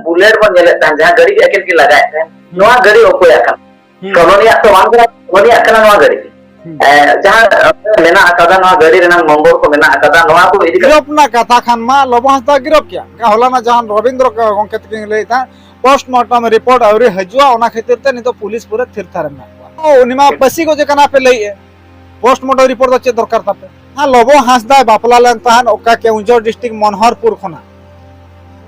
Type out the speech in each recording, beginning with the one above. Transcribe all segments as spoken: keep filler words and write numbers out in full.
Bullet ᱵᱚᱱ ᱧᱮᱞᱮᱫ ᱛᱟᱦᱮᱸᱫ, ᱡᱟᱦᱟᱸ ᱜᱟᱹᱰᱤ ᱜᱮ ᱟᱹᱠᱤᱱ ᱠᱤᱱ ᱞᱟᱜᱟᱭᱮᱫ ᱛᱟᱦᱮᱸᱫ, ᱱᱚᱣᱟ ᱜᱟᱹᱰᱤ ᱚᱠᱚᱭᱟᱜ ᱠᱟᱱᱟ? ᱦᱩᱸ᱾ ᱠᱚᱞᱚᱱᱤᱭᱟᱜ ᱛᱚ ᱵᱟᱝ ᱠᱟᱱᱟ, ᱠᱚᱞᱚᱱᱤᱭᱟᱜ ᱠᱟᱱᱟ ᱱᱚᱣᱟ ᱜᱟᱹᱰᱤ᱾ ᱦᱩᱸ᱾ ᱮ, ᱡᱟᱦᱟᱸ ᱢᱮᱱᱟᱜ ᱟᱠᱟᱫᱟ, ᱱᱚᱣᱟ ᱜᱟᱹᱰᱤ ᱨᱮᱱᱟᱜ ᱱᱚᱢᱵᱚᱨ ᱠᱚ ᱢᱮᱱᱟᱜ ᱟᱠᱟᱫᱟ, ᱱᱚᱣᱟ ᱠᱚ ᱤᱫᱤ ᱠᱟᱛᱮ ᱜᱤᱨᱚᱯ ᱨᱮᱱᱟᱜ ᱠᱟᱛᱷᱟ ᱠᱷᱟᱱ ᱢᱟ ᱞᱚᱵᱚ ᱦᱟᱸᱥᱫᱟ ᱜᱤᱨᱚᱯ ᱠᱮᱭᱟ᱾ ᱦᱚᱞᱟᱱᱟᱜ ᱡᱟᱦᱟᱸ ᱨᱚᱵᱤᱱᱫᱨᱚ ᱜᱚᱢᱠᱮ ᱛᱟᱹᱠᱤᱱ ᱞᱟᱹᱭᱮᱫ ᱛᱟᱦᱮᱸᱫ, ᱯᱳᱥᱴᱢᱚᱨᱴᱚᱢ ᱨᱤᱯᱳᱨᱴ ᱟᱹᱣᱨᱤ ᱦᱤᱡᱩᱜᱼᱟ, ᱚᱱᱟ ᱠᱷᱟᱹᱛᱤᱨ ᱛᱮ ᱱᱤᱛᱚᱜ ᱯᱩᱞᱤᱥ ᱯᱩᱨᱟᱹ ᱛᱷᱤᱨ ᱛᱷᱟᱨ ᱨᱮ ᱢᱮᱱᱟᱜ ᱠᱚᱣᱟ᱾ ᱚ, ᱩᱱᱤ ᱢᱟ ᱯᱟᱹᱥᱤ ᱜᱚᱡ ᱟᱠᱟᱱᱟ ᱯᱮ ᱞᱟᱹᱭᱮᱫᱼᱟ, ᱯᱳᱥᱴᱢᱚᱨᱴᱚᱢ ᱨᱤᱯᱳᱨᱴ ᱫᱚ ᱪᱮᱫ ᱫᱚᱨᱠᱟᱨ ᱛᱟᱯᱮ? ᱦᱮᱸ, ᱞᱚᱵᱚ ᱦᱟᱸᱥᱫᱟᱭ ᱵᱟᱯᱞᱟ ᱞᱮᱱ ᱛᱟᱦᱮᱸᱫ ᱚᱠᱟ ᱠᱮᱣᱚᱱᱡᱷᱚᱨ ᱰᱤᱥᱴᱨᱤᱠᱴ ᱢᱚᱱᱦᱚᱨᱯᱩᱨ ᱠᱷᱚᱱᱟᱜ᱾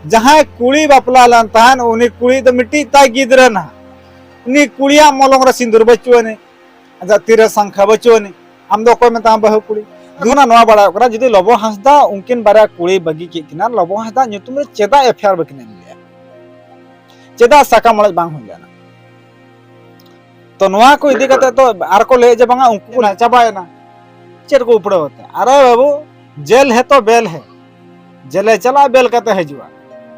ᱡᱟᱦᱟᱸᱭ ᱠᱩᱲᱤ ᱵᱟᱯᱞᱟ ᱞᱮᱱ ᱛᱟᱦᱮᱸᱫ, ᱩᱱᱤ ᱠᱩᱲᱤ ᱫᱚ ᱢᱤᱫᱴᱤᱡ ᱛᱟᱭ ᱜᱤᱫᱽᱨᱟᱹ ᱱᱟᱦᱟᱜ᱾ ᱩᱱᱤ ᱠᱩᱲᱤᱭᱟᱜ ᱢᱚᱞᱚᱝ ᱨᱮ ᱥᱤᱸᱫᱩᱨ ᱵᱟᱹᱪᱩᱜ ᱟᱹᱱᱤᱡ, ᱟᱡᱟᱜ ᱛᱤᱨᱮ ᱥᱟᱝᱠᱷᱟ ᱵᱟᱹᱪᱩᱜ ᱟᱹᱱᱤᱡ, ᱟᱢ ᱫᱚ ᱚᱠᱚᱭ ᱢᱮᱛᱟᱢ ᱵᱟᱹᱦᱩ ᱠᱩᱲᱤ? ᱫᱩᱱᱟ ᱱᱚᱣᱟ ᱵᱟᱲᱟᱭᱚᱜ ᱠᱟᱱᱟ, ᱡᱩᱫᱤ ᱞᱚᱵᱚ ᱦᱟᱸᱥᱫᱟ ᱩᱱᱠᱤᱱ ᱵᱟᱨᱭᱟ ᱠᱩᱲᱤ ᱵᱟᱹᱜᱤ ᱠᱮᱫ ᱠᱤᱱᱟ, ᱞᱚᱵᱚ ᱦᱟᱸᱥᱫᱟ ᱧᱩᱛᱩᱢ ᱨᱮ ᱪᱮᱫᱟᱜ ᱮᱯᱷ ᱟᱭ ᱟᱨ ᱵᱟᱹᱠᱤᱱ ᱮᱢ ᱞᱮᱫᱼᱟ? ᱪᱮᱫᱟᱜ ᱥᱟᱠᱟᱢ ᱚᱲᱮᱡ ᱵᱟᱝ ᱦᱩᱭ ᱞᱮᱱᱟ? ᱛᱚ ᱱᱚᱣᱟ ᱠᱚ ᱤᱫᱤ ᱠᱟᱛᱮ ᱛᱚ ᱟᱨ ᱠᱚ ᱞᱟᱹᱭ ᱡᱮ ᱵᱟᱝᱟ ᱩᱱᱠᱩ ᱠᱚ ᱪᱟᱵᱟᱭᱮᱱᱟ᱾ ᱪᱮᱫ ᱠᱚ ᱩᱯᱲᱟᱹᱣ ᱠᱟᱛᱮ? ᱟᱨᱮ ᱵᱟᱹᱵᱩ, ᱡᱮᱞ ᱦᱮ ᱛᱚ ᱵᱮᱞ ᱦᱮ᱾ ᱡᱮᱞᱮ ᱪᱟᱞᱟᱜᱼᱟ, ᱵᱮᱞ ᱠᱟᱛᱮ ᱦᱤᱡᱩᱜᱼᱟ᱾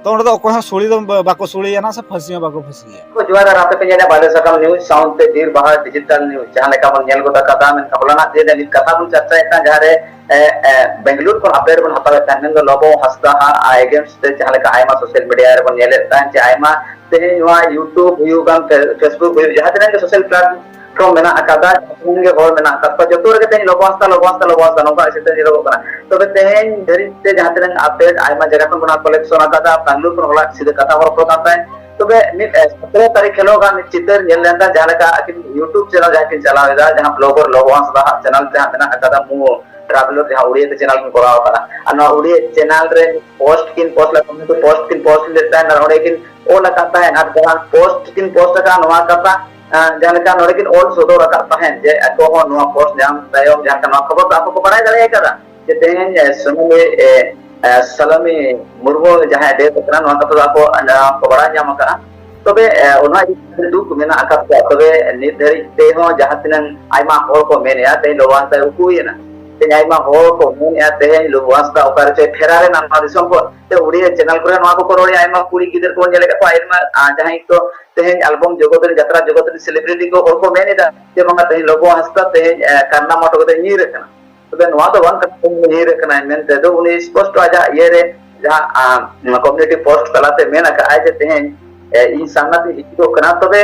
ᱛᱚ ᱚᱸᱰᱮ ᱫᱚ ᱚᱠᱚᱭ ᱦᱚᱸ ᱥᱩᱲᱤ ᱫᱚ ᱵᱟ-, ᱵᱟᱠᱚ ᱥᱩᱲᱤᱭᱟ ᱱᱟ ᱥᱮ ᱯᱷᱟᱹᱥᱤ ᱦᱚᱸ ᱵᱟᱠᱚ ᱯᱷᱟᱹᱥᱤᱭᱟ᱾ ᱠᱚ ᱡᱚᱦᱟᱨ ᱟᱨ ᱟᱯᱮ ᱯᱮ ᱧᱮᱞᱮᱫ ᱵᱟᱞᱮ ᱥᱟᱠᱟᱢ ᱱᱤᱭᱩᱡᱽ ᱥᱟᱶᱛᱮ ᱵᱤᱨ ᱵᱟᱦᱟ ᱰᱤᱡᱤᱴᱟᱞ ᱱᱤᱭᱩᱡᱽ᱾ ᱡᱟᱦᱟᱸ ᱞᱮᱠᱟ ᱵᱚᱱ ᱧᱮᱞ ᱜᱚᱫ ᱟᱠᱟᱫᱟ, ᱢᱮᱱᱠᱷᱟᱱ ᱦᱚᱞᱟᱱᱟᱜ ᱫᱤᱱ ᱨᱮ ᱢᱤᱫ ᱠᱟᱛᱷᱟ ᱵᱚᱱ ᱪᱟᱨᱪᱟᱭᱮᱫ ᱠᱟᱱ, ᱡᱟᱦᱟᱸ ᱨᱮ, ᱮ, ᱮ, ᱵᱮᱝᱜᱟᱞᱩᱨᱩ ᱠᱷᱚᱱ ᱟᱯᱰᱮᱴ ᱵᱚᱱ ᱦᱟᱛᱟᱣᱮᱫ ᱛᱟᱦᱮᱸᱫ, ᱢᱮᱱᱫᱚ ᱞᱚᱵᱚ ᱦᱟᱸᱥᱫᱟ ᱟᱜ ᱮᱜᱮᱱᱥᱴ ᱛᱮ ᱡᱟᱦᱟᱸ ᱞᱮᱠᱟ ᱟᱭᱢᱟ ᱥᱳᱥᱟᱞ ᱢᱤᱰᱤᱭᱟ ᱨᱮᱵᱚᱱ ᱧᱮᱞᱮᱫ ᱛᱟᱦᱮᱸᱫ ᱡᱮ ᱟᱭᱢᱟ ᱛᱮᱦᱮᱧ ᱱᱚᱣᱟ YouTube ᱦᱩᱭᱩᱜ ᱠᱟᱱ, ᱯᱷᱮ-, Facebook ᱦᱩᱭᱩᱜ, ᱡᱟᱦᱟᱸ ᱛᱤᱱᱟᱹᱜ ᱜᱮ ᱥᱳᱥᱟᱞ ᱯᱞᱟᱴᱯᱷᱚᱨᱢ ᱢᱮᱱᱟᱜ ᱟᱠᱟᱫᱟ, ᱡᱟᱦᱟᱸ ᱛᱤᱱᱟᱹᱜ ᱜᱮ ᱦᱚᱲ ᱢᱮᱱᱟᱜ ᱟᱠᱟᱫ ᱠᱚᱣᱟ, ᱡᱚᱛᱚ ᱨᱮᱜᱮ ᱛᱮᱦᱮᱧ ᱞᱚᱵᱚ ᱦᱟᱸᱥᱫᱟ, ᱞᱚᱵᱚ ᱦᱟᱸᱥᱫᱟ, ᱞᱚᱵᱚ ᱦᱟᱸᱥᱫᱟ ᱱᱚᱝᱠᱟ ᱥᱤᱛᱟᱹ ᱧᱮᱞᱚᱜᱚᱜ ᱠᱟᱱᱟ᱾ ᱛᱚᱵᱮ ᱛᱮᱦᱮᱧ ᱫᱷᱟᱹᱨᱤᱡ ᱛᱮ ᱡᱟᱦᱟᱸ ᱛᱤᱱᱟᱹᱜ ᱟᱯᱰᱮᱴ ᱟᱭᱢᱟ ᱡᱟᱭᱜᱟ ᱠᱷᱚᱱ ᱵᱚᱱ ᱠᱚᱞᱮᱠᱥᱚᱱ ᱟᱠᱟᱫᱟ, ᱵᱮᱝᱜᱟᱞᱩᱨᱩ ᱠᱷᱚᱱ ᱦᱚᱲᱟᱜ ᱥᱤᱫᱷᱟᱹ ᱠᱟᱛᱷᱟ ᱦᱚᱨᱚᱯ ᱠᱟᱱ ᱛᱟᱦᱮᱸᱫ᱾ ᱛᱚᱵᱮ ᱢᱤᱫ, ᱮ, ᱥᱚᱛᱨᱚ ᱛᱟᱹᱨᱤᱠᱷ ᱦᱤᱞᱳᱜ ᱜᱟᱱ ᱢᱤᱫ ᱪᱤᱛᱟᱹᱨ ᱧᱮᱞ ᱞᱮᱱ ᱛᱟᱦᱮᱸᱫ, ᱡᱟᱦᱟᱸ ᱞᱮᱠᱟ ᱟᱹᱠᱤᱱ YouTube ᱪᱮᱱᱮᱞ ᱡᱟᱦᱟᱸ ᱠᱤᱱ ᱪᱟᱞᱟᱣ ᱮᱫᱟ, ᱡᱟᱦᱟᱸ ᱵᱞᱚᱜᱟᱨ ᱞᱚᱵᱚ ᱦᱟᱸᱥᱫᱟ ᱦᱟᱜ ᱪᱮᱱᱮᱞ ᱡᱟᱦᱟᱸ ᱢᱮᱱᱟᱜ ᱟᱠᱟᱫᱟ, ᱢᱩ ᱴᱨᱟᱵᱷᱮᱞᱟᱨ, ᱡᱟᱦᱟᱸ ᱩᱲᱤᱭᱟ ᱛᱮ ᱪᱮᱱᱮᱞ ᱠᱤᱱ ᱠᱚᱨᱟᱣ ᱟᱠᱟᱫᱟ, ᱟᱨ ᱱᱚᱣᱟ ᱩᱲᱤᱭᱟ ᱪᱮᱱᱮᱞ ᱨᱮ ᱯᱳᱥᱴ ᱠᱤᱱ ᱯᱳᱥᱴ ᱞᱮᱫ, ᱯᱳᱥᱴ ᱠᱤᱱ ᱯᱳᱥᱴ ᱞᱮᱫ ᱛᱟᱦᱮᱸᱫ, ᱟᱨ ᱚᱸᱰᱮ ᱠᱤᱱ ᱚᱞ ᱟᱠᱟᱫ ᱛᱟᱦᱮᱸᱫ, ᱟᱨ ᱡᱟᱦᱟᱸ ᱯᱳᱥᱴ ᱠᱤᱱ ᱯᱳᱥᱴ ᱟᱠᱟᱫ ᱱᱚᱣᱟ ᱠᱟᱛᱷᱟ, ᱟᱸ, ᱡᱟᱦᱟᱸ ᱞᱮᱠᱟ ᱱᱚᱰᱮ ᱠᱤᱱ ᱚᱞ ᱥᱚᱫᱚᱨ ᱟᱠᱟᱫ ᱛᱟᱦᱮᱸᱫ ᱡᱮ ᱟᱠᱚ ᱦᱚᱸ ᱱᱚᱣᱟ ᱯᱳᱥᱴ ᱧᱟᱢ ᱛᱟᱭᱚᱢ ᱡᱟᱦᱟᱸ ᱞᱮᱠᱟ ᱱᱚᱣᱟ ᱠᱷᱚᱵᱚᱨ ᱫᱚ ᱟᱠᱚ ᱠᱚ ᱵᱟᱲᱟᱭ ᱫᱟᱲᱮ ᱟᱠᱟᱫᱟ ᱡᱮ ᱛᱮᱦᱮᱧ, ᱮ, ᱥᱩᱱᱟᱢᱤ, ᱮ, ᱮ, ᱥᱟᱞᱟᱢᱤ ᱢᱩᱨᱢᱩ ᱡᱟᱦᱟᱸᱭ ᱰᱮᱛᱷ ᱟᱠᱟᱱᱟ, ᱱᱚᱣᱟ ᱠᱟᱛᱷᱟ ᱫᱚ ᱟᱠᱚ, ᱟᱸ, ᱠᱚ ᱵᱟᱲᱟᱭ ᱧᱟᱢ ᱟᱠᱟᱫᱟ᱾ ᱛᱚᱵᱮ, ᱮ, ᱚᱱᱟ ᱤᱫᱤ ᱠᱟᱛᱮ ᱫᱩᱠ ᱢᱮᱱᱟᱜ ᱟᱠᱟᱫ ᱠᱚᱣᱟ᱾ ᱛᱚᱵᱮ ᱱᱤᱛ ᱫᱷᱟᱹᱨᱤᱡ ᱛᱮᱦᱚᱸ ᱡᱟᱦᱟᱸ ᱛᱤᱱᱟᱹᱝ ᱟᱭᱢᱟ ᱦᱚᱲ ᱠᱚ ᱢᱮᱱᱮᱫᱼᱟ, ᱛᱮᱦᱮᱧ ᱞᱚᱵᱚ ᱦᱟᱸᱥᱫᱟᱭ ᱩᱠᱩᱭᱮᱱᱟ᱾ ᱛᱮᱦᱮᱧ ᱟᱭᱢᱟ ᱦᱚᱲ ᱠᱚ ᱢᱮᱱᱮᱫᱼᱟ, ᱛᱮᱦᱮᱧ ᱞᱚᱵᱚ ᱦᱟᱸᱥᱫᱟ ᱚᱠᱟ ᱨᱮᱪᱚᱭ ᱯᱷᱮᱨᱟᱨ ᱮᱱᱟ ᱱᱚᱣᱟ ᱫᱤᱥᱚᱢ ᱠᱷᱚᱱ᱾ ᱛᱮ ᱩᱲᱤᱭᱟ ᱪᱮᱱᱮᱞ ᱠᱚᱨᱮ ᱱᱚᱣᱟ ᱠᱚᱠᱚ ᱨᱚᱲᱮᱫᱼᱟ, ᱟᱭᱢᱟ ᱠᱩᱲᱤ ᱜᱤᱫᱟᱹᱨ ᱠᱚ ᱧᱮᱞᱮᱫ ᱠᱚᱣᱟ, ᱟᱭᱢᱟ, ᱟ, ᱡᱟᱦᱟᱸᱭ ᱠᱚ ᱛᱮᱦᱮᱧ ᱟᱞᱵᱚᱢ ᱡᱚᱜᱚᱛ ᱨᱮ, ᱡᱟᱛᱨᱟ ᱡᱚᱜᱚᱛ ᱨᱮ ᱥᱮᱞᱤᱵᱨᱤᱴᱤ ᱠᱚ ᱦᱚᱲ ᱠᱚ ᱢᱮᱱ ᱮᱫᱟ ᱡᱮ ᱵᱟᱝᱟ ᱛᱮᱦᱮᱧ ᱞᱚᱵᱚ ᱦᱟᱸᱥᱫᱟ ᱛᱮᱦᱮᱧ, ᱮ, ᱠᱟᱨᱱᱟ ᱢᱚᱴᱚ ᱠᱟᱛᱮ ᱧᱤᱨ ᱟᱠᱟᱱᱟ᱾ ᱛᱚᱵᱮ ᱱᱚᱣᱟ ᱫᱚ ᱵᱟᱝ ᱠᱟᱱᱟ, ᱧᱤᱨ ᱟᱠᱟᱱᱟᱭ ᱢᱮᱱᱛᱮ ᱫᱚ, ᱩᱱᱤ ᱥᱯᱚᱥᱴᱚ ᱟᱡᱟᱜ ᱤᱭᱟᱹ ᱨᱮ ᱡᱟᱦᱟᱸ ᱠᱚᱢᱤᱭᱩᱱᱤᱴᱤ ᱯᱳᱥᱴ ᱛᱟᱞᱟᱛᱮ ᱢᱮᱱ ᱟᱠᱟᱫᱼᱟᱭ ᱡᱮ ᱛᱮᱦᱮᱧ ᱤᱧ ᱥᱟᱢᱱᱟ ᱛᱮ ᱦᱤᱡᱩᱜᱚᱜ ᱠᱟᱱᱟ, ᱛᱚᱵᱮ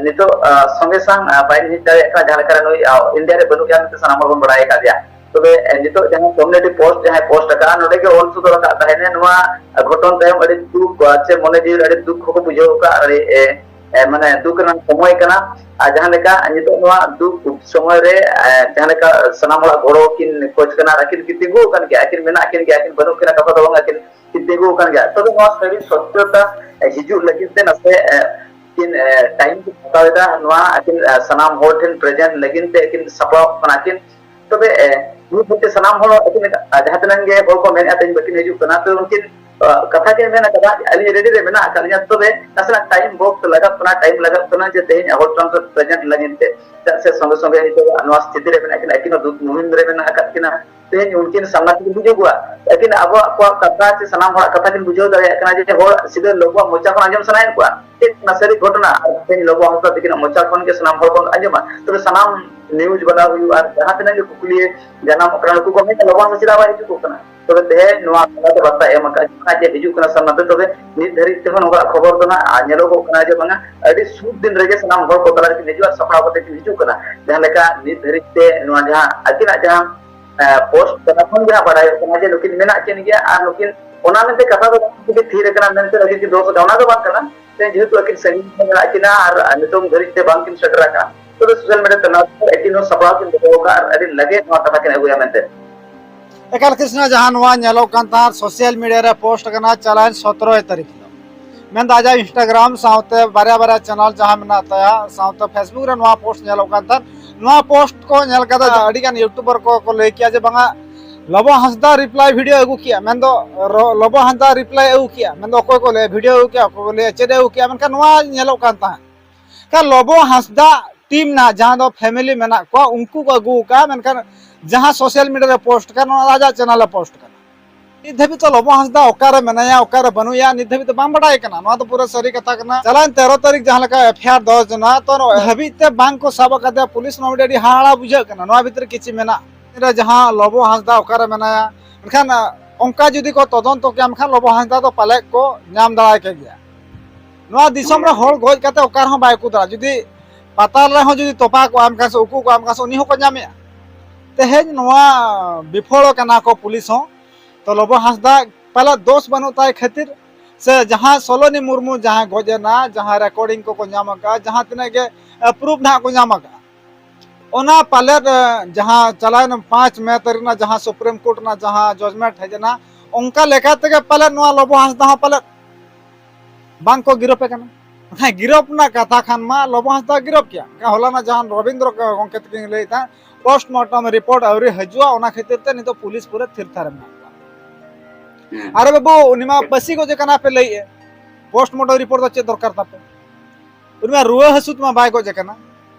ᱱᱤᱛᱚᱜ ᱥᱚᱸᱜᱮ ᱥᱟᱝ ᱵᱟᱭ ᱦᱮᱡ ᱫᱟᱲᱮᱭᱟᱜ ᱠᱟᱱᱟ, ᱡᱟᱦᱟᱸ ᱞᱮᱠᱟᱨᱮ ᱱᱩᱭ ᱤᱱᱰᱤᱭᱟ ᱨᱮ ᱵᱟᱹᱱᱩᱜ ᱮᱭᱟ ᱢᱮᱱᱛᱮ ᱥᱟᱱᱟᱢ ᱦᱚᱲ ᱵᱚᱱ ᱵᱟᱲᱟᱭ ᱟᱠᱟᱫᱮᱭᱟ᱾ ᱛᱚᱵᱮ ᱱᱤᱛᱚᱜ ᱡᱟᱦᱟᱸ ᱠᱚᱢᱤᱭᱩᱱᱤᱴᱤ ᱯᱳᱥᱴ ᱡᱟᱦᱟᱸᱭ ᱯᱳᱥᱴ ᱟᱠᱟᱫᱼᱟ, ᱱᱚᱰᱮ ᱜᱮ ᱚᱞ ᱥᱚᱫᱚᱨ ᱟᱠᱟᱫ ᱛᱟᱦᱮᱱᱟ, ᱱᱚᱣᱟ ᱜᱷᱚᱴᱚᱱ ᱛᱟᱭᱚᱢ ᱟᱹᱰᱤ ᱫᱩᱠ ᱥᱮ ᱢᱚᱱᱮ ᱡᱤᱣᱤ ᱨᱮ ᱟᱹᱰᱤ ᱫᱩᱠ ᱦᱚᱸᱠᱚ ᱵᱩᱡᱷᱟᱹᱣ ᱟᱠᱟᱫ, ᱟᱹᱰᱤ ᱢᱟᱱᱮ ᱫᱩᱠ ᱨᱮᱱᱟᱜ ᱥᱚᱢᱚᱭ ᱠᱟᱱᱟ᱾ ᱟᱨ ᱡᱟᱦᱟᱸ ᱞᱮᱠᱟ ᱱᱤᱛᱚᱜ ᱱᱚᱣᱟ ᱫᱩᱠ ᱥᱚᱢᱚᱭ ᱨᱮ ᱡᱟᱦᱟᱸ ᱞᱮᱠᱟ ᱥᱟᱱᱟᱢ ᱦᱚᱲᱟᱜ ᱜᱚᱲᱚ ᱠᱤᱱ ᱠᱷᱚᱡᱽ ᱠᱟᱱᱟ, ᱟᱨ ᱟᱹᱠᱤᱱ ᱠᱤᱱ ᱛᱤᱸᱜᱩ ᱟᱠᱟᱱ ᱜᱮᱭᱟ, ᱟᱹᱠᱤᱱ ᱢᱮᱱᱟᱜ ᱠᱤᱱ ᱜᱮᱭᱟ, ᱟᱹᱠᱤᱱ ᱵᱟᱹᱱᱩᱜ ᱠᱤᱱᱟ ᱠᱟᱛᱷᱟ ᱫᱚ ᱵᱟᱝ, ᱟᱹᱠᱤᱱ ᱠᱤᱱ ᱛᱤᱸᱜᱩ ᱟᱠᱟᱱ ᱜᱮᱭᱟ᱾ ᱛᱚᱵᱮ ᱱᱚᱣᱟ ᱥᱟᱹᱨᱤ ᱥᱚᱛᱭᱚᱛᱟ ᱦᱤᱡᱩᱜ ᱞᱟᱹᱜᱤᱫ ᱛᱮ ᱱᱟᱥᱮ ᱠᱤᱱ ᱴᱟᱭᱤᱢ ᱠᱤᱱ ᱦᱟᱛᱟᱣ ᱮᱫᱟ, ᱱᱚᱣᱟ ᱟᱹᱠᱤᱱ ᱥᱟᱱᱟᱢ ᱦᱚᱲ ᱴᱷᱮᱱ ᱯᱨᱮᱡᱮᱱᱴ ᱞᱟᱹᱜᱤᱫ ᱛᱮ ᱠᱤᱱ ᱥᱟᱯᱲᱟᱣ ᱠᱟᱱᱟ ᱠᱤᱱ᱾ ᱛᱚᱵᱮ ᱱᱤᱛ ᱦᱟᱹᱵᱤᱡ ᱥᱟᱱᱟᱢ ᱦᱚᱲ ᱟᱹᱠᱤᱱ ᱡᱟᱦᱟᱸ ᱛᱤᱱᱟᱹᱜ ᱜᱮ ᱦᱚᱲ ᱠᱚ ᱢᱮᱱᱮᱫᱼᱟ ᱛᱮᱦᱮᱧ ᱵᱟᱹᱠᱤᱱ ᱦᱤᱡᱩᱜ ᱠᱟᱱᱟ, ᱛᱚ ᱩᱱᱠᱤᱱ ᱠᱟᱛᱷᱟ ᱜᱮ ᱢᱮᱱ ᱟᱠᱟᱫᱟ, ᱟᱹᱞᱤᱧ ᱨᱮᱰᱤ ᱨᱮ ᱢᱮᱱᱟᱜ ᱟᱠᱟᱫ ᱞᱤᱧᱟ, ᱛᱚᱵᱮ ᱱᱟᱥᱮᱱᱟᱜ ᱴᱟᱭᱤᱢ ᱵᱚᱠᱥ ᱞᱟᱜᱟᱜ ᱠᱟᱱᱟ, ᱴᱟᱭᱤᱢ ᱞᱟᱜᱟᱜ ᱠᱟᱱᱟ ᱡᱮ ᱛᱮᱦᱮᱧ ᱦᱚᱲ ᱴᱷᱮᱱ ᱯᱨᱮᱡᱮᱱᱴ ᱞᱟᱹᱜᱤᱫ ᱛᱮ᱾ ᱪᱮᱫᱟᱜ ᱥᱮ ᱥᱚᱸᱜᱮ ᱥᱚᱸᱜᱮ ᱱᱤᱛᱚᱜ ᱱᱚᱣᱟ ᱥᱛᱷᱤᱛᱤ ᱨᱮ ᱢᱮᱱᱟᱜ ᱠᱤᱱᱟ, ᱟᱹᱠᱤᱱ ᱦᱚᱸ ᱫᱩᱠ ᱢᱩᱦᱤᱢ ᱨᱮ ᱢᱮᱱᱟᱜ ᱟᱠᱟᱫ ᱠᱤᱱᱟ᱾ ᱛᱮᱦᱮᱧ ᱩᱱᱠᱤᱱ ᱥᱟᱢᱱᱟ ᱛᱮᱠᱤᱱ ᱦᱤᱡᱩᱜᱚᱜᱼᱟ, ᱟᱹᱠᱤᱱ ᱟᱵᱚᱣᱟᱜ ᱠᱚᱣᱟᱜ ᱠᱟᱛᱷᱟ ᱥᱮ ᱥᱟᱱᱟᱢ ᱦᱚᱲᱟᱜ ᱠᱟᱛᱷᱟ ᱠᱤᱱ ᱵᱩᱡᱷᱟᱹᱣ ᱫᱟᱲᱮᱭᱟᱜ ᱠᱟᱱᱟ ᱡᱮ ᱦᱚᱲ ᱥᱤᱫᱷᱟᱹ ᱞᱚᱵᱚᱣᱟᱜ ᱢᱚᱪᱟ ᱠᱷᱚᱱ ᱟᱸᱡᱚᱢ ᱥᱟᱱᱟᱭᱮᱫ ᱠᱚᱣᱟ ᱪᱮᱫ ᱠᱟᱱᱟ ᱥᱟᱹᱨᱤ ᱜᱷᱚᱴᱚᱱᱟ, ᱟᱨ ᱛᱮᱦᱮᱧ ᱞᱚᱵᱚ ᱦᱟᱸᱥᱫᱟ ᱛᱟᱹᱠᱤᱱᱟᱜ ᱢᱚᱪᱟ ᱠᱷᱚᱱ ᱜᱮ ᱥᱟᱱᱟᱢ ᱦᱚᱲ ᱵᱚᱱ ᱟᱸᱡᱚᱢᱟ᱾ ᱛᱚᱵᱮ ᱥᱟᱱᱟᱢ ᱱᱤᱭᱩᱡᱽ ᱵᱟᱞᱟ ᱦᱩᱭᱩᱜ ᱟᱨ ᱡᱟᱦᱟᱸ ᱛᱤᱱᱟᱹᱜ ᱜᱮ ᱠᱩᱠᱞᱤ ᱡᱟᱱᱟᱢᱚᱜ ᱠᱟᱱᱟ, ᱱᱩᱠᱩ ᱠᱚ ᱢᱮᱱᱟ ᱞᱚᱵᱚ ᱦᱟᱸᱥᱫᱟ ᱪᱮᱫᱟᱜ ᱵᱟᱭ ᱦᱤᱡᱩᱜ ᱠᱟᱱᱟ? ᱛᱚᱵᱮ ᱛᱮᱦᱮᱧ ᱱᱚᱣᱟ ᱛᱟᱞᱟᱛᱮ ᱵᱟᱨᱛᱟ ᱮᱢ ᱟᱠᱟᱫ ᱡᱮ ᱦᱤᱡᱩᱜ ᱠᱟᱱᱟ ᱥᱟᱢᱱᱟ ᱛᱮ, ᱛᱚᱵᱮ ᱱᱤᱛ ᱫᱷᱟᱹᱨᱤᱡ ᱛᱮᱦᱚᱸ ᱱᱚᱝᱠᱟ ᱠᱷᱚᱵᱚᱨ ᱫᱚ ᱱᱟᱜ ᱧᱮᱞᱚᱜᱚᱜ ᱠᱟᱱᱟ ᱡᱮ ᱵᱟᱝᱟ ᱟᱹᱰᱤ ᱥᱩᱨ ᱫᱤᱱ ᱨᱮᱜᱮ ᱥᱟᱱᱟᱢ ᱦᱚᱲ ᱠᱚ ᱛᱟᱞᱟ ᱨᱮᱠᱤᱱ ᱦᱤᱡᱩᱜᱼᱟ, ᱥᱟᱯᱲᱟᱣ ᱠᱟᱛᱮ ᱠᱤᱱ ᱦᱤᱡᱩᱜ ᱠᱟᱱᱟ᱾ ᱡᱟᱦᱟᱸ ᱞᱮᱠᱟ ᱱᱤᱛ ᱫᱷᱟᱹᱨᱤᱡ ᱛᱮ ᱱᱚᱣᱟ ᱡᱟᱦᱟᱸ ᱟᱹᱠᱤᱱᱟᱜ ᱡᱟᱦᱟᱸ ᱯᱳᱥᱴ ᱠᱟᱱᱟ ᱠᱷᱚᱱ ᱜᱮ ᱦᱟᱸᱜ ᱵᱟᱲᱟᱭᱚᱜ ᱠᱟᱱᱟ ᱡᱮ ᱱᱩᱠᱤᱱ ᱢᱮᱱᱟᱜ ᱠᱤᱱ ᱜᱮᱭᱟ ᱟᱨ ᱱᱩᱠᱤᱱ ᱚᱱᱟ ᱢᱮᱱᱛᱮ ᱠᱟᱛᱷᱟ ᱫᱚ ᱵᱟᱝ ᱠᱤᱱ ᱛᱷᱤᱨ ᱟᱠᱟᱱᱟ ᱢᱮᱱᱛᱮ ᱟᱹᱠᱤᱱ ᱠᱤᱱ ᱫᱚᱥ ᱟᱠᱟᱱᱟ, ᱚᱱᱟ ᱫᱚ ᱵᱟᱝ ᱠᱟᱱᱟ᱾ ᱛᱮᱦᱮᱧ ᱡᱮᱦᱮᱛᱩ ᱟᱹᱠᱤᱱ ᱥᱟᱺᱜᱤᱧ ᱨᱮ ᱢᱮᱱᱟᱜ ᱠᱤᱱᱟ ᱟᱨ ᱱᱤᱛᱚᱝ ᱫᱷᱟᱹᱨᱤᱡ ᱛᱮ ᱵᱟᱝ ᱠᱤᱱ ᱥᱮᱴᱮᱨ ᱟᱠᱟᱱᱟ, ᱛᱚᱵᱮ ᱥᱳᱥᱟᱞ ᱢᱤᱰᱤᱭᱟ ᱛᱟᱞᱟ ᱛᱮ ᱟᱹᱠᱤᱱ ᱦᱚᱸ ᱥᱟᱯᱲᱟᱣ ᱠᱤᱱ ᱫᱚᱦᱚ ᱟᱠᱟᱫᱼᱟ ᱟᱨ ᱟᱹᱰᱤ ᱞᱟᱜᱮ ᱱᱚᱣᱟ ᱠᱟᱛᱷᱟ ᱠᱤᱱ ᱟᱹᱜᱩᱭᱟ ᱢᱮᱱᱛᱮ᱾ ᱮᱠᱟᱞ ᱠᱨᱤᱥᱱᱟ, ᱡᱟᱦᱟᱸ ᱱᱚᱣᱟ ᱧᱮᱞᱚᱜ ᱠᱟᱱ ᱛᱟᱦᱮᱸᱫ ᱥᱳᱥᱟᱞ ᱢᱤᱰᱤᱭᱟ ᱨᱮ ᱯᱳᱥᱴ ᱠᱟᱱᱟ ᱪᱟᱞᱟᱣᱮᱱ ᱥᱚᱛᱨᱚ ᱛᱟᱹᱨᱤᱠᱷ ᱦᱤᱞᱳᱜ, ᱢᱮᱱᱫᱚ ᱟᱡᱟᱜ ᱤᱱᱥᱴᱟᱜᱨᱟᱢ ᱥᱟᱶᱛᱮ ᱵᱟᱨᱭᱟ ᱵᱟᱨᱭᱟ ᱪᱮᱱᱮᱞ ᱡᱟᱦᱟᱸ ᱢᱮᱱᱟᱜ ᱛᱟᱭᱟ ᱥᱟᱶᱛᱮ ᱯᱷᱮᱥᱵᱩᱠ ᱨᱮ ᱱᱚᱣᱟ ᱯᱳᱥᱴ ᱧᱮᱞᱚᱜ ᱠᱟᱱ ᱛᱟᱦᱮᱸᱫ᱾ ᱱᱚᱣᱟ ᱯᱳᱥᱴ ᱠᱚ ᱧᱮᱞ ᱠᱟᱛᱮ ᱟᱹᱰᱤ ᱜᱟᱱ ᱤᱭᱩᱴᱩᱵᱟᱨ ᱠᱚ ᱠᱚ ᱞᱟᱹᱭ ᱠᱮᱜᱼᱟ ᱡᱮ ᱵᱟᱝᱟ ᱞᱚᱵᱚ ᱦᱟᱸᱥᱫᱟ ᱨᱤᱯᱞᱟᱭ ᱵᱷᱤᱰᱤᱭᱳ ᱟᱹᱜᱩ ᱠᱮᱜᱼᱟ, ᱢᱮᱱᱫᱚ ᱨᱚ-, ᱞᱚᱵᱚ ᱦᱟᱸᱥᱫᱟ ᱨᱤᱯᱞᱟᱭ ᱟᱹᱜᱩ ᱠᱮᱜᱼᱟ, ᱢᱮᱱᱫᱚ ᱚᱠᱚᱭ ᱠᱚ ᱞᱟᱹᱭᱟ ᱵᱷᱤᱰᱤᱭᱳ ᱟᱹᱜᱩ ᱠᱮᱜᱼᱟ, ᱚᱠᱚᱭ ᱠᱚ ᱞᱟᱹᱭᱟ ᱪᱮᱫ ᱮ ᱟᱹᱜᱩ ᱠᱮᱜᱼᱟ, ᱢᱮᱱᱠᱷᱟᱱ ᱱᱚᱣᱟ ᱧᱮᱞᱚᱜ ᱠᱟᱱ ᱛᱟᱦᱮᱸᱫ᱾ ᱠᱷᱟᱱ ᱞᱚᱵᱚ ᱦᱟᱸᱥᱫᱟ ᱴᱤᱢ ᱱᱟᱜ ᱡᱟᱦᱟᱸ ᱫᱚ ᱯᱷᱮᱢᱮᱞᱤ ᱢᱮᱱᱟᱜ ᱠᱚᱣᱟ, ᱩᱱᱠᱩ ᱠᱚ ᱟᱹᱜᱩ ᱟᱠᱟᱫᱼᱟ, ᱢᱮᱱᱠᱷᱟᱱ ᱡᱟᱦᱟᱸ ᱥᱳᱥᱟᱞ ᱢᱤᱰᱤᱭᱟ ᱨᱮ ᱯᱳᱥᱴ ᱠᱟᱱᱟ, ᱚᱱᱟ ᱟᱡᱟᱜ ᱪᱮᱱᱮᱞ ᱨᱮ ᱯᱳᱥᱴ ᱠᱟᱱᱟ᱾ ᱱᱤᱛ ᱫᱷᱟᱹᱵᱤᱡ ᱛᱮ ᱞᱚᱵᱚ ᱦᱟᱸᱥᱫᱟ ᱚᱠᱟᱨᱮ ᱢᱮᱱᱟᱭᱟ, ᱚᱠᱟᱨᱮ ᱵᱟᱹᱱᱩᱭᱟ, ᱱᱤᱛ ᱫᱷᱟᱹᱵᱤᱡ ᱛᱮ ᱵᱟᱝ ᱵᱟᱰᱟᱭ ᱠᱟᱱᱟ᱾ ᱱᱚᱣᱟ ᱫᱚ ᱯᱩᱨᱟᱹ ᱥᱟᱹᱨᱤ ᱠᱟᱛᱷᱟ ᱠᱟᱱᱟ᱾ ᱪᱟᱞᱟᱣᱮᱱ ᱛᱮᱨᱚ ᱛᱟᱹᱨᱤᱠᱷ ᱡᱟᱦᱟᱸ ᱞᱮᱠᱟ ᱮᱯᱷ ᱟᱭ ᱟᱨ ᱫᱚᱨᱡᱽ ᱮᱱᱟ, ᱛᱚ ᱱᱚᱣᱟ ᱦᱟᱹᱵᱤᱡ ᱛᱮ ᱵᱟᱝ ᱠᱚ ᱥᱟᱵ ᱟᱠᱟᱫᱮᱭᱟ ᱯᱩᱞᱤᱥ, ᱱᱚᱣᱟ ᱢᱤᱫᱴᱮᱱ ᱟᱹᱰᱤ ᱦᱟᱦᱟᱲᱟ ᱵᱩᱡᱷᱟᱹᱜ ᱠᱟᱱᱟ᱾ ᱱᱚᱣᱟ ᱵᱷᱤᱛᱨᱤ ᱠᱤᱪᱷᱤ ᱢᱮᱱᱟᱜ ᱨᱮ ᱡᱟᱦᱟᱸ ᱞᱚᱵᱚ ᱦᱟᱸᱥᱫᱟ ᱚᱠᱟᱨᱮ ᱢᱮᱱᱟᱭᱟ, ᱢᱮᱱᱠᱷᱟᱱ, ᱟ, ᱚᱱᱠᱟ ᱡᱩᱫᱤ ᱠᱚ ᱛᱚᱫᱚᱱᱛᱚ ᱠᱮᱭᱟ, ᱢᱮᱱᱠᱷᱟᱱ ᱞᱚᱵᱚ ᱦᱟᱸᱥᱫᱟ ᱫᱚ ᱯᱟᱞᱮᱫ ᱠᱚ ᱧᱟᱢ ᱫᱟᱲᱮ ᱠᱮ ᱜᱮᱭᱟ᱾ ᱱᱚᱣᱟ ᱫᱤᱥᱚᱢ ᱨᱮ ᱦᱚᱲ ᱜᱚᱡ ᱠᱟᱛᱮ ᱚᱠᱟ ᱨᱮᱦᱚᱸ ᱵᱟᱭ ᱩᱠᱩ ᱫᱟᱲᱮᱭᱟᱜᱼᱟ᱾ ᱡᱩᱫᱤ ᱯᱟᱛᱟᱞ ᱨᱮᱦᱚᱸ ᱡᱩᱫᱤ ᱛᱚᱯᱟ ᱠᱚᱜᱼᱟ, ᱢᱮᱱᱠᱷᱟᱱ ᱥᱮ ᱩᱠᱩ ᱠᱚᱜᱼᱟ, ᱢᱮᱱᱠᱷᱟᱱ ᱥᱮ ᱩᱱᱤ ᱦᱚᱸᱠᱚ ᱧᱟᱢᱮᱭᱟ᱾ ᱛᱮᱦᱮᱧ ᱱᱚᱣᱟ ᱵᱤᱯᱷᱚᱞ ᱠᱟᱱᱟ ᱠᱚ ᱯᱩᱞᱤᱥ ᱦᱚᱸ᱾ ᱛᱚ ᱞᱚᱵᱚ ᱦᱟᱸᱥᱫᱟ ᱯᱟᱞᱮᱫ ᱫᱳᱥ ᱵᱟᱹᱱᱩᱜ ᱛᱟᱭ ᱠᱷᱟᱹᱛᱤᱨ, ᱥᱮ ᱡᱟᱦᱟᱸ ᱥᱚᱞᱚᱱᱤ ᱢᱩᱨᱢᱩ ᱡᱟᱦᱟᱸ ᱜᱚᱡ ᱮᱱᱟ, ᱡᱟᱦᱟᱸ ᱨᱮᱠᱚᱨᱰᱤᱝ ᱠᱚᱠᱚ ᱧᱟᱢ ᱟᱠᱟᱫᱼᱟ, ᱡᱟᱦᱟᱸ ᱛᱤᱱᱟᱹᱜ ᱜᱮ ᱯᱨᱩᱯ ᱱᱟᱦᱟᱜ ᱠᱚ ᱧᱟᱢ ᱟᱠᱟᱫᱼᱟ, ᱚᱱᱟ ᱯᱟᱞᱮᱫ, ᱮ, ᱡᱟᱦᱟᱸ ᱪᱟᱞᱟᱣᱮᱱ ᱯᱟᱸᱪ ᱢᱮ ᱛᱟᱹᱨᱤᱠᱷ ᱨᱮᱱᱟᱜ ᱡᱟᱦᱟᱸ ᱥᱩᱯᱨᱤᱢ ᱠᱳᱨᱴ ᱨᱮᱱᱟᱜ ᱡᱟᱦᱟᱸ ᱡᱟᱡᱽᱢᱮᱱᱴ ᱦᱮᱡ ᱮᱱᱟ, ᱚᱱᱠᱟ ᱞᱮᱠᱟ ᱛᱮᱜᱮ ᱯᱟᱞᱮᱫ ᱱᱚᱣᱟ ᱞᱚᱵᱚ ᱦᱟᱸᱥᱫᱟ ᱦᱚᱸ ᱯᱟᱞᱮᱫ ᱵᱟᱝ ᱠᱚ ᱜᱤᱨᱚᱯᱮ ᱠᱟᱱᱟ᱾ ᱵᱟᱠᱷᱟᱱ ᱜᱤᱨᱚᱯ ᱨᱮᱱᱟᱜ ᱠᱟᱛᱷᱟ ᱠᱷᱟᱱ ᱢᱟ ᱞᱚᱵᱚ ᱦᱟᱸᱥᱫᱟ ᱜᱤᱨᱚᱯ ᱠᱮᱭᱟ᱾ ᱮᱱᱠᱷᱟᱱ ᱦᱚᱞᱟᱱᱟᱜ ᱡᱟᱦᱟᱸ ᱨᱚᱵᱤᱱᱫᱨᱚ ᱜᱚᱢᱠᱮ ᱛᱟᱹᱠᱤᱱ ᱞᱟᱹᱭᱮᱫ ᱛᱟᱦᱮᱸᱫ, ᱯᱳᱥᱴᱢᱚᱨᱴᱚᱢ ᱨᱤᱯᱳᱨᱴ ᱟᱹᱣᱨᱤ ᱦᱤᱡᱩᱜᱼᱟ, ᱚᱱᱟ ᱠᱷᱟᱹᱛᱤᱨ ᱛᱮ ᱱᱤᱛᱚᱜ ᱯᱩᱞᱤᱥ ᱯᱩᱨᱟᱹ ᱛᱷᱤᱨ ᱛᱷᱟᱨ ᱨᱮ ᱢᱮᱱᱟᱜ ᱠᱚᱣᱟ᱾ ᱦᱩᱸ᱾ ᱟᱨᱮ ᱵᱟᱹᱵᱩ, ᱩᱱᱤ ᱢᱟ ᱯᱟᱹᱥᱤ ᱜᱚᱡ ᱟᱠᱟᱱᱟ ᱯᱮ ᱞᱟᱹᱭᱮᱫᱼᱟ, ᱯᱳᱥᱴᱢᱚᱨᱴᱚᱢ ᱨᱤᱯᱳᱨᱴ ᱫᱚ ᱪᱮᱫ ᱫᱚᱨᱠᱟᱨ ᱛᱟᱯᱮ? ᱩᱱᱤ ᱢᱟ ᱨᱩᱣᱟᱹ ᱦᱟᱹᱥᱩ ᱛᱮᱢᱟ ᱵᱟᱭ ᱜᱚᱡ ᱟᱠᱟᱱᱟ,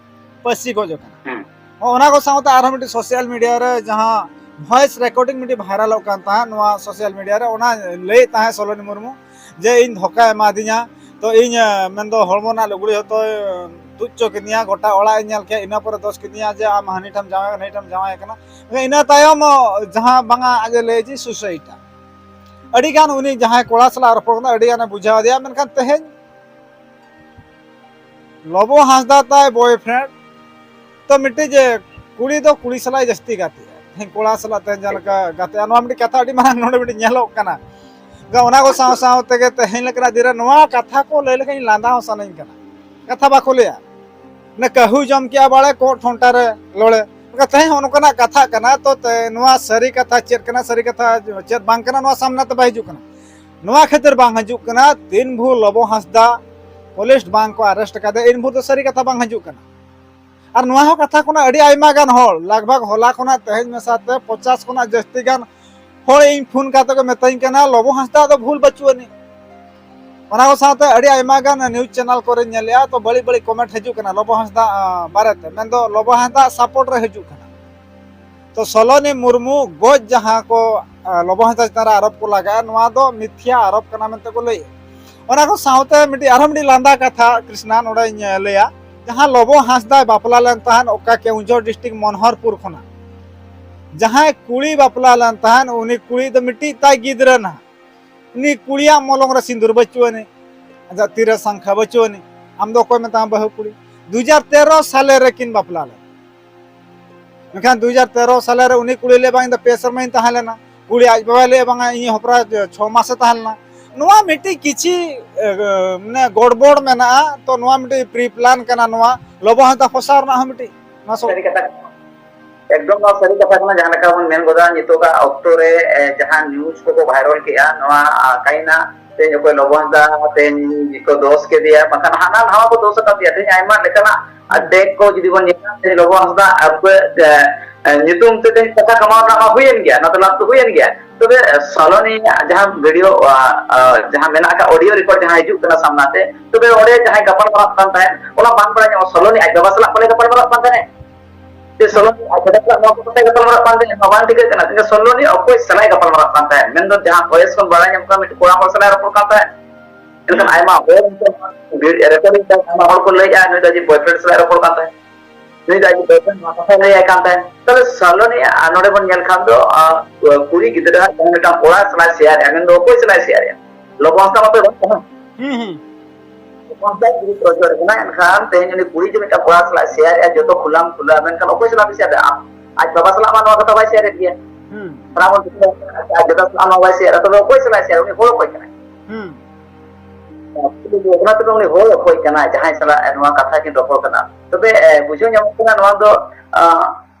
ᱯᱟᱹᱥᱤ ᱜᱚᱡ ᱟᱠᱟᱱᱟ᱾ ᱦᱩᱸ᱾ ᱦᱚᱸ, ᱚᱱᱟ ᱠᱚ ᱥᱟᱶᱛᱮ ᱟᱨᱦᱚᱸ ᱢᱤᱫᱴᱤᱡ ᱥᱳᱥᱟᱞ ᱢᱤᱰᱤᱭᱟ ᱨᱮ ᱡᱟᱦᱟᱸ ᱵᱷᱚᱭᱮᱥ ᱨᱮᱠᱚᱨᱰᱤᱝ ᱢᱤᱫᱴᱤᱡ ᱵᱷᱟᱭᱨᱟᱞᱚᱜ ᱠᱟᱱ ᱛᱟᱦᱮᱸᱫ ᱱᱚᱣᱟ ᱥᱳᱥᱟᱞ ᱢᱤᱰᱤᱭᱟ ᱨᱮ, ᱚᱱᱟ ᱞᱟᱹᱭᱮᱫ ᱛᱟᱦᱮᱸᱫ ᱥᱚᱞᱚᱱᱤ ᱢᱩᱨᱢᱩ ᱡᱮ ᱤᱧ ᱫᱷᱳᱠᱟᱭ ᱮᱢᱟᱫᱤᱧᱟ, ᱛᱚ ᱤᱧ, ᱮ, ᱢᱮᱱᱫᱚ ᱦᱚᱲᱢᱚ ᱨᱮᱱᱟᱜ ᱞᱩᱜᱽᱲᱤ ᱦᱚᱸᱛᱚᱭ ᱛᱩᱫ ᱦᱚᱪᱚ ᱠᱤᱫᱤᱧᱟ, ᱜᱚᱴᱟ ᱚᱲᱟᱜ ᱤᱧ ᱧᱮᱞ ᱠᱮᱫ, ᱤᱱᱟᱹ ᱯᱚᱨᱮ ᱫᱳᱥ ᱠᱤᱫᱤᱧᱟ ᱡᱮ ᱟᱢ ᱦᱟᱹᱱᱤ ᱴᱷᱮᱱ ᱡᱟᱶᱟᱭ, ᱱᱟᱹᱭ ᱴᱷᱮᱱ ᱡᱟᱶᱟᱭ ᱠᱟᱱᱟ᱾ ᱤᱱᱟᱹ ᱛᱟᱭᱚᱢ, ᱚ, ᱡᱟᱦᱟᱸ ᱵᱟᱝᱟ ᱟᱡ ᱮ ᱞᱟᱹᱭ ᱡᱮ ᱥᱩᱥᱟᱭᱤᱰᱟ᱾ ᱟᱹᱰᱤ ᱜᱟᱱ ᱩᱱᱤ ᱡᱟᱦᱟᱸᱭ ᱠᱚᱲᱟ ᱥᱟᱞᱟᱜ ᱨᱚᱯᱚᱲ ᱠᱟᱱᱟ, ᱟᱹᱰᱤ ᱜᱟᱱᱮ ᱵᱩᱡᱷᱟᱹᱣ ᱟᱫᱮᱭᱟ, ᱢᱮᱱᱠᱷᱟᱱ ᱛᱮᱦᱮᱧ ᱞᱚᱵᱚ ᱦᱟᱸᱥᱫᱟ ᱛᱟᱭ ᱵᱚᱭᱯᱷᱨᱮᱱᱰ, ᱛᱚ ᱢᱤᱫᱴᱤᱡ ᱡᱮ ᱠᱩᱲᱤ ᱫᱚ ᱠᱩᱲᱤ ᱥᱟᱞᱟᱜ ᱡᱟᱹᱥᱛᱤ ᱜᱟᱛᱮᱜᱼᱟ, ᱛᱮᱦᱮᱧ ᱠᱚᱲᱟ ᱥᱟᱞᱟᱜ ᱛᱮᱦᱮᱧ ᱡᱟᱦᱟᱸ ᱞᱮᱠᱟ ᱜᱟᱛᱮᱜᱼᱟ, ᱱᱚᱣᱟ ᱢᱤᱫᱴᱤᱡ ᱠᱟᱛᱷᱟ ᱟᱹᱰᱤ ᱢᱟᱨᱟᱝ ᱱᱚᱰᱮ ᱢᱤᱫᱴᱤᱡ ᱧᱮᱞᱚᱜ ᱠᱟᱱᱟ᱾ ᱚᱱᱟ ᱠᱚ ᱥᱟᱶ ᱥᱟᱶ ᱛᱮᱜᱮ ᱛᱮᱦᱮᱧ ᱞᱮᱠᱟᱱᱟᱜ ᱫᱤᱱ ᱨᱮ ᱱᱚᱣᱟ ᱠᱟᱛᱷᱟ ᱠᱚ ᱞᱟᱹᱭ ᱞᱮᱠᱷᱟᱱ ᱤᱧ ᱞᱟᱸᱫᱟ ᱦᱚᱸ ᱥᱟᱱᱟᱧ ᱠᱟᱱᱟ᱾ ᱠᱟᱛᱷᱟ ᱵᱟᱠᱚ ᱞᱟᱹᱭᱟ, ᱚᱱᱟ ᱠᱟᱹᱦᱩ ᱡᱚᱢ ᱠᱮᱜᱼᱟ ᱵᱟᱲᱮ, ᱠᱚᱜ ᱴᱷᱚᱱᱴᱟ ᱨᱮ ᱞᱚᱲᱮ᱾ ᱚᱱᱠᱟ ᱛᱮᱦᱮᱧ ᱦᱚᱸ ᱱᱚᱝᱠᱟᱱᱟᱜ ᱠᱟᱛᱷᱟ ᱠᱟᱱᱟ, ᱛᱚ ᱛᱮ-, ᱱᱚᱣᱟ ᱥᱟᱹᱨᱤ ᱠᱟᱛᱷᱟ ᱪᱮᱫ ᱠᱟᱱᱟ, ᱥᱟᱹᱨᱤ ᱠᱟᱛᱷᱟ ᱪᱮᱫ ᱵᱟᱝ ᱠᱟᱱᱟ, ᱱᱚᱣᱟ ᱥᱟᱢᱱᱟ ᱛᱮ ᱵᱟᱭ ᱦᱤᱡᱩᱜ ᱠᱟᱱᱟ᱾ ᱱᱚᱣᱟ ᱠᱷᱟᱹᱛᱤᱨ ᱵᱟᱝ ᱦᱤᱡᱩᱜ ᱠᱟᱱᱟ, ᱛᱤᱱ ᱵᱷᱳᱨ ᱞᱚᱵᱚ ᱦᱟᱸᱥᱫᱟ ᱯᱩᱞᱤᱥ ᱵᱟᱝ ᱠᱚ ᱟᱨᱮᱥᱴ ᱠᱟᱫᱮ, ᱤᱱ ᱵᱷᱳᱨ ᱫᱚ ᱥᱟᱹᱨᱤ ᱠᱟᱛᱷᱟ ᱵᱟᱝ ᱦᱤᱡᱩᱜ ᱠᱟᱱᱟ᱾ ᱟᱨ ᱱᱚᱣᱟ ᱦᱚᱸ ᱠᱟᱛᱷᱟ ᱠᱷᱚᱱᱟᱜ ᱟᱹᱰᱤ ᱟᱭᱢᱟ ᱜᱟᱱ ᱦᱚᱲ, ᱞᱟᱜᱽ ᱵᱷᱟᱜᱽ ᱦᱚᱞᱟ ᱠᱷᱚᱱᱟᱜ ᱛᱮᱦᱮᱧ ᱢᱮᱥᱟ ᱛᱮ ᱯᱚᱪᱟᱥ ᱠᱷᱚᱱᱟᱜ ᱡᱟᱹᱥᱛᱤ ᱜᱟᱱ ᱦᱚᱲ ᱤᱧ ᱯᱷᱳᱱ ᱠᱟᱛᱮ ᱠᱚ ᱢᱮᱛᱟᱹᱧ ᱠᱟᱱᱟ, "ᱞᱚᱵᱚ ᱦᱟᱸᱥᱫᱟ ᱫᱚ ᱵᱷᱩᱞ ᱵᱟᱹᱪᱩᱜ ᱟᱹᱱᱤᱡ᱾" ᱚᱱᱟ ᱠᱚ ᱥᱟᱶᱛᱮ ᱟᱹᱰᱤ ᱟᱭᱢᱟ ᱜᱟᱱ ᱱᱤᱭᱩᱡᱽ ᱪᱮᱱᱮᱞ ᱠᱚᱨᱮᱧ ᱧᱮᱞᱮᱜᱼᱟ, ᱛᱚ ᱵᱟᱹᱲᱤᱡ ᱵᱟᱹᱲᱤᱡ ᱠᱚᱢᱮᱱᱴ ᱦᱤᱡᱩᱜ ᱠᱟᱱᱟ ᱞᱚᱵᱚ ᱦᱟᱸᱥᱫᱟ, ᱟᱸ, ᱵᱟᱨᱮᱛᱮ, ᱢᱮᱱᱫᱚ ᱞᱚᱵᱚ ᱦᱟᱸᱥᱫᱟ ᱥᱟᱯᱳᱨᱴ ᱨᱮ ᱦᱤᱡᱩᱜ ᱠᱟᱱᱟ᱾ ᱛᱚ ᱥᱚᱞᱚᱱᱤ ᱢᱩᱨᱢᱩ ᱜᱚᱡ ᱡᱟᱦᱟᱸ ᱠᱚ, ᱟᱸ, ᱞᱚᱵᱚ ᱦᱟᱸᱥᱫᱟ ᱪᱮᱛᱟᱱ ᱨᱮ ᱟᱨᱳᱯ ᱠᱚ ᱞᱟᱜᱟᱜᱼᱟ, ᱱᱚᱣᱟ ᱫᱚ ᱢᱤᱛᱷᱭᱟ ᱟᱨᱳᱯ ᱠᱟᱱᱟ ᱢᱮᱱᱛᱮ ᱠᱚ ᱞᱟᱹᱭᱮᱜᱼᱟ᱾ ᱚᱱᱟ ᱠᱚ ᱥᱟᱶᱛᱮ ᱢᱤᱫᱴᱤᱡ ᱟᱨᱦᱚᱸ ᱢᱤᱫᱴᱤᱡ ᱞᱟᱸᱫᱟ ᱠᱟᱛᱷᱟ ᱠᱨᱤᱥᱱᱟ ᱱᱚᱰᱮᱧ, ᱟᱸ, ᱞᱟᱹᱭᱟ, ᱡᱟᱦᱟᱸ ᱞᱚᱵᱚ ᱦᱟᱸᱥᱫᱟᱭ ᱵᱟᱯᱞᱟ ᱞᱮᱱ ᱛᱟᱦᱮᱸᱫ ᱚᱠᱟ ᱠᱮᱣᱚᱱᱡᱷᱚᱨ ᱰᱤᱥᱴᱨᱤᱠᱴ ᱢᱚᱱᱦᱚᱨᱯᱩᱨ ᱠᱷᱚᱱᱟᱜ, ᱡᱟᱦᱟᱸᱭ ᱠᱩᱲᱤ ᱵᱟᱯᱞᱟ ᱞᱮᱱ ᱛᱟᱦᱮᱸᱱ, ᱩᱱᱤ ᱠᱩᱲᱤ ᱫᱚ ᱢᱤᱫᱴᱤᱡ ᱛᱟᱭ ᱜᱤᱫᱽᱨᱟᱹ ᱱᱟᱦᱟᱜ᱾ ᱩᱱᱤ ᱠᱩᱲᱤᱭᱟᱜ ᱢᱚᱞᱚᱝ ᱨᱮ ᱥᱤᱸᱫᱩᱨ ᱵᱟᱹᱪᱩᱜ ᱟᱹᱱᱤᱡ, ᱟᱡᱟᱜ ᱛᱤᱨᱮ ᱥᱟᱝᱠᱷᱟ ᱵᱟᱹᱪᱩᱜ ᱟᱹᱱᱤᱡ, ᱟᱢ ᱫᱚ ᱚᱠᱚᱭ ᱢᱮᱛᱟᱢᱟ ᱵᱟᱹᱦᱩ ᱠᱩᱲᱤ? ᱫᱩ ᱦᱟᱡᱟᱨ ᱛᱮᱨᱚ ᱥᱟᱞᱮ ᱨᱮ ᱠᱤᱱ ᱵᱟᱯᱞᱟ ᱞᱮᱱᱟ᱾ ᱢᱮᱱᱠᱷᱟᱱ ᱫᱩ ᱦᱟᱡᱟᱨ ᱛᱮᱨᱚ ᱥᱟᱞᱮ ᱨᱮ ᱩᱱᱤ ᱠᱩᱲᱤ ᱞᱟᱹᱭ, "ᱵᱟᱝ, ᱤᱧ ᱫᱚ ᱯᱮ ᱥᱮᱨᱢᱟᱧ ᱛᱟᱦᱮᱸ ᱞᱮᱱᱟ", ᱠᱩᱲᱤ ᱟᱡ ᱵᱟᱵᱟᱭ ᱞᱟᱹᱭᱟ, "ᱵᱟᱝᱟ, ᱤᱧ ᱦᱚᱯᱨᱟ ᱪᱷᱚ ᱢᱟᱥᱮ ᱛᱟᱦᱮᱸ ᱞᱮᱱᱟ᱾" ᱱᱚᱣᱟ ᱢᱤᱫᱴᱤᱡ ᱠᱤᱪᱷᱤ, ᱮ, ᱢᱟᱱᱮ ᱜᱚᱲᱵᱚᱲ ᱢᱮᱱᱟᱜᱼᱟ᱾ ᱛᱚ ᱱᱚᱣᱟ ᱢᱤᱫᱴᱤᱡ pre plan ᱠᱟᱱᱟ, ᱱᱚᱣᱟ ᱞᱚᱵᱚ ᱦᱟᱸᱥᱫᱟ ᱯᱷᱚᱥᱟᱣ ᱨᱮᱱᱟᱜ ᱦᱚᱸ ᱢᱤᱫᱴᱤᱡ ᱱᱚᱣᱟ ᱥᱚ- ᱥᱟᱹᱨᱤ ᱠᱟᱛᱷᱟ᱾ ᱮᱠᱫᱚᱢ ᱱᱚᱣᱟ ᱥᱟᱹᱨᱤ ᱠᱟᱛᱷᱟ ᱠᱟᱱᱟ, ᱡᱟᱦᱟᱸ ᱞᱮᱠᱟ ᱵᱚᱱ ᱢᱮᱱ ᱜᱚᱫᱟ ᱱᱤᱛᱚᱜᱟᱜ ᱚᱠᱛᱚ ᱨᱮ, ᱮ, ᱡᱟᱦᱟᱸ news ᱠᱚᱠᱚ viral ᱠᱮᱜᱼᱟ, ᱱᱚᱣᱟ, ᱟ, ᱠᱟᱭᱱᱟ ᱛᱮᱦᱮᱧ ᱚᱠᱚᱭ ᱞᱚᱵᱚ ᱦᱟᱸᱥᱫᱟ ᱛᱮᱦᱮᱧ ᱠᱚ ᱫᱳᱥ ᱠᱮᱫᱮᱭᱟ, ᱵᱟᱝᱠᱷᱟᱱ ᱦᱟᱱᱟ ᱱᱟᱣᱟ ᱠᱚ ᱫᱳᱥ ᱟᱠᱟᱫᱮᱭᱟ, ᱛᱮᱦᱮᱧ ᱟᱭᱢᱟ ᱞᱮᱠᱟᱱᱟᱜ, ᱟ, ᱦᱩᱸ᱾ Tag ᱠᱚ ᱡᱩᱫᱤ ᱵᱚᱱ ᱧᱮᱞᱟ, ᱛᱮᱦᱮᱧ ᱞᱚᱵᱚ ᱦᱟᱸᱥᱫᱟ ᱟᱵᱚ, ᱮ, ᱮ, ᱧᱩᱛᱩᱢ ᱛᱮ ᱛᱮᱦᱮᱧ ᱴᱟᱠᱟ ᱠᱟᱢᱟᱣ ᱨᱮᱱᱟᱜ ᱢᱟ ᱦᱩᱭᱮᱱ ᱜᱮᱭᱟ, ᱱᱚᱣᱟ ᱫᱚ ᱞᱟᱵᱷ ᱫᱚ ᱦᱩᱭᱮᱱ ᱜᱮᱭᱟ᱾ ᱛᱚᱵᱮ, ᱮ, ᱥᱚᱞᱚᱱᱤ ᱡᱟᱦᱟᱸ video, ᱟ, ᱟ, ᱡᱟᱦᱟᱸ ᱢᱮᱱᱟᱜ ᱟᱠᱟᱫ audio record ᱡᱟᱦᱟᱸ ᱦᱤᱡᱩᱜ ᱠᱟᱱᱟ ᱥᱟᱢᱱᱟ ᱛᱮ, ᱛᱚᱵᱮ ᱚᱸᱰᱮ ᱡᱟᱦᱟᱸᱭ ᱜᱟᱯᱟᱞ ᱢᱟᱨᱟᱜ ᱠᱟᱱ ᱛᱟᱦᱮᱸᱫ, ᱚᱱᱟ ᱵᱟᱝ ᱵᱟᱲᱟᱭ ᱧᱟᱢᱚᱜ, ᱥᱚᱞᱚᱱᱤ ᱟᱡ ᱵᱟᱵᱟ ᱥᱟᱞᱟᱜ ᱯᱟᱞᱮ ᱜᱟᱯᱟᱞ ᱢᱟᱨᱟᱜ ᱠᱟᱱ ᱛᱟᱦᱮᱸᱫ᱾ ᱡᱮ ᱥᱚᱞᱚᱱᱤ ᱟᱡ ᱫᱟᱫᱟ ᱥᱟᱞᱟᱜ ᱱᱚᱣᱟ ᱠᱚ ᱠᱟᱛᱷᱟᱭ ᱜᱟᱯᱟᱞ ᱢᱟᱨᱟᱜ ᱠᱟᱱ ᱛᱟᱦᱮᱸᱫ, ᱱᱚᱣᱟ ᱵᱟᱝ ᱴᱷᱤᱠᱟᱹᱜ ᱠᱟᱱᱟ᱾ ᱛᱤᱱᱟᱹᱜ ᱥᱚᱞᱚᱱᱤ ᱚᱠᱚᱭ ᱥᱟᱞᱟᱜ ᱜᱟᱯᱟᱞ ᱢᱟᱨᱟᱜ ᱠᱟᱱ ᱛᱟᱦᱮᱸᱫ, ᱢᱮᱱᱫᱚ ᱡᱟᱦᱟᱸ voice ᱠᱷᱚᱱ ᱵᱟᱲᱟᱭ ᱧᱟᱢᱚᱜ ᱠᱟᱱᱟ, ᱢᱤᱫᱴᱮᱱ ᱠᱚᱲᱟ ᱦᱚᱲ ᱥᱟᱞᱟᱜ ᱨᱚᱯᱚᱲ ᱠᱟᱱ ᱛᱟᱦᱮᱸᱫ᱾ ᱢᱮᱱᱠᱷᱟᱱ ᱦᱩᱸ᱾ ᱟᱭᱢᱟ ᱦᱚᱲ ᱱᱤᱛᱚᱜ recording ᱛᱮ ᱟᱭᱢᱟ ᱦᱚᱲ ᱠᱚ ᱞᱟᱹᱭᱮᱫᱼᱟ, ᱱᱩᱭ ᱫᱚ ᱟᱡ boyfriend ᱥᱟᱞᱟᱜ ᱨᱚᱯᱚᱲ ᱠᱟᱱ ᱛᱟᱦᱮᱸᱫ, ᱱᱩᱭ ᱫᱚ ᱟᱡ boyfriend ᱱᱚᱣᱟ ᱠᱟᱛᱷᱟᱭ ᱞᱟᱹᱭᱟᱭ ᱠᱟᱱ ᱛᱟᱦᱮᱸᱫ᱾ ᱛᱟᱦᱞᱮ ᱥᱚᱞᱚᱱᱤ ᱟᱨ ᱱᱚᱰᱮ ᱵᱚᱱ ᱧᱮᱞ ᱠᱷᱟᱱ ᱫᱚ, ᱟᱸ, ᱠᱩᱲᱤ ᱜᱤᱫᱽᱨᱟᱹ ᱟᱜ ᱡᱟᱦᱟᱸ ᱢᱤᱫᱴᱟᱝ ᱠᱚᱲᱟ ᱥᱟᱞᱟᱜ share ᱮᱫᱼᱟ, ᱢᱮᱱᱫᱚ ᱚᱠᱚᱭ ᱥᱟᱞᱟᱜ share ᱮᱫᱼᱟ? ᱞᱚᱵᱚ ᱦᱟᱸᱥᱫᱟ ᱢᱟᱛᱚ ᱵᱟᱝ ᱠᱟᱱᱟ᱾ ᱦᱩᱸ, ᱦᱩᱸ᱾ ᱚᱱᱠᱟ ᱡᱩᱫᱤ ᱯᱨᱚᱪᱚᱨ ᱠᱟᱱᱟ, ᱮᱱᱠᱷᱟᱱ ᱛᱮᱦᱮᱧ ᱩᱱᱤ ᱠᱩᱲᱤ ᱡᱮ ᱢᱤᱫᱴᱟᱝ ᱠᱚᱲᱟ ᱥᱟᱞᱟᱜ share ᱮᱫᱼᱟ, ᱡᱚᱛᱚ ᱠᱷᱩᱞᱟᱢ ᱠᱷᱩᱞᱟ, ᱢᱮᱱᱠᱷᱟᱱ ᱚᱠᱚᱭ ᱥᱟᱞᱟᱜ ᱯᱮ share ᱮᱫᱼᱟ? ᱟᱡ ᱵᱟᱵᱟ ᱥᱟᱞᱟᱜ ᱢᱟ ᱱᱚᱣᱟ ᱠᱟᱛᱷᱟ ᱵᱟᱭ share ᱮᱫ ᱜᱮᱭᱟ᱾ ᱦᱩᱸ᱾ ᱚᱱᱟ ᱵᱚᱱ ᱴᱷᱤᱠᱟᱹᱭᱟ, ᱟᱡ ᱫᱟᱫᱟ ᱥᱟᱞᱟᱜ ᱱᱚᱣᱟ ᱵᱟᱭ share ᱮᱫᱼᱟ, ᱛᱚᱵᱮ ᱚᱠᱚᱭ ᱥᱟᱞᱟᱜ share? ᱩᱱᱤ ᱦᱚᱲ ᱚᱠᱚᱭ ᱠᱟᱱᱟᱭ? ᱦᱩᱸ᱾ ᱚᱱᱟ ᱛᱮᱫᱚ ᱩᱱᱤ ᱦᱚᱲ ᱚᱠᱚᱭ ᱠᱟᱱᱟᱭ, ᱡᱟᱦᱟᱸᱭ ᱥᱟᱞᱟᱜ ᱱᱚᱣᱟ ᱠᱟᱛᱷᱟ ᱠᱤᱱ ᱨᱚᱯᱚᱲ ᱠᱟᱱᱟ? ᱛᱚᱵᱮ, ᱮ, ᱵᱩᱡᱷᱟᱹᱣ ᱧᱟᱢᱚᱜ ᱠᱟᱱᱟ, ᱱᱚᱣᱟ ᱫᱚ, ᱟ,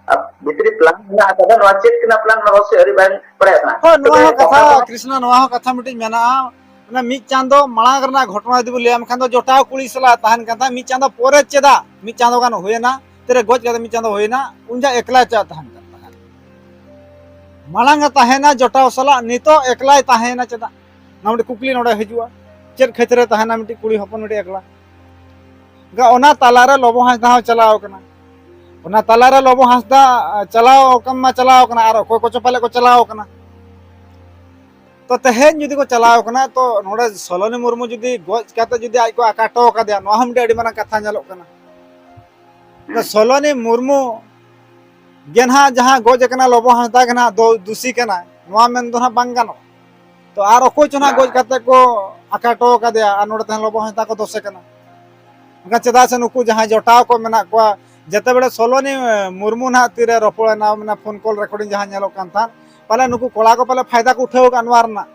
ᱟ, ᱵᱷᱤᱛᱨᱤ plan ᱢᱮᱱᱟᱜ ᱟᱠᱟᱫᱟ᱾ ᱱᱚᱣᱟ ᱪᱮᱫ ᱠᱟᱱᱟ plan, ᱚᱱᱟ ᱚᱵᱚᱥᱥᱳᱭ ᱟᱹᱣᱨᱤ ᱵᱟᱝ ᱵᱟᱲᱟᱭᱚᱜ ᱠᱟᱱᱟ᱾ ᱦᱳᱭ, ᱱᱚᱣᱟ ᱛᱚᱵᱮ ᱦᱚᱸ ᱠᱟᱛᱷᱟ, ᱠᱟᱛᱷᱟ ᱫᱚ ᱠᱨᱤᱥᱱᱟ, ᱱᱚᱣᱟ ᱦᱚᱸ ᱠᱟᱛᱷᱟ ᱢᱤᱫᱴᱤᱡ ᱢᱮᱱᱟᱜᱼᱟ᱾ ᱚᱱᱟ ᱢᱤᱫ ᱪᱟᱸᱫᱚ ᱢᱟᱲᱟᱝ ᱨᱮᱱᱟᱜ ᱜᱷᱚᱴᱚᱱᱟ ᱡᱩᱫᱤ ᱵᱚᱱ ᱞᱟᱹᱭᱟᱢ ᱠᱷᱟᱱ ᱫᱚ, ᱡᱚᱴᱟᱣ ᱠᱩᱲᱤ ᱥᱟᱞᱟᱜ ᱛᱟᱦᱮᱱ ᱠᱟᱱ ᱛᱟᱦᱮᱸᱫ᱾ ᱢᱤᱫ ᱪᱟᱸᱫᱚ ᱯᱚᱨᱮ ᱪᱮᱫᱟᱜ? ᱢᱤᱫ ᱪᱟᱸᱫᱚ ᱜᱟᱱ ᱦᱩᱭᱮᱱᱟ, ᱛᱤᱨᱮ ᱜᱚᱡ ᱠᱟᱛᱮ ᱢᱤᱫ ᱪᱟᱸᱫᱚ ᱦᱩᱭᱮᱱᱟ, ᱩᱱ ᱡᱚᱦᱚᱜ ᱮᱠᱞᱟ ᱪᱟᱞᱟᱜ ᱛᱟᱦᱮᱱ ᱠᱟᱱ ᱛᱟᱦᱮᱸᱫ᱾ ᱢᱟᱲᱟᱝ ᱮ ᱛᱟᱦᱮᱱᱟ ᱡᱚᱴᱟᱣ ᱥᱟᱞᱟᱜ, ᱱᱤᱛᱚᱜ ᱮᱠᱞᱟᱭ ᱛᱟᱦᱮᱱᱟ ᱪᱮᱫᱟᱜ? ᱱᱚᱣᱟ ᱢᱤᱫᱴᱤᱡ ᱠᱩᱠᱞᱤ ᱱᱚᱰᱮ ᱦᱤᱡᱩᱜᱼᱟ, ᱪᱮᱫ ᱠᱷᱟᱹᱛᱤᱨ ᱮ ᱛᱟᱦᱮᱱᱟ ᱢᱤᱫᱴᱤᱡ ᱠᱩᱲᱤ ᱦᱚᱯᱚᱱ ᱢᱤᱫᱴᱤᱡ ᱮᱠᱞᱟ? ᱮᱱᱠᱷᱟᱱ ᱚᱱᱟ ᱛᱟᱞᱟᱨᱮ ᱞᱚᱵᱚ ᱦᱟᱸᱥᱫᱟ ᱦᱚᱸ ᱪᱟᱞᱟᱣ ᱟᱠᱟᱱᱟ᱾ ᱚᱱᱟ ᱛᱟᱞᱟᱨᱮ ᱞᱚᱵᱚ ᱦᱟᱸᱥᱫᱟ, ᱟ, ᱪᱟᱞᱟᱣ ᱟᱠᱟᱱ ᱢᱟ ᱪᱟᱞᱟᱣ ᱟᱠᱟᱱᱟ, ᱟᱨ ᱚᱠᱚᱭ ᱠᱚᱪᱚ ᱯᱟᱞᱮ ᱠᱚ ᱪᱟᱞᱟᱣ ᱟᱠᱟᱱᱟ᱾ ᱛᱚ ᱛᱮᱦᱮᱧ ᱡᱩᱫᱤ ᱠᱚ ᱪᱟᱞᱟᱣ ᱟᱠᱟᱱᱟ, ᱛᱚ ᱱᱚᱰᱮ ᱥᱚᱞᱚᱱᱤ ᱢᱩᱨᱢᱩ ᱡᱩᱫᱤ ᱜᱚᱡ ᱠᱟᱛᱮ ᱡᱩᱫᱤ ᱟᱡ ᱠᱚ ᱟᱠᱟᱴᱚ ᱟᱠᱟᱫᱮᱭᱟ, ᱱᱚᱣᱟ ᱦᱚᱸ ᱢᱤᱫᱴᱮᱱ ᱟᱹᱰᱤ ᱢᱟᱨᱟᱝ ᱠᱟᱛᱷᱟ ᱧᱮᱞᱚᱜ ᱠᱟᱱᱟ᱾ ᱛᱚ ᱥᱚᱞᱚᱱᱤ ᱢᱩᱨᱢᱩ ᱜᱮ ᱱᱟᱦᱟᱜ ᱡᱟᱦᱟᱸ ᱜᱚᱡ ᱟᱠᱟᱱᱟ ᱞᱚᱵᱚ ᱦᱟᱸᱥᱫᱟ ᱜᱮ ᱱᱟᱦᱟᱜ ᱫᱚ ᱫᱩᱥᱤ ᱠᱟᱱᱟᱭ, ᱱᱚᱣᱟ ᱢᱮᱱ ᱫᱚ ᱱᱟᱦᱟᱜ ᱵᱟᱝ ᱜᱟᱱᱚᱜᱼᱟ᱾ ᱛᱚ ᱟᱨ ᱚᱠᱚᱭ ᱪᱚ ᱱᱟᱦᱟᱜ ᱜᱚᱡ ᱠᱟᱛᱮ ᱠᱚ ᱟᱠᱟ ᱦᱚᱴᱚ ᱠᱟᱫᱮᱭᱟ ᱟᱨ ᱱᱚᱰᱮ ᱛᱟᱦᱮᱸ ᱞᱚᱵᱚ ᱦᱟᱸᱥᱫᱟ ᱠᱚ ᱫᱚᱥᱮ ᱠᱟᱱᱟ᱾ ᱢᱮᱱᱠᱷᱟᱱ ᱪᱮᱫᱟᱜ ᱥᱮ ᱱᱩᱠᱩ ᱡᱟᱦᱟᱸᱭ ᱡᱚᱴᱟᱣ ᱠᱚ ᱢᱮᱱᱟᱜ ᱠᱚᱣᱟ, ᱡᱮᱛᱮ ᱵᱮᱲᱮ ᱥᱚᱞᱚᱱᱤ ᱢᱩᱨᱢᱩ ᱱᱟᱦᱟᱜ ᱛᱤᱨᱮ ᱨᱚᱯᱚᱲ ᱮᱱᱟ, ᱢᱟᱱᱮ ᱯᱷᱳᱱ ᱠᱚᱞ ᱨᱮᱠᱚᱨᱰᱤᱝ ᱡᱟᱦᱟᱸ ᱧᱮᱞᱚᱜ ᱠᱟᱱ ᱛᱟᱦᱮᱸᱫ, ᱯᱟᱞᱮ ᱱᱩᱠᱩ ᱠᱚᱲᱟ ᱠᱚ ᱯᱟᱞᱮ ᱯᱷᱟᱭᱫᱟ ᱠᱚ ᱩᱴᱷᱟᱹᱣ ᱟᱠᱟᱫ ᱱᱚᱣᱟ ᱨᱮᱱᱟᱜ᱾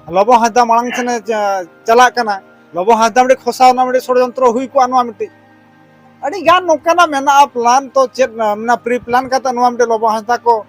ᱞᱚᱵᱚ ᱦᱟᱸᱥᱫᱟ ᱢᱟᱲᱟᱝ ᱥᱮᱱᱮ ᱪᱟ-, ᱪᱟᱞᱟᱜ ᱠᱟᱱᱟ, ᱞᱚᱵᱚ ᱦᱟᱸᱥᱫᱟ ᱢᱤᱫᱴᱤᱡ ᱠᱷᱚᱥᱟᱣ ᱨᱮᱱᱟᱜ ᱢᱤᱫᱴᱤᱡ ᱥᱚᱲᱭᱚᱱᱛᱨᱚ ᱦᱩᱭ ᱠᱚᱜᱼᱟ ᱱᱚᱣᱟ ᱢᱤᱫᱴᱤᱡ᱾ ᱟᱹᱰᱤ ᱜᱟᱱ ᱱᱚᱝᱠᱟᱱᱟᱜ ᱢᱮᱱᱟᱜᱼᱟ ᱯᱞᱟᱱ, ᱛᱚ ᱪᱮᱫ, ᱢᱮᱱᱟᱜᱼᱟ, ᱯᱨᱤ ᱯᱞᱟᱱ ᱠᱟᱛᱮ ᱱᱚᱣᱟ ᱢᱤᱫᱴᱤᱡ ᱞᱚᱵᱚ ᱦᱟᱸᱥᱫᱟ ᱠᱚ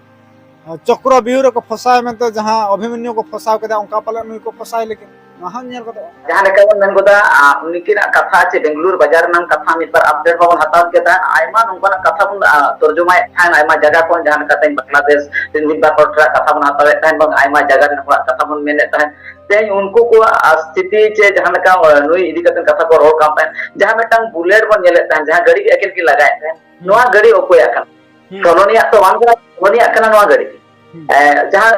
ᱪᱚᱠᱨᱚ ᱵᱤᱦᱩ ᱨᱮᱠᱚ ᱯᱷᱚᱥᱟᱣ ᱢᱮᱱᱛᱮ ᱡᱟᱦᱟᱸ ᱚᱵᱷᱤᱢᱚᱱᱭᱩ ᱠᱚ ᱯᱷᱚᱥᱟᱣ ᱠᱮᱫᱟ, ᱚᱱᱠᱟ ᱯᱟᱞᱮ ᱱᱩᱭ ᱠᱚ ᱯᱷᱚᱥᱟᱣ ᱞᱟᱹᱜᱤᱫ, ᱱᱚᱣᱟ ᱦᱚᱸ ᱧᱮᱞ ᱜᱚᱫᱚᱜᱼᱟ᱾ ᱡᱟᱦᱟᱸ ᱞᱮᱠᱟ ᱵᱚᱱ ᱢᱮᱱ ᱜᱚᱫᱟ, ᱟ, ᱩᱱᱠᱤᱱᱟᱜ ᱠᱟᱛᱷᱟ ᱪᱮ ᱵᱮᱝᱜᱟᱞᱩᱨᱩ ᱵᱟᱡᱟᱨ ᱨᱮᱱᱟᱜ ᱠᱟᱛᱷᱟ ᱢᱤᱫ ᱵᱟᱨ ᱟᱯᱰᱮᱴ ᱢᱟᱵᱚᱱ ᱦᱟᱛᱟᱣ ᱠᱮᱫᱟ, ᱟᱭᱢᱟ ᱱᱚᱝᱠᱟᱱᱟᱜ ᱠᱟᱛᱷᱟ ᱵᱚᱱ, ᱟ, ᱛᱚᱨᱡᱚᱢᱟᱭᱮᱫ ᱛᱟᱦᱮᱸᱱ, ᱟᱭᱢᱟ ᱡᱟᱭᱜᱟ ᱠᱷᱚᱱ, ᱡᱟᱦᱟᱸ ᱞᱮᱠᱟᱛᱮ ᱵᱟᱝᱞᱟᱫᱮᱥ ᱨᱮᱱ ᱢᱤᱫ ᱵᱟᱨ ᱦᱚᱲ ᱴᱷᱮᱱ ᱠᱟᱛᱷᱟ ᱵᱚᱱ ᱦᱟᱛᱟᱣᱮᱫ ᱛᱟᱦᱮᱸᱱ, ᱵᱟᱝ ᱟᱭᱢᱟ ᱡᱟᱭᱜᱟ ᱨᱮᱱ ᱦᱚᱲᱟᱜ ᱠᱟᱛᱷᱟ ᱵᱚᱱ ᱢᱮᱱᱮᱫ ᱛᱟᱦᱮᱸᱱ᱾ ᱛᱮᱦᱮᱧ ᱩᱱᱠᱩ ᱠᱚᱣᱟᱜ, ᱟ, ᱥᱛᱷᱤᱛᱤ ᱪᱮ ᱡᱟᱦᱟᱸ ᱞᱮᱠᱟ, ᱟ, ᱱᱩᱭ ᱤᱫᱤ ᱠᱟᱛᱮ ᱠᱟᱛᱷᱟ ᱠᱚ ᱨᱚᱲ ᱠᱟᱱ ᱛᱟᱦᱮᱸᱱ, ᱡᱟᱦᱟᱸ ᱢᱤᱫᱴᱟᱝ ᱵᱩᱞᱮᱴ ᱵᱚᱱ ᱧᱮᱞᱮᱫ ᱛᱟᱦᱮᱸᱱ, ᱡᱟᱦᱟᱸ ᱜᱟᱹᱰᱤ ᱜᱮ ᱟᱹᱠᱤᱱ ᱠᱤᱱ ᱞᱟᱜᱟᱭᱮᱫ ᱛᱟᱦᱮᱸᱱ, ᱦᱩᱸ᱾ ᱱᱚᱣᱟ ᱜᱟᱹᱰᱤ ᱚᱠᱚᱭᱟᱜ ᱠᱟᱱᱟ? ᱦᱩᱸ᱾ ᱥᱚᱞᱚᱱᱤᱭᱟᱜ ᱛᱚ ᱵᱟᱝ ᱠᱟᱱᱟ, ᱥᱚᱞᱚᱱᱤᱭᱟᱜ ᱠᱟᱱᱟ ᱱᱚᱣᱟ ᱜᱟᱹᱰᱤ᱾ ᱦᱩᱸ᱾ ᱮ, ᱡᱟᱦᱟᱸ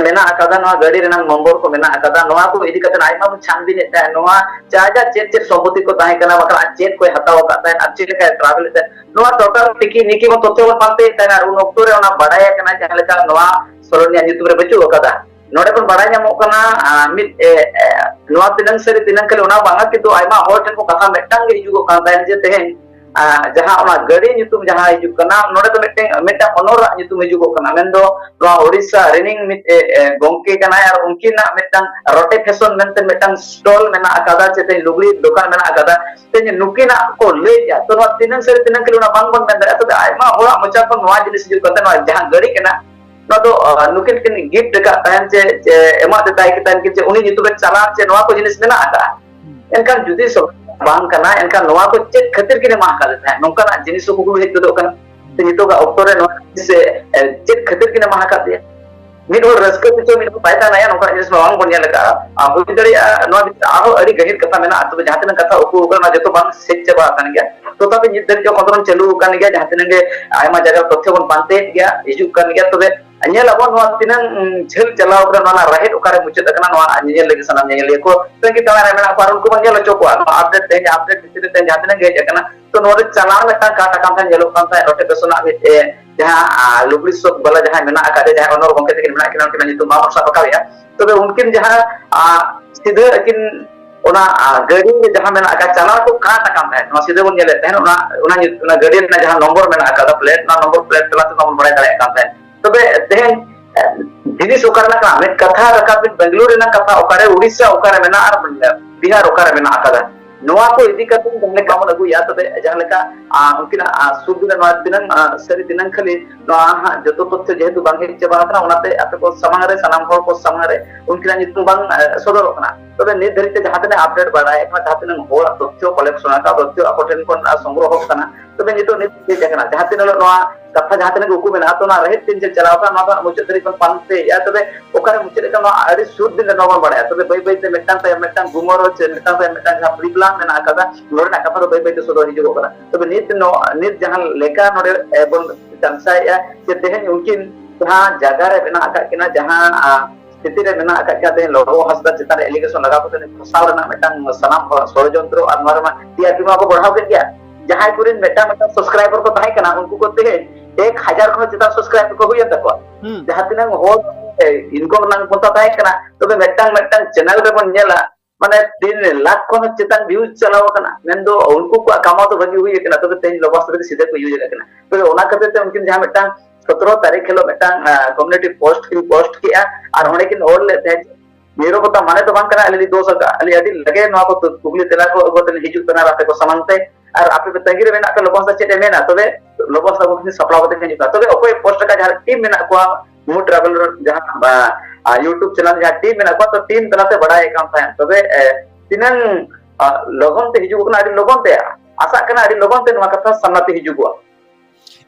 ᱢᱮᱱᱟᱜ ᱟᱠᱟᱫᱟ, ᱱᱚᱣᱟ ᱜᱟᱹᱰᱤ ᱨᱮᱱᱟᱜ ᱱᱚᱢᱵᱚᱨ ᱠᱚ ᱢᱮᱱᱟᱜ ᱟᱠᱟᱫᱟ, ᱱᱚᱣᱟ ᱠᱚ ᱤᱫᱤ ᱠᱟᱛᱮ ᱟᱭᱢᱟ ᱵᱚᱱ ᱪᱷᱟᱱᱵᱤᱱᱮᱫ ᱛᱟᱦᱮᱸᱫ, ᱱᱚᱣᱟ ᱡᱟᱦᱟᱸ ᱡᱟᱦᱟᱸ ᱪᱮᱫ ᱪᱮᱫ ᱥᱚᱢᱯᱚᱛᱤ ᱠᱚ ᱛᱟᱦᱮᱸ ᱠᱟᱱᱟ, ᱵᱟᱝᱠᱷᱟᱱ ᱟᱡ ᱪᱮᱫ ᱠᱚᱭ ᱦᱟᱛᱟᱣ ᱟᱠᱟᱫ ᱛᱟᱦᱮᱸᱫ ᱟᱨ ᱪᱮᱫ ᱞᱮᱠᱟᱭ ᱴᱨᱟᱵᱷᱮᱞ ᱮᱫ ᱛᱟᱦᱮᱸᱫ, ᱱᱚᱣᱟ ᱴᱳᱴᱟᱞ ᱴᱤᱠᱤ ᱱᱤᱠᱤ ᱵᱚᱱ ᱛᱚᱛᱷᱭᱚ ᱵᱚᱱ ᱯᱟᱱᱛᱮᱭᱮᱫ ᱛᱟᱦᱮᱸᱫ᱾ ᱟᱨ ᱩᱱ ᱚᱠᱛᱚ ᱨᱮ ᱚᱱᱟ ᱵᱟᱰᱟᱭ ᱟᱠᱟᱱᱟ ᱡᱟᱦᱟᱸ ᱞᱮᱠᱟ ᱱᱚᱣᱟ ᱥᱚᱞᱚᱱᱤᱭᱟᱜ ᱧᱩᱛᱩᱢ ᱨᱮ ᱵᱟᱹᱪᱩᱜ ᱟᱠᱟᱫᱟ᱾ ᱱᱚᱰᱮ ᱵᱚᱱ ᱵᱟᱰᱟᱭ ᱧᱟᱢᱚᱜ ᱠᱟᱱᱟ, ᱟ, ᱢᱤᱫ, ᱮ, ᱮ, ᱱᱚᱣᱟ ᱛᱤᱱᱟᱹᱝ ᱥᱟᱹᱨᱤ ᱛᱤᱱᱟᱹᱝ ᱠᱷᱟᱹᱞᱤ ᱚᱱᱟ ᱵᱟᱝᱟ, ᱠᱤᱱᱛᱩ ᱟᱭᱢᱟ ᱦᱚᱲ ᱴᱷᱮᱱ ᱠᱷᱚᱱ ᱠᱟᱛᱷᱟ ᱢᱤᱫᱴᱟᱝ ᱜᱮ ᱦᱤᱡᱩᱜᱚᱜ ᱠᱟᱱ ᱛᱟᱦᱮᱸᱫ ᱡᱮ ᱛᱮᱦᱮᱧ ᱟᱨ ᱡᱟᱦᱟᱸ ᱚᱱᱟ ᱜᱟᱹᱰᱤ ᱧᱩᱛᱩᱢ ᱡᱟᱦᱟᱸ ᱦᱤᱡᱩᱜ ᱠᱟᱱᱟ, ᱱᱚᱰᱮ ᱫᱚ ᱢᱤᱫᱴᱮᱱ, ᱢᱤᱫᱴᱟᱝ ᱚᱱᱚᱨᱟᱜ ᱧᱩᱛᱩᱢ ᱦᱤᱡᱩᱜᱚᱜ ᱠᱟᱱᱟ, ᱢᱮᱱᱫᱚ ᱱᱚᱣᱟ ᱳᱰᱤᱥᱟ ᱨᱤᱱᱤᱝ ᱢᱤᱫ, ᱮ, ᱮ, ᱜᱚᱝᱠᱮ ᱠᱟᱱᱟᱭ ᱟᱨ ᱩᱱᱠᱤᱱᱟᱜ ᱢᱤᱫᱴᱟᱝ ᱨᱚᱴᱮ ᱯᱷᱮᱥᱚᱱ ᱢᱮᱱᱛᱮ ᱢᱤᱫᱴᱟᱝ ᱥᱴᱚᱞ ᱢᱮᱱᱟᱜ ᱟᱠᱟᱫᱟ, ᱪᱮ ᱛᱮᱦᱮᱧ ᱞᱩᱜᱽᱲᱤ ᱫᱚᱠᱟᱱ ᱢᱮᱱᱟᱜ ᱟᱠᱟᱫᱟ᱾ ᱛᱮᱦᱮᱧ ᱱᱩᱠᱤᱱᱟᱜ ᱠᱚ ᱞᱟᱹᱭᱮᱜᱼᱟ, ᱛᱚ ᱱᱚᱣᱟ ᱛᱤᱱᱟᱹᱝ ᱥᱟᱹᱨᱤ ᱛᱤᱱᱟᱹᱝ ᱠᱷᱟᱹᱞᱤ ᱚᱱᱟ ᱵᱟᱝᱵᱚᱱ ᱢᱮᱱ ᱫᱟᱲᱮᱭᱟᱜᱼᱟ᱾ ᱛᱚᱵᱮ ᱟᱭᱢᱟ ᱦᱚᱲᱟᱜ ᱢᱚᱪᱟ ᱠᱷᱚᱱ ᱱᱚᱣᱟ ᱡᱤᱱᱤᱥ ᱦᱤᱡᱩᱜ ᱠᱟᱱ ᱛᱟᱦᱮᱸ, ᱱᱚᱣᱟ ᱡᱟᱦᱟᱸ ᱜᱟᱹᱰᱤ ᱠᱟᱱᱟ, ᱱᱚᱣᱟ ᱫᱚ, ᱟ, ᱱᱩᱠᱤᱱ ᱠᱤᱱ ᱜᱤᱯᱷᱴ ᱟᱠᱟᱫ ᱛᱟᱦᱮᱸᱱ ᱪᱮ, ᱪᱮ ᱮᱢᱟᱫᱮ ᱛᱟᱭ ᱠᱤᱱ ᱛᱟᱦᱮᱸᱱ ᱠᱤᱱ ᱪᱮ ᱩᱱᱤ ᱧᱩᱛᱩᱢ ᱨᱮ ᱪᱟᱞᱟᱱ ᱪᱮ ᱱᱚᱣᱟ ᱠᱚ ᱡᱤᱱᱤᱥ ᱢᱮᱱᱟᱜ ᱟᱠᱟᱫᱼᱟ᱾ ᱦᱩᱸ᱾ ᱮᱱᱠᱷᱟᱱ ᱡᱩᱫᱤ ᱥᱚᱨᱠᱟᱨ ᱵᱟᱝ ᱠᱟᱱᱟ, ᱮᱱᱠᱷᱟᱱ ᱱᱚᱣᱟ ᱠᱚ ᱪᱮᱫ ᱠᱷᱟᱹᱛᱤᱨ ᱠᱤᱱ ᱮᱢᱟ ᱟᱠᱟᱫᱮ ᱛᱟᱦᱮᱸᱫ? ᱱᱚᱝᱠᱟᱱᱟᱜ ᱡᱤᱱᱤᱥ ᱦᱚᱸ ᱠᱩᱠᱞᱤ ᱦᱮᱡ ᱜᱚᱫᱚᱜ ᱠᱟᱱᱟ᱾ ᱦᱩᱸ᱾ ᱱᱤᱛᱚᱜᱟᱜ ᱚᱠᱛᱚ ᱨᱮ ᱱᱚᱣᱟ ᱡᱤᱱᱤᱥ ᱥᱮ, ᱮ, ᱪᱮᱫ ᱠᱷᱟᱹᱛᱤᱨ ᱠᱤᱱ ᱮᱢᱟ ᱟᱠᱟᱫ ᱫᱮᱭᱟ? ᱢᱤᱫ ᱦᱚᱲ ᱨᱟᱹᱥᱠᱟᱹ ᱛᱮᱪᱚ ᱢᱤᱫ ᱦᱚᱲ ᱵᱟᱭ ᱛᱟᱦᱮᱱᱟ, ᱱᱚᱝᱠᱟᱱᱟᱜ ᱡᱤᱱᱤᱥ ᱢᱟ ᱵᱟᱝ ᱵᱚᱱ ᱧᱮᱞ ᱟᱠᱟᱫᱼᱟ᱾ ᱟᱨ ᱦᱩᱭ ᱫᱟᱲᱮᱭᱟᱜᱼᱟ ᱱᱚᱣᱟ ᱵᱤᱥᱚᱭ ᱛᱮ ᱟᱨᱦᱚᱸ ᱟᱹᱰᱤ ᱜᱟᱹᱦᱤᱨ ᱠᱟᱛᱷᱟ ᱢᱮᱱᱟᱜᱼᱟ, ᱛᱚᱵᱮ ᱡᱟᱦᱟᱸ ᱛᱤᱱᱟᱹᱜ ᱠᱟᱛᱷᱟ ᱩᱠᱩ ᱟᱠᱟᱱᱟ, ᱡᱚᱛᱚ ᱵᱟᱝ ᱥᱮᱡ ᱪᱟᱵᱟ ᱟᱠᱟᱱ ᱜᱮᱭᱟ᱾ ᱛᱚᱛᱷᱟᱯᱤ ᱱᱤᱛ ᱫᱷᱟᱹᱵᱤᱡ ᱦᱚᱸ ᱠᱷᱚᱸᱫᱽᱨᱚᱸᱫᱽ ᱪᱟᱹᱞᱩ ᱟᱠᱟᱱ ᱜᱮᱭᱟ, ᱡᱟᱦᱟᱸ ᱛᱤᱱᱟᱹᱜ ᱜᱮ ᱟᱭᱢᱟ ᱡᱟᱭᱜᱟ ᱨᱮ ᱛᱚᱛᱷᱭᱚ ᱵᱚᱱ ᱯᱟᱱᱛᱮᱭᱮᱫ ᱜᱮᱭᱟ, ᱦᱤᱡᱩᱜ ᱠᱟᱱ ᱜᱮᱭᱟ᱾ ᱛᱚᱵᱮ ᱧᱮᱞ ᱟᱵᱚᱱ ᱱᱚᱣᱟ ᱛᱤᱱᱟᱹᱝ, ᱩᱸ, ᱡᱷᱟᱹᱞ ᱪᱟᱞᱟᱣ ᱠᱟᱱᱟ, ᱱᱚᱣᱟ ᱨᱮᱱᱟᱜ ᱨᱟᱦᱮᱫ ᱚᱠᱟᱨᱮ ᱢᱩᱪᱟᱹᱫ ᱟᱠᱟᱱᱟ, ᱱᱚᱣᱟ ᱧᱮᱧᱮᱞ ᱞᱟᱹᱜᱤᱫ ᱥᱟᱱᱟᱢ ᱧᱮᱧᱮᱞᱤᱭᱟᱹ ᱠᱚ ᱛᱟᱺᱜᱤ ᱛᱟᱲᱟᱜ ᱨᱮ ᱢᱮᱱᱟᱜ ᱠᱚᱣᱟ᱾ ᱟᱨ ᱩᱱᱠᱩ ᱵᱚᱱ ᱧᱮᱞ ᱦᱚᱪᱚ ᱠᱚᱣᱟ, ᱱᱚᱣᱟ ᱟᱯᱰᱮᱴ ᱛᱮᱦᱮᱧ, ᱟᱯᱰᱮᱴ ᱵᱷᱤᱛᱤᱨ ᱨᱮ ᱛᱮᱦᱮᱧ ᱡᱟᱦᱟᱸ ᱛᱤᱱᱟᱹᱜ ᱜᱮ ᱦᱮᱡ ᱟᱠᱟᱱᱟ, ᱛᱚ ᱱᱚᱣᱟ ᱨᱮ ᱪᱟᱞᱟᱣ ᱢᱤᱫᱴᱟᱝ ᱠᱟᱴ ᱟᱠᱟᱱ ᱛᱟᱦᱮᱸᱫ, ᱧᱮᱞᱚᱜ ᱠᱟᱱ ᱛᱟᱦᱮᱸᱫ ᱨᱚᱴᱮ ᱯᱷᱮᱥᱚᱱᱟᱜ ᱢᱤᱫ, ᱮ, ᱡᱟᱦᱟᱸ ᱞᱩᱜᱽᱲᱤ ᱥᱚᱯ ᱵᱟᱞᱟ ᱡᱟᱦᱟᱸᱭ ᱢᱮᱱᱟᱜ ᱟᱠᱟᱫᱮ, ᱡᱟᱦᱟᱸᱭ ᱚᱱᱚᱨ ᱜᱚᱢᱠᱮ ᱛᱟᱹᱠᱤᱱ ᱢᱮᱱᱟᱜ ᱠᱤᱱᱟ, ᱩᱱᱠᱤᱱᱟᱜ ᱧᱩᱛᱩᱢ ᱵᱟᱵᱚᱱ ᱥᱟᱵ ᱨᱟᱠᱟᱵᱮᱜᱼᱟ᱾ ᱛᱚᱵᱮ ᱩᱱᱠᱤᱱ ᱡᱟᱦᱟᱸ ᱥᱤᱫᱷᱟᱹ ᱟᱹᱠᱤᱱ ᱚᱱᱟ ᱜᱟᱹᱰᱤ ᱨᱮ ᱡᱟᱦᱟᱸ ᱢᱮᱱᱟᱜ ᱟᱠᱟᱫ, ᱪᱟᱞᱟᱣ ᱠᱚ ᱠᱟᱴ ᱟᱠᱟᱱ ᱛᱟᱦᱮᱸᱫ, ᱱᱚᱣᱟ ᱥᱤᱫᱷᱟᱹ ᱵᱚᱱ ᱧᱮᱞᱮᱫ ᱛᱟᱦᱮᱸᱫ, ᱚᱱᱟ ᱚᱱᱟ ᱜᱟᱹᱰᱤ ᱨᱮᱱᱟᱜ ᱡᱟᱦᱟᱸ ᱱᱚᱢᱵᱚᱨ ᱢᱮᱱᱟᱜ ᱟᱠᱟᱫᱟ, ᱯᱞᱮᱴ, ᱚᱱᱟ ᱱᱚᱢᱵᱚᱨ ᱯᱞᱮᱴ ᱛᱟᱞᱟ ᱛᱮ ᱵᱚᱱ ᱵᱟᱲᱟᱭ ᱫᱟᱲᱮᱭᱟᱜ ᱠᱟᱱ ᱛᱟᱦᱮᱸᱫ᱾ ᱛᱚᱵᱮ ᱛᱮᱦᱮᱧ ᱡᱤᱱᱤᱥ ᱚᱠᱟ ᱨᱮᱱᱟᱜ ᱠᱟᱱᱟ? ᱢᱤᱫ ᱠᱟᱛᱷᱟ ᱨᱟᱠᱟᱵ ᱵᱤᱱ, ᱵᱮᱝᱜᱟᱞᱳᱨ ᱨᱮᱱᱟᱜ ᱠᱟᱛᱷᱟ, ᱚᱠᱟᱨᱮ ᱩᱲᱤᱥᱥᱟ ᱚᱠᱟᱨᱮ ᱢᱮᱱᱟᱜᱼᱟ ᱟᱨ ᱵᱤᱦᱟᱨ ᱚᱠᱟᱨᱮ ᱢᱮᱱᱟᱜ ᱟᱠᱟᱫᱟ, ᱱᱚᱣᱟ ᱠᱚ ᱤᱫᱤ ᱠᱟᱛᱮ ᱡᱟᱦᱟᱸ ᱞᱮᱠᱟ ᱵᱚᱱ ᱟᱹᱜᱩᱭᱟ, ᱛᱚᱵᱮ ᱡᱟᱦᱟᱸ ᱞᱮᱠᱟ ᱩᱱᱠᱤᱱᱟᱜ ᱥᱩᱨ ᱫᱤᱱ ᱱᱚᱣᱟ ᱛᱤᱱᱟᱹᱝ ᱥᱟᱹᱨᱤ ᱛᱤᱱᱟᱹᱝ ᱠᱷᱟᱹᱞᱤ, ᱱᱚᱣᱟ ᱦᱟᱸᱜ ᱡᱚᱛᱚ ᱛᱚᱛᱛᱷᱚ ᱡᱮᱦᱮᱛᱩ ᱵᱟᱝ ᱦᱮᱡ ᱪᱟᱵᱟ ᱟᱠᱟᱱᱟ, ᱚᱱᱟᱛᱮ ᱟᱯᱮ ᱠᱚ ᱥᱟᱢᱟᱝ ᱨᱮ, ᱥᱟᱱᱟᱢ ᱦᱚᱲ ᱠᱚ ᱥᱟᱢᱟᱝ ᱨᱮ ᱩᱱᱠᱤᱱᱟᱜ ᱧᱩᱛᱩᱢ ᱵᱟᱝ ᱥᱚᱫᱚᱨᱚᱜ ᱠᱟᱱᱟ᱾ ᱛᱚᱵᱮ ᱱᱤᱛ ᱫᱷᱟᱹᱨᱤᱡ ᱛᱮ ᱡᱟᱦᱟᱸ ᱛᱤᱱᱟᱹᱜ ᱟᱯᱰᱮᱴ ᱵᱟᱲᱟᱭ ᱠᱟᱱᱟ, ᱡᱟᱦᱟᱸ ᱛᱤᱱᱟᱹᱜ ᱦᱚᱲᱟᱜ ᱛᱚᱛᱛᱷᱚ ᱠᱟᱞᱮᱠᱥᱚᱱ ᱟᱠᱟᱫ, ᱛᱚᱛᱛᱷᱚ ᱟᱠᱚ ᱴᱷᱮᱱ ᱠᱷᱚᱱ ᱥᱚᱝᱜᱨᱚᱦᱚᱜ ᱠᱟᱱᱟ, ᱛᱚᱵᱮ ᱱᱤᱛᱚᱜ ᱱᱤᱛ ᱦᱮᱡ ᱟᱠᱟᱱᱟ, ᱡᱟᱦᱟᱸ ᱛᱤᱱᱟᱹᱜ ᱱᱚᱣᱟ ᱠᱟᱛᱷᱟ ᱡᱟᱦᱟᱸ ᱛᱤᱱᱟᱹᱜ ᱩᱠᱩ ᱢᱮᱱᱟᱜᱼᱟ, ᱛᱚ ᱚᱱᱟ ᱨᱮᱦᱮᱫ ᱛᱤᱱ ᱡᱷᱟᱹᱞ ᱪᱟᱞᱟᱣ ᱟᱠᱟᱱᱟ, ᱱᱚᱣᱟ ᱫᱚ ᱦᱟᱸᱜ ᱢᱩᱪᱟᱹᱫ ᱫᱷᱟᱹᱨᱤᱡ ᱵᱚᱱ ᱯᱟᱱᱛᱮᱭᱮᱫᱼᱟ᱾ ᱛᱚᱵᱮ ᱚᱠᱟᱨᱮ ᱢᱩᱪᱟᱹᱫ ᱟᱠᱟᱱᱟ, ᱱᱚᱣᱟ ᱟᱹᱰᱤ ᱥᱩᱨ ᱫᱤᱱ ᱨᱮ ᱱᱚᱣᱟ ᱵᱚᱱ ᱵᱟᱲᱟᱭᱟ᱾ ᱛᱚᱵᱮ ᱵᱟᱹᱭ ᱵᱟᱹᱭ ᱛᱮ ᱢᱤᱫᱴᱟᱝ ᱛᱟᱭᱚᱢ ᱢᱤᱫᱴᱟᱝ ᱜᱩᱢᱟᱹᱨ ᱪᱮ ᱢᱤᱫᱴᱟᱝ ᱛᱟᱭᱚᱢ ᱢᱤᱫᱴᱟᱝ ᱡᱟᱦᱟᱸ ᱯᱨᱤᱯᱞᱟᱱ ᱢᱮᱱᱟᱜ ᱟᱠᱟᱫᱟ, ᱱᱚᱰᱮᱱᱟᱜ ᱠᱟᱛᱷᱟ ᱫᱚ ᱵᱟᱹᱭ ᱵᱟᱹᱭ ᱛᱮ ᱥᱚᱫᱚᱨ ᱦᱤᱡᱩᱜᱚᱜ ᱠᱟᱱᱟ᱾ ᱛᱚᱵᱮ ᱱᱤᱛ ᱱᱚᱣᱟ, ᱱᱤᱛ ᱡᱟᱦᱟᱸ ᱞᱮᱠᱟ ᱱᱚᱰᱮ ᱵᱚᱱ ᱪᱟᱨᱪᱟᱭᱮᱫᱼᱟ ᱡᱮ ᱛᱮᱦᱮᱧ ᱩᱱᱠᱤᱱ ᱡᱟᱦᱟᱸ ᱡᱟᱭᱜᱟ ᱨᱮ ᱢᱮᱱᱟᱜ ᱟᱠᱟᱫ ᱠᱤᱱᱟ, ᱡᱟᱦᱟᱸ ᱥᱛᱷᱤᱛᱤ ᱨᱮ ᱢᱮᱱᱟᱜ ᱟᱠᱟᱫ ᱠᱤᱱᱟ, ᱛᱮᱦᱮᱧ ᱞᱚᱵᱚ ᱦᱟᱸᱥᱫᱟ ᱪᱮᱛᱟᱱ ᱨᱮ ᱮᱞᱤᱜᱮᱥᱚᱱ ᱞᱟᱜᱟᱣ ᱠᱟᱛᱮ ᱯᱷᱟᱸᱥᱟᱣ ᱨᱮᱱᱟᱜ ᱢᱤᱫᱴᱟᱝ ᱥᱟᱱᱟᱢ ᱦᱚᱲ ᱥᱚᱲᱚᱡᱚᱱᱛᱨᱚ, ᱟᱨ ᱱᱚᱣᱟ ᱨᱮᱢᱟ ᱴᱤ ᱟᱨ ᱯᱤ ᱢᱟ ᱠᱚ ᱵᱟᱲᱦᱟᱣ ᱠᱮᱫ ᱜᱮᱭᱟ᱾ ᱡᱟᱦᱟᱸᱭ ᱠᱚᱨᱮᱱ ᱢᱤᱫᱴᱟᱝ ᱢᱤᱫᱴᱟᱝ ᱥᱟᱵᱥᱠᱨᱟᱭᱵᱟᱨ ᱠᱚ ᱛᱟᱦᱮᱸ ᱠᱟᱱᱟ, ᱩᱱᱠᱩ ᱠᱚ ᱛᱮᱦᱮᱧ ᱮᱠ ᱦᱟᱡᱟᱨ ᱠᱷᱚᱱ ᱪᱮᱛᱟᱱ ᱥᱟᱵᱥᱠᱨᱟᱭᱵᱟᱨ ᱠᱚ ᱦᱩᱭᱮᱱ ᱛᱟᱠᱚᱣᱟ᱾ ᱦᱩᱸ᱾ ᱡᱟᱦᱟᱸ ᱛᱤᱱᱟᱹᱜ ᱦᱚᱲ ᱤᱱᱠᱚᱢ ᱨᱮᱱᱟᱜ ᱯᱚᱱᱛᱷᱟ ᱛᱟᱦᱮᱸ ᱠᱟᱱᱟ, ᱛᱚᱵᱮ ᱢᱤᱫᱴᱟᱝ ᱢᱤᱫᱴᱟᱝ ᱪᱮᱱᱮᱞ ᱨᱮᱵᱚᱱ ᱧᱮᱞᱟ, ᱢᱟᱱᱮ ᱛᱤᱱ ᱞᱟᱠᱷ ᱠᱷᱚᱱ ᱦᱚᱸ ᱪᱮᱛᱟᱱ ᱵᱷᱤᱭᱩᱡᱽ ᱪᱟᱞᱟᱣ ᱟᱠᱟᱱᱟ᱾ ᱢᱮᱱᱫᱚ ᱩᱱᱠᱩ ᱠᱚᱣᱟᱜ ᱠᱟᱢᱟᱣ ᱫᱚ ᱵᱷᱟᱹᱜᱤ ᱦᱩᱭ ᱟᱠᱟᱱᱟ, ᱛᱚᱵᱮ ᱛᱮᱦᱮᱧ ᱞᱚᱵᱚ ᱦᱟᱸᱥᱫᱟ ᱥᱤᱫᱷᱟᱹ ᱠᱚ ᱤᱭᱩᱡᱽ ᱟᱠᱟᱫ ᱠᱤᱱᱟ᱾ ᱛᱚᱵᱮ ᱚᱱᱟ ᱠᱷᱟᱹᱛᱤᱨ ᱛᱮ ᱩᱱᱠᱤᱱ ᱡᱟᱦᱟᱸ ᱢᱤᱫᱴᱟᱝ ᱥᱚᱛᱨᱚ ᱛᱟᱹᱨᱤᱠᱷ ᱦᱤᱞᱳᱜ ᱢᱤᱫᱴᱟᱝ ᱠᱚᱢᱤᱭᱩᱱᱤᱴᱤ ᱯᱳᱥᱴ ᱠᱤᱱ ᱯᱳᱥᱴ ᱠᱮᱜᱼᱟ, ᱟᱨ ᱚᱸᱰᱮ ᱠᱤᱱ ᱚᱞ ᱞᱮᱫ ᱛᱟᱦᱮᱸᱫ, ᱱᱤᱨᱚᱵᱚᱛᱟ ᱢᱟᱱᱮ ᱫᱚ ᱵᱟᱝ ᱠᱟᱱᱟ ᱟᱹᱞᱤᱧ ᱞᱤᱧ ᱫᱳᱥ ᱟᱠᱟᱫᱼᱟ, ᱟᱹᱞᱤᱧ ᱟᱹᱰᱤ ᱞᱟᱜᱮ ᱱᱚᱣᱟ ᱠᱚ ᱠᱩᱠᱞᱤ ᱛᱮᱞᱟ ᱠᱚ ᱟᱹᱜᱩ ᱠᱟᱛᱮ ᱞᱤᱧ ᱦᱤᱡᱩᱜ ᱠᱟᱱᱟ ᱟᱯᱮ ᱠᱚ ᱥᱟᱢᱟᱝ ᱛᱮ, ᱟᱨ ᱟᱯᱮ ᱯᱮ ᱛᱟᱺᱜᱤ ᱨᱮ ᱢᱮᱱᱟᱜ ᱯᱮ ᱞᱚᱵᱚ ᱦᱟᱸᱥᱫᱟ ᱪᱮᱫ ᱮ ᱢᱮᱱᱟ, ᱛᱚᱵᱮ ᱞᱚᱵᱚ ᱦᱟᱸᱥᱫᱟ ᱠᱚ ᱥᱟᱯᱲᱟᱣ ᱠᱟᱛᱮ ᱦᱤᱡᱩᱜ ᱠᱟᱱᱟ᱾ ᱛᱚᱵᱮ ᱚᱠᱚᱭ ᱯᱳᱥᱴ ᱟᱠᱟᱫ ᱡᱟᱦᱟᱸ ᱴᱤᱢ ᱢᱮᱱᱟᱜ ᱠᱚᱣᱟ, ᱢᱩ ᱴᱨᱟᱵᱷᱮᱞ ᱡᱟᱦᱟᱸ ᱵᱟ, ᱟ, YouTube ᱪᱮᱱᱮᱞ ᱡᱟᱦᱟᱸ ᱴᱤᱢ ᱢᱮᱱᱟᱜ ᱠᱚᱣᱟ, ᱛᱚ ᱴᱤᱢ ᱛᱟᱞᱟᱛᱮ ᱵᱟᱲᱟᱭ ᱠᱟᱱ ᱛᱟᱦᱮᱸᱫ᱾ ᱛᱚᱵᱮ, ᱮ, ᱛᱤᱱᱟᱹᱝ, ᱟ, ᱞᱚᱜᱚᱱ ᱛᱮ ᱦᱤᱡᱩᱜ ᱠᱟᱱᱟ, ᱟᱹᱰᱤ ᱞᱚᱜᱚᱱ ᱛᱮ, ᱟᱥᱟᱜ ᱠᱟᱱᱟ ᱟᱹᱰᱤ ᱞᱚᱜᱚᱱ ᱛᱮ ᱱᱚᱣᱟ ᱠᱟᱛᱷᱟ ᱥᱟᱢᱱᱟ ᱛᱮ ᱦᱤᱡᱩᱜᱚᱜᱼᱟ᱾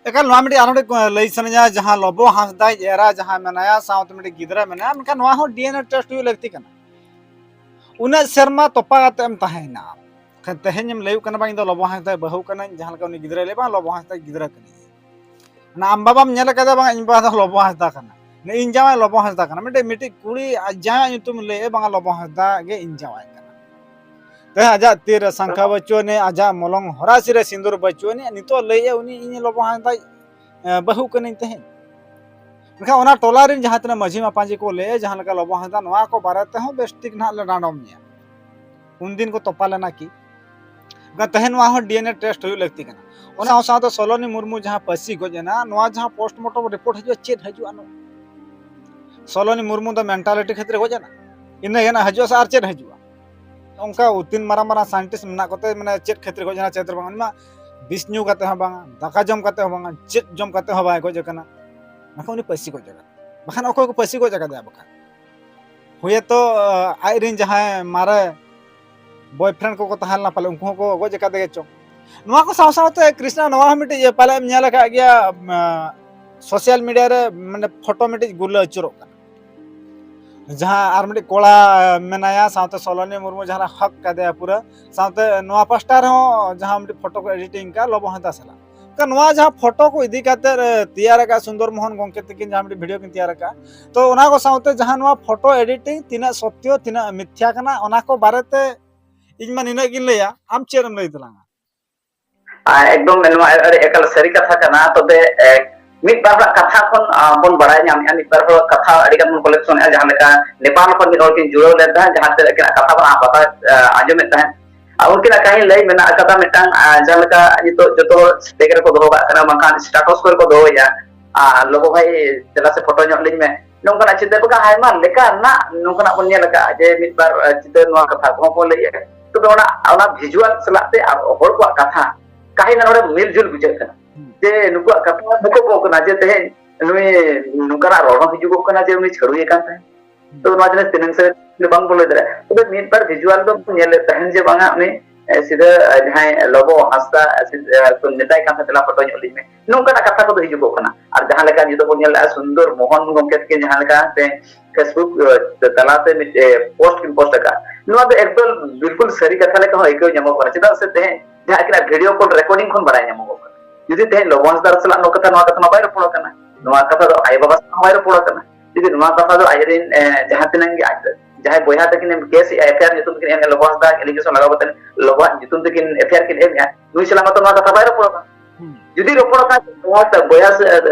ᱮᱠᱟᱞ, ᱱᱚᱣᱟ ᱢᱤᱫᱴᱤᱡ ᱟᱨᱦᱚᱸ ᱢᱤᱫᱴᱤᱡ ᱞᱟᱹᱭ ᱥᱟᱱᱟᱧᱟ, ᱡᱟᱦᱟᱸ ᱞᱚᱵᱚ ᱦᱟᱸᱥᱫᱟᱭ ᱮᱨᱟ ᱡᱟᱦᱟᱸ ᱢᱮᱱᱟᱭᱟ, ᱥᱟᱶᱛᱮ ᱢᱤᱫᱴᱤᱡ ᱜᱤᱫᱽᱨᱟᱹ ᱢᱮᱱᱟᱭᱟ, ᱢᱮᱱᱠᱷᱟᱱ ᱱᱚᱣᱟ ᱦᱚᱸ ᱰᱤ ᱮᱱ ᱮ ᱴᱮᱥᱴ ᱦᱩᱭᱩᱜ ᱞᱟᱹᱠᱛᱤ ᱠᱟᱱᱟ᱾ ᱩᱱᱟᱹᱜ ᱥᱮᱨᱢᱟ ᱛᱚᱯᱟ ᱠᱟᱛᱮ ᱮᱢ ᱛᱟᱦᱮᱸᱭᱮᱱᱟ, ᱠᱷᱟᱱ ᱛᱮᱦᱮᱧ ᱮᱢ ᱞᱟᱹᱭᱩᱜ ᱠᱟᱱᱟ, "ᱵᱟᱝ, ᱤᱧ ᱫᱚ ᱞᱚᱵᱚ ᱦᱟᱸᱥᱫᱟᱭ ᱵᱟᱹᱦᱩ ᱠᱟᱹᱱᱟᱹᱧ", ᱡᱟᱦᱟᱸ ᱞᱮᱠᱟ ᱩᱱᱤ ᱜᱤᱫᱽᱨᱟᱹᱭ ᱞᱟᱹᱭ, "ᱵᱟᱝ, ᱞᱚᱵᱚ ᱦᱟᱸᱥᱫᱟᱭ ᱜᱤᱫᱽᱨᱟᱹ ᱠᱟᱹᱱᱟᱹᱧ"᱾ ᱚᱱᱟ ᱟᱢ ᱵᱟᱵᱟᱢ ᱧᱮᱞ ᱟᱠᱟᱫᱟ, "ᱵᱟᱝ, ᱤᱧ ᱵᱟᱵᱟ ᱫᱚ ᱞᱚᱵᱚ ᱦᱟᱸᱥᱫᱟ ᱠᱟᱱᱟ", ᱤᱧ ᱡᱟᱶᱟᱭ ᱞᱚᱵᱚ ᱦᱟᱸᱥᱫᱟ ᱠᱟᱱᱟ᱾ ᱢᱤᱫᱴᱮᱡ, ᱢᱤᱫᱴᱤᱡ ᱠᱩᱲᱤ ᱟᱡ ᱡᱟᱶᱟᱭᱟᱜ ᱧᱩᱛᱩᱢ ᱞᱟᱹᱭᱮᱫᱼᱟ, "ᱵᱟᱝ, ᱞᱚᱵᱚ ᱦᱟᱸᱥᱫᱟ ᱜᱮ ᱤᱧ ᱡᱟᱶᱟᱭ ᱠᱟᱱᱟ"᱾ ᱛᱮᱦᱮᱧ ᱟᱡᱟᱜ ᱛᱤ ᱨᱮ ᱥᱟᱝᱠᱷᱟ ᱵᱟᱹᱪᱩᱜ ᱟᱹᱱᱤᱡ, ᱟᱡᱟᱜ ᱢᱚᱞᱚᱝ ᱦᱚᱨᱟᱥᱤ ᱨᱮ ᱥᱤᱸᱫᱩᱨ ᱵᱟᱹᱪᱩᱜ ᱟᱹᱱᱤᱡ, ᱱᱤᱛᱚᱜ ᱞᱟᱹᱭᱮᱫᱼᱟ ᱩᱱᱤ, "ᱤᱧ ᱞᱚᱵᱚ ᱦᱟᱸᱥᱫᱟᱭ ᱵᱟᱹᱦᱩ ᱠᱟᱹᱱᱟᱹᱧ ᱛᱮᱦᱮᱧ᱾ ᱢᱮᱱᱠᱷᱟᱱ ᱚᱱᱟ ᱴᱚᱞᱟ ᱨᱮᱱ ᱡᱟᱦᱟᱸ ᱛᱤᱱᱟᱹᱜ ᱢᱟᱹᱡᱷᱤ ᱢᱟᱯᱟᱡᱷᱤ ᱠᱚ ᱞᱟᱹᱭᱟ, ᱡᱟᱦᱟᱸ ᱞᱮᱠᱟ ᱞᱚᱵᱚ ᱦᱟᱸᱥᱫᱟ, ᱱᱚᱣᱟ ᱠᱚ ᱵᱟᱨᱮ ᱛᱮᱦᱚᱸ ᱵᱮᱥ ᱴᱷᱤᱠ ᱱᱟᱦᱟᱜ ᱞᱮ ᱰᱟᱸᱰᱚᱢ ᱢᱮᱭᱟ᱾ ᱩᱱᱫᱤᱱ ᱠᱚ ᱛᱚᱯᱟ ᱞᱮᱱᱟ ᱠᱤ? ᱛᱮᱦᱮᱧ ᱱᱚᱣᱟ ᱦᱚᱸ ᱰᱤ ᱮᱱ ᱮ ᱴᱮᱥᱴ ᱦᱩᱭᱩᱜ ᱞᱟᱹᱠᱛᱤ ᱠᱟᱱᱟ᱾ ᱚᱱᱟ ᱥᱟᱶ ᱥᱟᱶᱛᱮ ᱥᱚᱞᱚᱱᱤ ᱢᱩᱨᱢᱩ ᱡᱟᱦᱟᱸ ᱯᱟᱹᱥᱤ ᱜᱚᱡ ᱮᱱᱟ, ᱱᱚᱣᱟ ᱡᱟᱦᱟᱸ ᱯᱳᱥᱴᱢᱚᱨᱴᱚᱢ ᱨᱤᱯᱳᱨᱴ ᱦᱤᱡᱩᱜᱼᱟ, ᱪᱮᱫ ᱦᱤᱡᱩᱜᱼᱟ? ᱱᱚᱣᱟ ᱥᱚᱞᱚᱱᱤ ᱢᱩᱨᱢᱩ ᱫᱚ ᱢᱮᱱᱴᱟᱞᱤᱴᱤ ᱠᱷᱟᱹᱛᱤᱨ ᱜᱚᱡ ᱮᱱᱟ, ᱤᱱᱟᱹ ᱜᱮ ᱱᱟᱜ ᱦᱤᱡᱩᱜᱼᱟ ᱥᱮ ᱟᱨ ᱪᱮᱫ ᱦᱤᱡᱩᱜᱼᱟ? ᱚᱱᱠᱟ ᱛᱤᱱ ᱢᱟᱨᱟᱝ ᱢᱟᱨᱟᱝ ᱥᱟᱭᱮᱱᱴᱤᱥᱴ ᱢᱮᱱᱟᱜ ᱠᱚᱛᱮ, ᱢᱟᱱᱮ, ᱪᱮᱫ ᱠᱷᱟᱹᱛᱤᱨ ᱜᱚᱡ ᱮᱱᱟ, ᱪᱮᱫ ᱵᱟᱝ, ᱩᱱᱤ ᱢᱟ ᱵᱤᱥ ᱧᱩ ᱠᱟᱛᱮ ᱦᱚᱸ ᱵᱟᱝᱟ, ᱫᱟᱠᱟ ᱡᱚᱢ ᱠᱟᱛᱮ ᱦᱚᱸ ᱵᱟᱝᱟ, ᱪᱮᱫ ᱡᱚᱢ ᱠᱟᱛᱮ ᱦᱚᱸ ᱵᱟᱭ ᱜᱚᱡ ᱟᱠᱟᱱᱟ᱾ ᱵᱟᱠᱷᱟᱱ ᱩᱱᱤ ᱯᱟᱹᱥᱤ ᱜᱚᱡ ᱟᱠᱟᱱᱟ, ᱵᱟᱠᱷᱟᱱ ᱚᱠᱚᱭ ᱠᱚ ᱯᱟᱹᱥᱤ ᱜᱚᱡ ᱟᱠᱟᱫᱮᱭᱟ? ᱵᱟᱠᱷᱟᱱ ᱦᱩᱭᱮᱛᱚ ᱟᱡ ᱨᱮᱱ ᱡᱟᱦᱟᱸᱭ ᱢᱟᱨᱮ ᱵᱚᱭᱯᱷᱨᱮᱱᱰ ᱠᱚᱠᱚ ᱛᱟᱦᱮᱸ ᱞᱮᱱᱟ ᱯᱟᱞᱮ, ᱩᱱᱠᱩ ᱦᱚᱸᱠᱚ ᱜᱚᱡ ᱟᱠᱟᱫ ᱜᱮ ᱪᱚᱝ᱾ ᱱᱚᱣᱟ ᱠᱚ ᱥᱟᱶ ᱥᱟᱶᱛᱮ ᱠᱨᱤᱥᱱᱟ, ᱱᱚᱣᱟ ᱦᱚᱸ ᱢᱤᱫᱴᱤᱡ ᱯᱟᱞᱮ ᱮᱢ ᱧᱮᱞ ᱟᱠᱟᱫ ᱜᱮᱭᱟ, ᱥᱳᱥᱟᱞ ᱢᱤᱰᱤᱭᱟ ᱨᱮ, ᱢᱟᱱᱮ, ᱯᱷᱳᱴᱳ ᱢᱤᱫᱴᱤᱡ ᱜᱩᱨᱞᱟᱹ ᱟᱹᱪᱩᱨᱚᱜ ᱠᱟᱱᱟ, ᱡᱟᱦᱟᱸ ᱟᱨ ᱢᱤᱫᱴᱤᱡ ᱠᱚᱲᱟ ᱢᱮᱱᱟᱭᱟ, ᱥᱟᱶᱛᱮ ᱥᱚᱞᱚᱱᱤ ᱢᱩᱨᱢᱩ ᱡᱟᱦᱟᱸ ᱦᱟᱜ ᱠᱟᱫᱮᱭᱟ ᱯᱩᱨᱟᱹ, ᱥᱟᱶᱛᱮ ᱱᱚᱣᱟ ᱯᱟᱥᱴᱟ ᱨᱮᱦᱚᱸ ᱡᱟᱦᱟᱸ ᱢᱤᱫᱴᱤᱡ ᱯᱷᱳᱴᱳ ᱠᱚ ᱮᱰᱤᱴᱤᱝ ᱠᱟᱜ ᱞᱚᱵᱚ ᱦᱟᱸᱥᱫᱟ ᱥᱟᱞᱟᱜ᱾ ᱛᱚ ᱱᱚᱣᱟ ᱡᱟᱦᱟᱸ ᱯᱷᱳᱴᱳ ᱠᱚ ᱤᱫᱤ ᱠᱟᱛᱮ, ᱮ, ᱛᱮᱭᱟᱨ ᱟᱠᱟᱫ ᱥᱩᱱᱫᱚᱨ ᱢᱳᱦᱚᱱ ᱜᱚᱢᱠᱮ ᱛᱟᱹᱠᱤᱱ ᱡᱟᱦᱟᱸ ᱢᱤᱫᱴᱤᱡ ᱵᱷᱤᱰᱤᱭᱳ ᱠᱤᱱ ᱛᱮᱭᱟᱨ ᱟᱠᱟᱫ, ᱛᱚ ᱚᱱᱟ ᱠᱚ ᱥᱟᱶᱛᱮ ᱡᱟᱦᱟᱸ ᱱᱚᱣᱟ ᱯᱷᱳᱴᱳ ᱮᱰᱤᱴᱤᱝ ᱛᱤᱱᱟᱹᱜ ᱥᱚᱛᱭᱚ, ᱛᱤᱱᱟᱹᱜ ᱢᱤᱛᱷᱭᱟ ᱠᱟᱱᱟ, ᱚᱱᱟ ᱠᱚ ᱵᱟᱨᱮᱛᱮ ᱤᱧ ᱢᱟ ᱱᱤᱱᱟᱹᱜ ᱜᱤᱧ ᱞᱟᱹᱭᱟ, ᱟᱢ ᱪᱮᱫ ᱮᱢ ᱞᱟᱹᱭ ᱛᱟᱞᱟᱝᱟ? ᱟᱨ ᱮᱠᱫᱚᱢ ᱱᱚᱣᱟ ᱟᱹᱰᱤ ᱮᱠᱟᱞ ᱥᱟᱹᱨᱤ ᱠᱟᱛᱷᱟ ᱠᱟᱱᱟ᱾ ᱛᱚᱵᱮ, ᱮ, ᱢᱤᱫ ᱵᱟᱨ ᱦᱚᱲᱟᱜ ᱠᱟᱛᱷᱟ ᱠᱷᱚᱱ, ᱟ, ᱵᱚᱱ ᱵᱟᱲᱟᱭ ᱧᱟᱢᱮᱫᱼᱟ, ᱢᱤᱫ ᱵᱟᱨ ᱦᱚᱲ ᱠᱟᱛᱷᱟ ᱟᱹᱰᱤ ᱜᱟᱱ ᱵᱚᱱ ᱠᱚᱞᱮᱠᱥᱚᱱᱮᱫᱼᱟ, ᱡᱟᱦᱟᱸ ᱞᱮᱠᱟ ᱱᱮᱯᱟᱞ ᱠᱷᱚᱱ ᱢᱤᱫ ᱦᱚᱲ ᱠᱤᱱ ᱡᱩᱲᱟᱹᱣ ᱞᱮᱱ ᱛᱟᱦᱮᱸᱫ, ᱡᱟᱦᱟᱸ ᱛᱮ ᱟᱹᱠᱤᱱᱟᱜ ᱠᱟᱛᱷᱟ ᱵᱚᱱ ᱟᱸᱡᱚᱢᱮᱫ ᱛᱟᱦᱮᱸᱫ᱾ ᱟᱨ ᱩᱱᱠᱤᱱᱟᱜ ᱠᱟᱹᱦᱱᱤ ᱞᱟᱹᱭ ᱢᱮᱱᱟᱜ ᱟᱠᱟᱫᱟ ᱢᱤᱫᱴᱟᱝ, ᱟ, ᱡᱟᱦᱟᱸ ᱞᱮᱠᱟ ᱱᱤᱛᱚᱜ ᱡᱚᱛᱚ ᱦᱚᱲ ᱥᱴᱮᱴᱟᱥ ᱠᱚᱨᱮ ᱠᱚ ᱫᱚᱦᱚ ᱠᱟᱜ ᱠᱟᱱᱟ, ᱵᱟᱝᱠᱷᱟᱱ ᱥᱴᱮᱴᱟᱥ ᱠᱚᱨᱮ ᱠᱚ ᱫᱚᱦᱚᱭᱟ, ᱟᱨ, "ᱞᱚᱵᱚ ᱵᱷᱟᱭ, ᱫᱮᱞᱟ ᱥᱮ ᱯᱷᱳᱴᱳ ᱧᱚᱜ ᱞᱤᱧ ᱢᱮ", ᱱᱚᱝᱠᱟᱱᱟᱜ ᱪᱤᱛᱟᱹᱨ ᱠᱚ ᱟᱭᱢᱟ ᱞᱮᱠᱟᱱᱟᱜ ᱱᱚᱝᱠᱟᱱᱟᱜ ᱵᱚᱱ ᱧᱮᱞ ᱟᱠᱟᱫᱼᱟ, ᱡᱮ ᱢᱤᱫ ᱵᱟᱨ, ᱟ, ᱪᱤᱛᱟᱹᱨ ᱱᱚᱣᱟ ᱠᱟᱛᱷᱟ ᱠᱚᱦᱚᱸ ᱠᱚ ᱞᱟᱹᱭᱮᱫᱼᱟ᱾ ᱛᱚᱵᱮ ᱚᱱᱟ, ᱚᱱᱟ ᱵᱷᱤᱡᱩᱣᱟᱞ ᱥᱟᱞᱟᱜ ᱛᱮ ᱟᱨ ᱦᱚᱲ ᱠᱚᱣᱟᱜ ᱠᱟᱛᱷᱟ, ᱠᱟᱹᱦᱤ ᱱᱚᱰᱮ ᱢᱤᱞ ᱡᱩᱞ ᱵᱩᱡᱷᱟᱹᱜ ᱠᱟᱱᱟ᱾ ᱡᱮ ᱱᱩᱠᱩᱣᱟᱜ ᱠᱟᱛᱷᱟ ᱢᱩᱠᱩᱵᱚᱜ ᱠᱟᱱᱟ, ᱡᱮ ᱛᱮᱦᱮᱧ ᱱᱩᱭ ᱱᱚᱝᱠᱟᱱᱟᱜ ᱨᱚᱲ ᱦᱚᱸ ᱦᱤᱡᱩᱜᱚᱜ ᱠᱟᱱᱟ ᱡᱮ ᱩᱱᱤ ᱪᱷᱟᱹᱲᱩᱭ ᱟᱠᱟᱱ ᱛᱟᱦᱮᱸᱫ᱾ ᱛᱚ ᱱᱚᱣᱟ ᱡᱤᱱᱤᱥ ᱛᱤᱱᱟᱹᱝ ᱥᱮ ᱵᱟᱝ ᱵᱚᱱ ᱞᱟᱹᱭ ᱫᱟᱲᱮᱭᱟᱜᱼᱟ᱾ ᱛᱚᱵᱮ ᱢᱤᱫ ᱵᱟᱨ ᱵᱷᱤᱡᱩᱣᱟᱞ ᱫᱚ ᱵᱚᱱ ᱧᱮᱞ ᱞᱮᱫ ᱛᱟᱦᱮᱸᱫ ᱡᱮ ᱵᱟᱝᱟ, ᱩᱱᱤ, ᱮ, ᱥᱤᱫᱷᱟᱹ, ᱮ, ᱡᱟᱦᱟᱸᱭ ᱞᱚᱵᱚ ᱦᱟᱸᱥᱫᱟ, ᱮ, ᱥᱤᱫᱷᱟᱹ, ᱮ, ᱠᱚ ᱢᱮᱛᱟᱭ ᱠᱟᱱ ᱛᱟᱦᱮᱸᱫ, "ᱫᱮᱞᱟ ᱯᱷᱳᱴᱳ ᱧᱚᱜ ᱞᱤᱧ ᱢᱮ", ᱱᱚᱝᱠᱟᱱᱟᱜ ᱠᱟᱛᱷᱟ ᱠᱚᱫᱚ ᱦᱤᱡᱩᱜᱚᱜ ᱠᱟᱱᱟ᱾ ᱟᱨ ᱡᱟᱦᱟᱸ ᱞᱮᱠᱟ ᱱᱤᱛᱚᱜ ᱵᱚᱱ ᱧᱮᱞ ᱞᱮᱫᱼᱟ, ᱥᱩᱱᱫᱚᱨ ᱢᱳᱦᱚᱱ ᱜᱚᱢᱠᱮ ᱛᱟᱹᱠᱤᱱ ᱡᱟᱦᱟᱸ ᱞᱮᱠᱟ ᱛᱮ Facebook, ᱮ, ᱛᱟᱞᱟᱛᱮ ᱢᱤᱫ, ᱮ, ᱯᱳᱥᱴ ᱠᱤᱱ ᱯᱳᱥᱴ ᱟᱠᱟᱫᱼᱟ, ᱱᱚᱣᱟ ᱫᱚ ᱮᱠᱫᱚᱢ ᱵᱤᱞᱠᱩᱞ ᱥᱟᱹᱨᱤ ᱠᱟᱛᱷᱟ ᱞᱮᱠᱟ ᱦᱚᱸ ᱟᱹᱭᱠᱟᱹᱣ ᱧᱟᱢᱚᱜ ᱠᱟᱱᱟ᱾ ᱪᱮᱫᱟᱜ ᱥᱮ ᱛᱮᱦᱮᱧ ᱡᱟᱦᱟᱸ ᱟᱹᱠᱤᱱᱟᱜ ᱵᱷᱤᱰᱤᱭᱳ ᱠᱚᱞ ᱨᱮᱠᱚᱨᱰᱤᱝ ᱠᱷᱚᱱ ᱵᱟᱲᱟᱭ ᱧᱟᱢᱚᱜᱚᱜ ᱠᱟᱱᱟ᱾ ᱡᱩᱫᱤ ᱛᱮᱦᱮᱧ ᱞᱚᱵᱚ ᱦᱟᱸᱥᱫᱟ ᱥᱟᱞᱟᱜ ᱱᱚᱣᱟ ᱠᱟᱛᱷᱟ, ᱱᱚᱣᱟ ᱠᱟᱛᱷᱟ ᱢᱟ ᱵᱟᱭ ᱨᱚᱯᱚᱲ ᱟᱠᱟᱱᱟ, ᱱᱚᱣᱟ ᱠᱟᱛᱷᱟ ᱫᱚ ᱟᱭᱳ ᱵᱟᱵᱟ ᱥᱟᱞᱟᱜ ᱦᱚᱸ ᱵᱟᱭ ᱨᱚᱯᱚᱲ ᱟᱠᱟᱱᱟ, ᱡᱩᱫᱤ ᱱᱚᱣᱟ ᱠᱟᱛᱷᱟ ᱫᱚ ᱟᱡᱨᱮᱱ, ᱮ, ᱡᱟᱦᱟᱸ ᱛᱤᱱᱟᱹᱜ ᱜᱮ ᱟᱡ ᱡᱟᱦᱟᱸᱭ ᱵᱚᱭᱦᱟ ᱛᱟᱹᱠᱤᱱ ᱮᱢ ᱠᱮᱥ ᱮᱫᱼᱟ, ᱮᱯᱷ ᱟᱭ ᱟᱨ ᱧᱩᱛᱩᱢ ᱛᱟᱹᱠᱤᱱ ᱮᱢ ᱮᱫᱼᱟ, ᱞᱚᱵᱚ ᱦᱟᱸᱥᱫᱟ ᱮᱞᱤᱜᱮᱥᱚᱱ ᱞᱟᱜᱟᱣ ᱠᱟᱛᱮ ᱞᱚᱵᱚᱣᱟᱜ ᱧᱩᱛᱩᱢ ᱛᱮᱠᱤᱱ ᱮᱯᱷ ᱟᱭ ᱟᱨ ᱠᱤᱱ ᱮᱢ ᱮᱫᱼᱟ, ᱱᱩᱭ ᱥᱟᱞᱟᱜ ᱢᱟᱛᱚ ᱱᱚᱣᱟ ᱠᱟᱛᱷᱟ ᱵᱟᱭ ᱨᱚᱯᱚᱲ ᱟᱠᱟᱱᱟ᱾ ᱦᱩᱸ᱾ ᱡᱩᱫᱤ ᱨᱚᱯᱚᱲ ᱠᱷᱟᱱ ᱵᱚᱭᱦᱟ ᱥᱮ, ᱵᱚᱭᱦᱟ ᱥᱮ,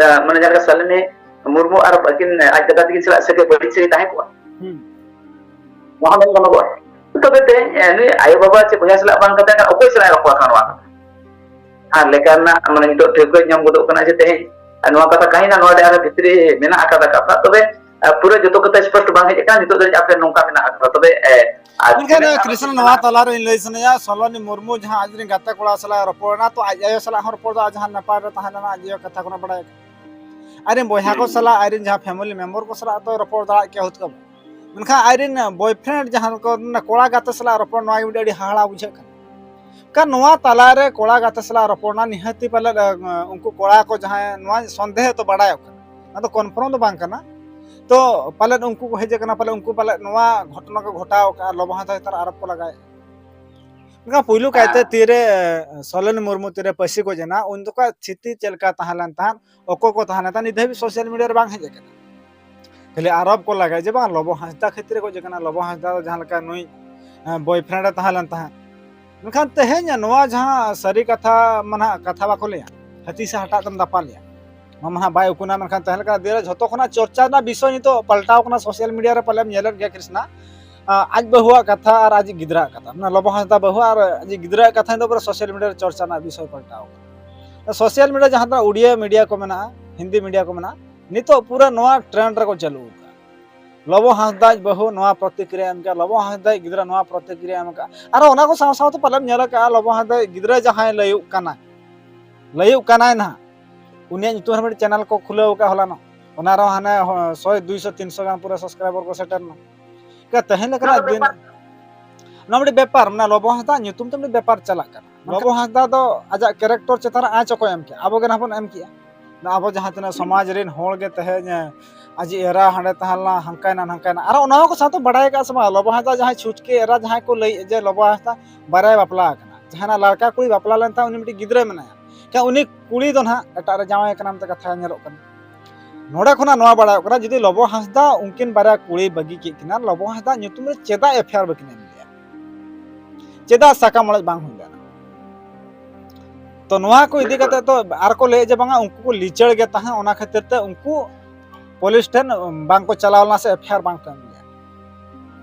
ᱢᱟᱱᱮ ᱡᱟᱦᱟᱸ ᱞᱮᱠᱟ ᱥᱟᱞᱤᱱᱤ ᱢᱩᱨᱢᱩ ᱟᱨ ᱟᱹᱠᱤᱱ ᱟᱡ ᱫᱟᱫᱟ ᱛᱟᱹᱠᱤᱱ ᱥᱟᱞᱟᱜ ᱥᱟᱹᱜᱟᱹᱭ ᱵᱟᱹᱲᱤᱡ ᱥᱟᱹᱜᱟᱹᱭ ᱛᱟᱦᱮᱸ ᱠᱚᱜᱼᱟ, ᱱᱚᱣᱟ ᱦᱚᱸ ᱢᱮᱱ ᱜᱟᱱᱚᱜᱚᱜᱼᱟ᱾ ᱛᱚᱵᱮ ᱛᱮᱦᱮᱧ ᱱᱩᱭ ᱟᱭᱳ ᱵᱟᱵᱟ ᱪᱮ ᱵᱚᱭᱦᱟ ᱥᱟᱞᱟᱜ ᱵᱟᱝ ᱠᱟᱛᱮ ᱚᱠᱚᱭ ᱥᱟᱞᱟᱜ ᱮ ᱨᱚᱯᱚᱲ ᱠᱟᱱᱟ ᱱᱚᱣᱟ ᱠᱟᱛᱷᱟ? ᱟᱨ ᱞᱮᱠᱟ ᱨᱮᱱᱟᱜ ᱢᱟᱱᱮ ᱱᱤᱛᱚᱜ ᱴᱷᱟᱹᱣᱠᱟᱹ ᱧᱟᱢ ᱜᱚᱫᱚᱜ ᱠᱟᱱᱟ ᱡᱮ ᱛᱮᱦᱮᱧ ᱱᱚᱣᱟ ᱠᱟᱛᱷᱟ ᱠᱟᱹᱦᱤᱱᱟ ᱱᱚᱣᱟ ᱨᱮ ᱟᱨᱦᱚᱸ ᱵᱷᱤᱛᱨᱤ ᱢᱮᱱᱟᱜ ᱟᱠᱟᱫᱟ ᱠᱟᱛᱷᱟ᱾ ᱛᱚᱵᱮ ᱯᱩᱨᱟᱹ ᱡᱚᱛᱚ ᱠᱟᱛᱷᱟ ᱥᱯᱚᱥᱴ ᱵᱟᱝ ᱦᱮᱡ ᱟᱠᱟᱱᱟ, ᱱᱤᱛᱚᱜ ᱫᱷᱟᱹᱨᱤᱡ ᱟᱯᱮ ᱱᱚᱝᱠᱟ ᱢᱮᱱᱟᱜ ᱟᱠᱟᱫᱟ᱾ ᱛᱚᱵᱮ ᱢᱮᱱᱠᱷᱟᱱ ᱠᱨᱤᱥᱱᱟ, ᱱᱚᱣᱟ ᱛᱟᱞᱟᱨᱮᱧ ᱞᱟᱹᱭ ᱥᱟᱱᱟᱭᱟ, ᱥᱚᱞᱚᱱᱤ ᱢᱩᱨᱢᱩ ᱡᱟᱦᱟᱸ ᱟᱡᱨᱮᱱ ᱜᱟᱛᱮ ᱠᱚᱲᱟ ᱥᱟᱞᱟᱜ ᱨᱚᱯᱚᱲ ᱮᱱᱟ, ᱛᱚ ᱟᱡ ᱟᱭᱳ ᱥᱟᱞᱟᱜ ᱦᱚᱸ ᱨᱚᱯᱚᱲ ᱫᱚ ᱟᱡ ᱡᱟᱦᱟᱸ ᱱᱟᱯᱟᱭ ᱨᱮ ᱛᱟᱦᱮᱸ ᱞᱮᱱᱟ, ᱟᱡ ᱟᱭᱳ ᱠᱟᱛᱷᱟ ᱠᱚ ᱵᱟᱲᱟᱭ ᱠᱟᱱᱟ᱾ ᱟᱡᱨᱮᱱ ᱵᱚᱭᱦᱟ ᱠᱚ ᱥᱟᱞᱟᱜ, ᱟᱡᱨᱮᱱ ᱡᱟᱦᱟᱸ ᱯᱷᱮᱢᱮᱞᱤ ᱢᱮᱢᱵᱟᱨ ᱠᱚ ᱥᱟᱞᱟᱜ ᱛᱚ ᱨᱚᱯᱚᱲ ᱫᱟᱲᱮᱭᱟᱜ ᱠᱮᱭᱟ ᱦᱩᱛᱠᱟᱹᱢ᱾ ᱢᱮᱱᱠᱷᱟᱱ ᱟᱡᱨᱮᱱ ᱵᱚᱭᱯᱷᱨᱮᱱᱰ ᱡᱟᱦᱟᱸ ᱠᱚ, ᱢᱟᱱᱮ ᱠᱚᱲᱟ ᱜᱟᱛᱮ ᱥᱟᱞᱟᱜ ᱨᱚᱯᱚᱲ, ᱱᱚᱣᱟ ᱜᱮ ᱢᱤᱫᱴᱮᱱ ᱟᱹᱰᱤ ᱦᱟᱦᱟᱲᱟ ᱵᱩᱡᱷᱟᱹᱜ ᱠᱟᱱᱟ᱾ ᱠᱟᱨᱚᱱ ᱱᱚᱣᱟ ᱛᱟᱞᱟᱨᱮ ᱠᱚᱲᱟ ᱜᱟᱛᱮ ᱥᱟᱞᱟᱜ ᱨᱚᱯᱚᱲ ᱨᱮᱱᱟᱜ ᱱᱤᱦᱟᱹᱛᱤ ᱯᱟᱞᱮᱫ, ᱮ, ᱩᱱᱠᱩ ᱠᱚᱲᱟ ᱠᱚ ᱡᱟᱦᱟᱸᱭ, ᱱᱚᱣᱟ ᱥᱚᱱᱫᱮᱦ ᱫᱚ ᱵᱟᱲᱟᱭᱚᱜ ᱠᱟᱱᱟ, ᱚᱱᱟ ᱫᱚ ᱠᱚᱱᱯᱷᱟᱨᱢ ᱫᱚ ᱵᱟᱝ ᱠᱟᱱᱟ᱾ ᱛᱚ ᱯᱟᱞᱮᱫ ᱩᱱᱠᱩ ᱠᱚ ᱦᱮᱡ ᱟᱠᱟᱱᱟ, ᱯᱟᱞᱮᱫ ᱩᱱᱠᱩ ᱯᱟᱞᱮᱫ ᱱᱚᱣᱟ ᱜᱷᱚᱴᱚᱱᱟ ᱠᱚ ᱜᱷᱚᱴᱟᱣ ᱟᱠᱟᱫᱼᱟ, ᱞᱚᱵᱚ ᱦᱟᱸᱥᱫᱟ ᱪᱮᱛᱟᱱ ᱨᱮ ᱟᱨᱳᱯ ᱠᱚ ᱞᱟᱜᱟᱭᱮᱫᱼᱟ᱾ ᱢᱮᱱᱠᱷᱟᱱ ᱯᱩᱭᱞᱩ ᱠᱟᱭᱛᱮ ᱛᱤᱨᱮ, ᱮ, ᱥᱚᱞᱮᱱ ᱢᱩᱨᱢᱩ ᱛᱤᱨᱮ ᱯᱟᱹᱥᱤ ᱜᱚᱡ ᱮᱱᱟ, ᱩᱱ ᱡᱚᱠᱷᱚᱱ ᱥᱛᱷᱤᱛᱤ ᱪᱮᱫ ᱞᱮᱠᱟ ᱛᱟᱦᱮᱸ ᱞᱮᱱ ᱛᱟᱦᱮᱸᱫ, ᱚᱠᱚᱭ ᱠᱚ ᱛᱟᱦᱮᱸ ᱞᱮᱱ ᱛᱟᱦᱮᱸᱫ, ᱱᱤᱛ ᱫᱷᱟᱹᱵᱤᱡ ᱥᱳᱥᱟᱞ ᱢᱤᱰᱤᱭᱟ ᱨᱮ ᱵᱟᱝ ᱦᱮᱡ ᱟᱠᱟᱱᱟ᱾ ᱠᱷᱟᱹᱞᱤ ᱟᱨᱳᱯ ᱠᱚ ᱞᱟᱜᱟᱭ ᱡᱮ ᱵᱟᱝ ᱞᱚᱵᱚ ᱦᱟᱸᱥᱫᱟ ᱠᱷᱟᱹᱛᱤᱨ ᱮ ᱜᱚᱡ ᱟᱠᱟᱱᱟ, ᱞᱚᱵᱚ ᱦᱟᱸᱥᱫᱟ ᱫᱚ ᱡᱟᱦᱟᱸ ᱞᱮᱠᱟ ᱱᱩᱭ, ᱮ, ᱵᱚᱭᱯᱷᱨᱮᱱᱰ ᱮ ᱛᱟᱦᱮᱸ ᱞᱮᱱ ᱛᱟᱦᱮᱸᱫ᱾ ᱢᱮᱱᱠᱷᱟᱱ ᱛᱮᱦᱮᱧ ᱱᱚᱣᱟ ᱡᱟᱦᱟᱸ ᱥᱟᱹᱨᱤ ᱠᱟᱛᱷᱟ ᱢᱟ ᱱᱟᱦᱟᱜ ᱠᱟᱛᱷᱟ ᱵᱟᱠᱚ ᱞᱟᱹᱭᱟ, ᱦᱟᱹᱛᱤ ᱥᱟᱶ ᱦᱟᱴᱟᱜ ᱛᱮᱢ ᱫᱟᱯᱟᱞ ᱮᱭᱟ, ᱱᱚᱣᱟ ᱢᱟ ᱱᱟᱦᱟᱜ ᱵᱟᱭ ᱩᱠᱩᱱᱟ᱾ ᱢᱮᱱᱠᱷᱟᱱ ᱛᱟᱦᱮᱸ ᱞᱮᱠᱟ ᱫᱤᱱ ᱨᱮ ᱡᱷᱚᱛᱚ ᱠᱷᱚᱱᱟᱜ ᱪᱚᱨᱪᱟ ᱨᱮᱱᱟᱜ ᱵᱤᱥᱚᱭ ᱱᱤᱛᱚᱜ ᱯᱟᱞᱴᱟᱣ ᱠᱟᱱᱟ, ᱥᱳᱥᱟᱞ ᱢᱤᱰᱤᱭᱟ ᱨᱮ ᱯᱟᱞᱮᱢ ᱧᱮᱞᱮᱫ ᱜᱮᱭᱟ ᱠᱨᱤᱥᱱᱟ, ᱟ, ᱟᱡ ᱵᱟᱹᱦᱩᱣᱟᱜ ᱠᱟᱛᱷᱟ ᱟᱨ ᱟᱡ ᱜᱤᱫᱽᱨᱟᱹᱣᱟᱜ ᱠᱟᱛᱷᱟ, ᱢᱟᱱᱮ ᱞᱚᱵᱚ ᱦᱟᱸᱥᱫᱟ ᱵᱟᱹᱦᱩ ᱟᱨ ᱟᱡ ᱜᱤᱫᱽᱨᱟᱹᱣᱟᱜ ᱠᱟᱛᱷᱟ ᱫᱚ ᱯᱩᱨᱟᱹ ᱥᱳᱥᱟᱞ ᱢᱤᱰᱤᱭᱟ ᱨᱮ ᱪᱚᱨᱪᱟ ᱨᱮᱱᱟᱜ ᱵᱤᱥᱚᱭ ᱯᱟᱞᱴᱟᱣ ᱠᱟᱱᱟ᱾ ᱥᱳᱥᱟᱞ ᱢᱤᱰᱤᱭᱟ ᱡᱟᱦᱟᱸ ᱛᱤᱱᱟᱹᱜ ᱩᱰᱤᱭᱟ ᱢᱤᱰᱤᱭᱟ ᱠᱚ ᱢᱮᱱᱟᱜᱼᱟ, ᱦᱤᱱᱫᱤ ᱢᱤᱰᱤᱭᱟ ᱠᱚ ᱢᱮᱱᱟᱜᱼᱟ, ᱱᱤᱛᱚᱜ ᱯᱩᱨᱟᱹ ᱱᱚᱣᱟ ᱴᱨᱮᱱᱰ ᱨᱮᱠᱚ ᱪᱟᱹᱞᱩ ᱟᱠᱟᱫᱼᱟ᱾ ᱞᱚᱵᱚ ᱦᱟᱸᱥᱫᱟ ᱟᱡ ᱵᱟᱹᱦᱩ ᱱᱚᱣᱟ ᱯᱨᱚᱛᱤᱠᱨᱤᱭᱟ ᱮᱢ ᱠᱮᱫᱼᱟ, ᱞᱚᱵᱚ ᱦᱟᱸᱥᱫᱟ ᱟᱡ ᱜᱤᱫᱽᱨᱟᱹ ᱱᱚᱣᱟ ᱯᱨᱚᱛᱤᱠᱨᱤᱭᱟ ᱮᱢ ᱠᱟᱜᱼᱟ᱾ ᱟᱨ ᱚᱱᱟ ᱠᱚ ᱥᱟᱶ ᱥᱟᱶᱛᱮ ᱯᱟᱞᱮᱢ ᱧᱮᱞ ᱟᱠᱟᱫᱼᱟ, ᱞᱚᱵᱚ ᱦᱟᱸᱥᱫᱟ ᱟᱡ ᱜᱤᱫᱽᱨᱟᱹ ᱡᱟᱦᱟᱸᱭ ᱞᱟᱹᱭᱩᱜ ᱠᱟᱱᱟᱭ, ᱞᱟᱹᱭᱩᱜ ᱠᱟᱱᱟᱭ ᱱᱟᱦᱟᱜ, ᱩᱱᱤᱭᱟᱜ ᱧᱩᱛᱩᱢ ᱨᱮ ᱢᱤᱫᱴᱮᱱ ᱪᱮᱱᱮᱞ ᱠᱚ ᱠᱷᱩᱞᱟᱹᱣ ᱟᱠᱟᱫ ᱦᱚᱞᱟᱱᱚᱜ, ᱚᱱᱟ ᱨᱮᱦᱚᱸ ᱦᱟᱱᱮ ᱦᱚ-, ᱥᱚᱭ, ᱫᱩᱭᱥᱚ, ᱛᱤᱱᱥᱚ ᱜᱟᱱ ᱯᱩᱨᱟᱹ ᱥᱚᱵᱥᱠᱨᱟᱭᱵᱟᱨ ᱠᱚ ᱥᱮᱴᱮᱨ ᱮᱱᱟ᱾ ᱠᱟ-, ᱛᱮᱦᱮᱧ ᱞᱮᱠᱟᱱᱟᱜ ᱫᱤᱱ, ᱱᱚᱣᱟ ᱢᱤᱫᱴᱮᱱ ᱵᱮᱯᱟᱨ, ᱢᱟᱱᱮ ᱞᱚᱵᱚ ᱦᱟᱸᱥᱫᱟ ᱧᱩᱛᱩᱢ ᱛᱮ ᱢᱤᱫᱴᱮᱱ ᱵᱮᱯᱟᱨ ᱪᱟᱞᱟᱜ ᱠᱟᱱᱟ᱾ ᱞᱚᱵᱚ ᱦᱟᱸᱥᱫᱟ ᱫᱚ ᱟᱡᱟᱜ ᱠᱮᱨᱮᱠᱴᱚᱨ ᱪᱮᱛᱟᱱ ᱨᱮ ᱟᱸᱪ ᱚᱠᱚᱭ ᱮᱢ ᱠᱮᱜᱼᱟ? ᱟᱵᱚ ᱜᱮ ᱱᱟᱦᱟᱜ ᱵᱚᱱ ᱮᱢ ᱠᱮᱜᱼᱟ᱾ ᱟᱵᱚ ᱡᱟᱦᱟᱸ ᱛᱤᱱᱟᱹᱜ ᱥᱚᱢᱟᱡᱽ ᱨᱮᱱ ᱦᱚᱲ ᱜᱮ ᱛᱮᱦᱮᱧ, ᱟᱡᱤᱡ ᱮᱨᱟ ᱦᱟᱸᱰᱮ ᱛᱟᱦᱮᱸ ᱞᱮᱱᱟ, ᱦᱟᱱᱠᱟᱭᱮᱱᱟ, ᱱᱟᱝᱠᱟᱭᱮᱱᱟ᱾ ᱟᱨ ᱚᱱᱟ ᱦᱚᱸ ᱠᱚ ᱥᱟᱶᱛᱮ ᱵᱟᱲᱟᱭ ᱟᱠᱟᱫ ᱥᱮ ᱵᱟᱝ, ᱞᱚᱵᱚ ᱦᱟᱸᱥᱫᱟ ᱡᱟᱦᱟᱸᱭ ᱪᱷᱩᱴᱠᱤ ᱮᱨᱟ ᱡᱟᱦᱟᱸᱭ ᱠᱚ ᱞᱟᱹᱭᱮᱫ ᱡᱮ ᱞᱚᱵᱚ ᱦᱟᱸᱥᱫᱟ ᱵᱟᱨᱭᱟᱭ ᱵᱟᱯᱞᱟ ᱟᱠᱟᱱᱟ, ᱡᱟᱦᱟᱸᱱᱟᱜ ᱞᱟᱲᱠᱟ ᱠᱩᱲᱤ ᱵᱟᱯᱞᱟ ᱞᱮᱱ ᱛᱟᱭ, ᱩᱱᱤ ᱢᱤᱫᱴᱤᱡ ᱜᱤᱫᱽᱨᱟᱹ ᱢᱮᱱᱟᱭᱟ, ᱠᱷᱟᱱ ᱩᱱᱤ ᱠᱩᱲᱤ ᱫᱚ ᱱᱟᱦᱟᱜ ᱮᱴᱟᱜ ᱨᱮ ᱡᱟᱶᱟᱭ ᱠᱟᱱᱟ ᱢᱮᱱᱛᱮ ᱠᱟᱛᱷᱟ ᱧᱮᱞᱚᱜ ᱠᱟᱱᱟ᱾ ᱱᱚᱰᱮ ᱠᱷᱚᱱᱟᱜ ᱱᱚᱣᱟ ᱵᱟᱲᱟᱭᱚᱜ ᱠᱟᱱᱟ, ᱡᱩᱫᱤ ᱞᱚᱵᱚ ᱦᱟᱸᱥᱫᱟ ᱩᱱᱠᱤᱱ ᱵᱟᱨᱭᱟ ᱠᱩᱲᱤ ᱵᱟᱹᱜᱤ ᱠᱮᱫ ᱠᱤᱱᱟ, ᱞᱚᱵᱚ ᱦᱟᱸᱥᱫᱟ ᱧᱩᱛᱩᱢ ᱨᱮ ᱪᱮᱫᱟᱜ ᱮᱯᱷ ᱟᱭ ᱟᱨ ᱵᱟᱹᱠᱤᱱ ᱮᱢ ᱞᱮᱫᱼᱟ? ᱪᱮᱫᱟᱜ ᱥᱟᱠᱟᱢ ᱚᱲᱮᱡ ᱵᱟᱝ ᱦᱩᱭ ᱞᱮᱱᱟ? ᱛᱚ ᱱᱚᱣᱟ ᱠᱚ ᱤᱫᱤ ᱠᱟᱛᱮ ᱛᱚ ᱟᱨ ᱠᱚ ᱞᱟᱹᱭᱮᱫ ᱡᱮ ᱵᱟᱝᱟ, ᱩᱱᱠᱩ ᱠᱚ ᱞᱤᱪᱟᱹᱲ ᱜᱮ ᱛᱟᱦᱮᱸ, ᱚᱱᱟ ᱠᱷᱟᱹᱛᱤᱨ ᱛᱮ ᱩᱱᱠᱩ ᱯᱩᱞᱤᱥ ᱴᱷᱮᱱ ᱵᱟᱝ ᱠᱚ ᱪᱟᱞᱟᱣ ᱞᱮᱱᱟ ᱥᱮ ᱮᱯᱷ ᱟᱭ ᱟᱨ ᱵᱟᱝ ᱠᱚ ᱮᱢ ᱞᱮᱫᱟ᱾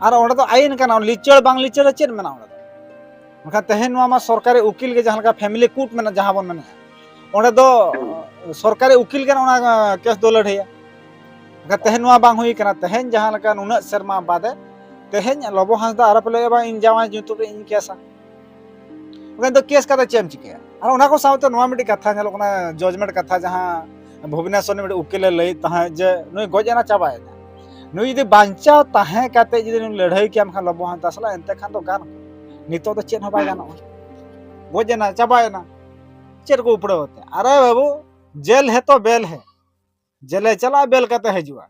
ᱟᱨ ᱚᱸᱰᱮ ᱫᱚ ᱟᱭᱤᱱ ᱠᱟᱱᱟ, ᱞᱤᱪᱟᱹᱲ ᱵᱟᱝ ᱞᱤᱪᱟᱹᱲ ᱪᱮᱫ ᱢᱮᱱᱟᱜᱼᱟ ᱚᱸᱰᱮ ᱫᱚ? ᱢᱮᱱᱠᱷᱟᱱ ᱛᱮᱦᱮᱧ ᱱᱚᱣᱟ ᱢᱟ ᱥᱚᱨᱠᱟᱨᱤ ᱩᱠᱤᱞ ᱜᱮ, ᱡᱟᱦᱟᱸ ᱞᱮᱠᱟ ᱯᱷᱮᱢᱤᱞᱤ ᱠᱳᱨᱴ ᱢᱮᱱᱟᱜᱼᱟ, ᱡᱟᱦᱟᱸ ᱵᱚᱱ ᱢᱮᱱᱮᱫᱼᱟ, ᱚᱸᱰᱮ ᱫᱚ ᱥᱚᱨᱠᱟᱨᱤ ᱩᱠᱤᱞ ᱜᱮ ᱚᱱᱟ ᱠᱮᱥ ᱫᱚ ᱞᱟᱹᱲᱦᱟᱹᱭᱟ᱾ ᱢᱮᱱᱠᱷᱟᱱ ᱛᱮᱦᱮᱧ ᱱᱚᱣᱟ ᱵᱟᱝ ᱦᱩᱭ ᱠᱟᱱᱟ᱾ ᱛᱮᱦᱮᱧ ᱡᱟᱦᱟᱸ ᱞᱮᱠᱟ ᱱᱩᱱᱟᱹᱜ ᱥᱮᱨᱢᱟ ᱵᱟᱫᱮ ᱛᱮᱦᱮᱧ ᱞᱚᱵᱚ ᱦᱟᱸᱥᱫᱟ ᱟᱨᱚ ᱯᱮ ᱞᱟᱹᱭᱮᱫᱼᱟ, "ᱵᱟᱝ, ᱤᱧ ᱡᱟᱶᱟᱭ ᱧᱩᱛᱩᱢ ᱨᱮ ᱤᱧ ᱠᱮᱥᱟ᱾" ᱢᱮᱱᱠᱷᱟᱱ ᱫᱚ ᱠᱮᱥ ᱠᱟᱛᱮ ᱪᱮᱫ ᱮᱢ ᱪᱤᱠᱟᱹᱭᱟ? ᱟᱨ ᱚᱱᱟ ᱠᱚ ᱥᱟᱶᱛᱮ ᱱᱚᱣᱟ ᱢᱤᱫᱴᱤᱡ ᱠᱟᱛᱷᱟ ᱧᱮᱞᱚᱜ ᱠᱟᱱᱟ, ᱡᱟᱡᱽᱢᱮᱱᱴ ᱠᱟᱛᱷᱟ, ᱡᱟᱦᱟᱸ ᱵᱷᱩᱵᱽᱱᱮᱥᱚᱨ ᱨᱤᱱᱤᱡ ᱢᱤᱫᱴᱤᱡ ᱩᱠᱤᱞᱮ ᱞᱟᱹᱭᱮᱫ ᱛᱟᱦᱮᱸᱫ ᱡᱮ ᱱᱩᱭ ᱜᱚᱡ ᱮᱱᱟ, ᱪᱟᱵᱟᱭᱮᱱᱟ᱾ ᱱᱩᱭ ᱡᱩᱫᱤ ᱵᱟᱧᱪᱟᱣ ᱛᱟᱦᱮᱸ ᱠᱟᱛᱮ ᱡᱩᱫᱤ ᱱᱩᱭ ᱞᱟᱹᱲᱦᱟᱹᱭ ᱠᱮᱭᱟ, ᱢᱮᱱᱠᱷᱟᱱ ᱞᱚᱵᱚ ᱦᱟᱸᱥᱫᱟ ᱥᱟᱞᱟᱜ ᱮᱱᱛᱮ ᱠᱷᱟᱱ ᱫᱚ ᱜᱟᱱ ᱠᱚᱜᱼᱟ᱾ ᱱᱤᱛᱚᱜ ᱫᱚ ᱪᱮᱫ ᱦᱚᱸ ᱵᱟᱭ ᱜᱟᱱᱚᱜᱼᱟ᱾ ᱜᱚᱡ ᱮᱱᱟ, ᱪᱟᱵᱟᱭᱮᱱᱟ᱾ ᱪᱮᱫ ᱠᱚ ᱩᱯᱲᱟᱹᱣ ᱟᱛᱮ? ᱟᱨᱮ ᱵᱟᱹᱵᱩ, ᱡᱮᱞ ᱦᱮ ᱛᱚ ᱵᱮᱞ ᱦᱮ᱾ ᱡᱮᱞᱮ ᱪᱟᱞᱟᱜᱼᱟ, ᱵᱮᱞ ᱠᱟᱛᱮ ᱦᱤᱡᱩᱜᱼᱟ᱾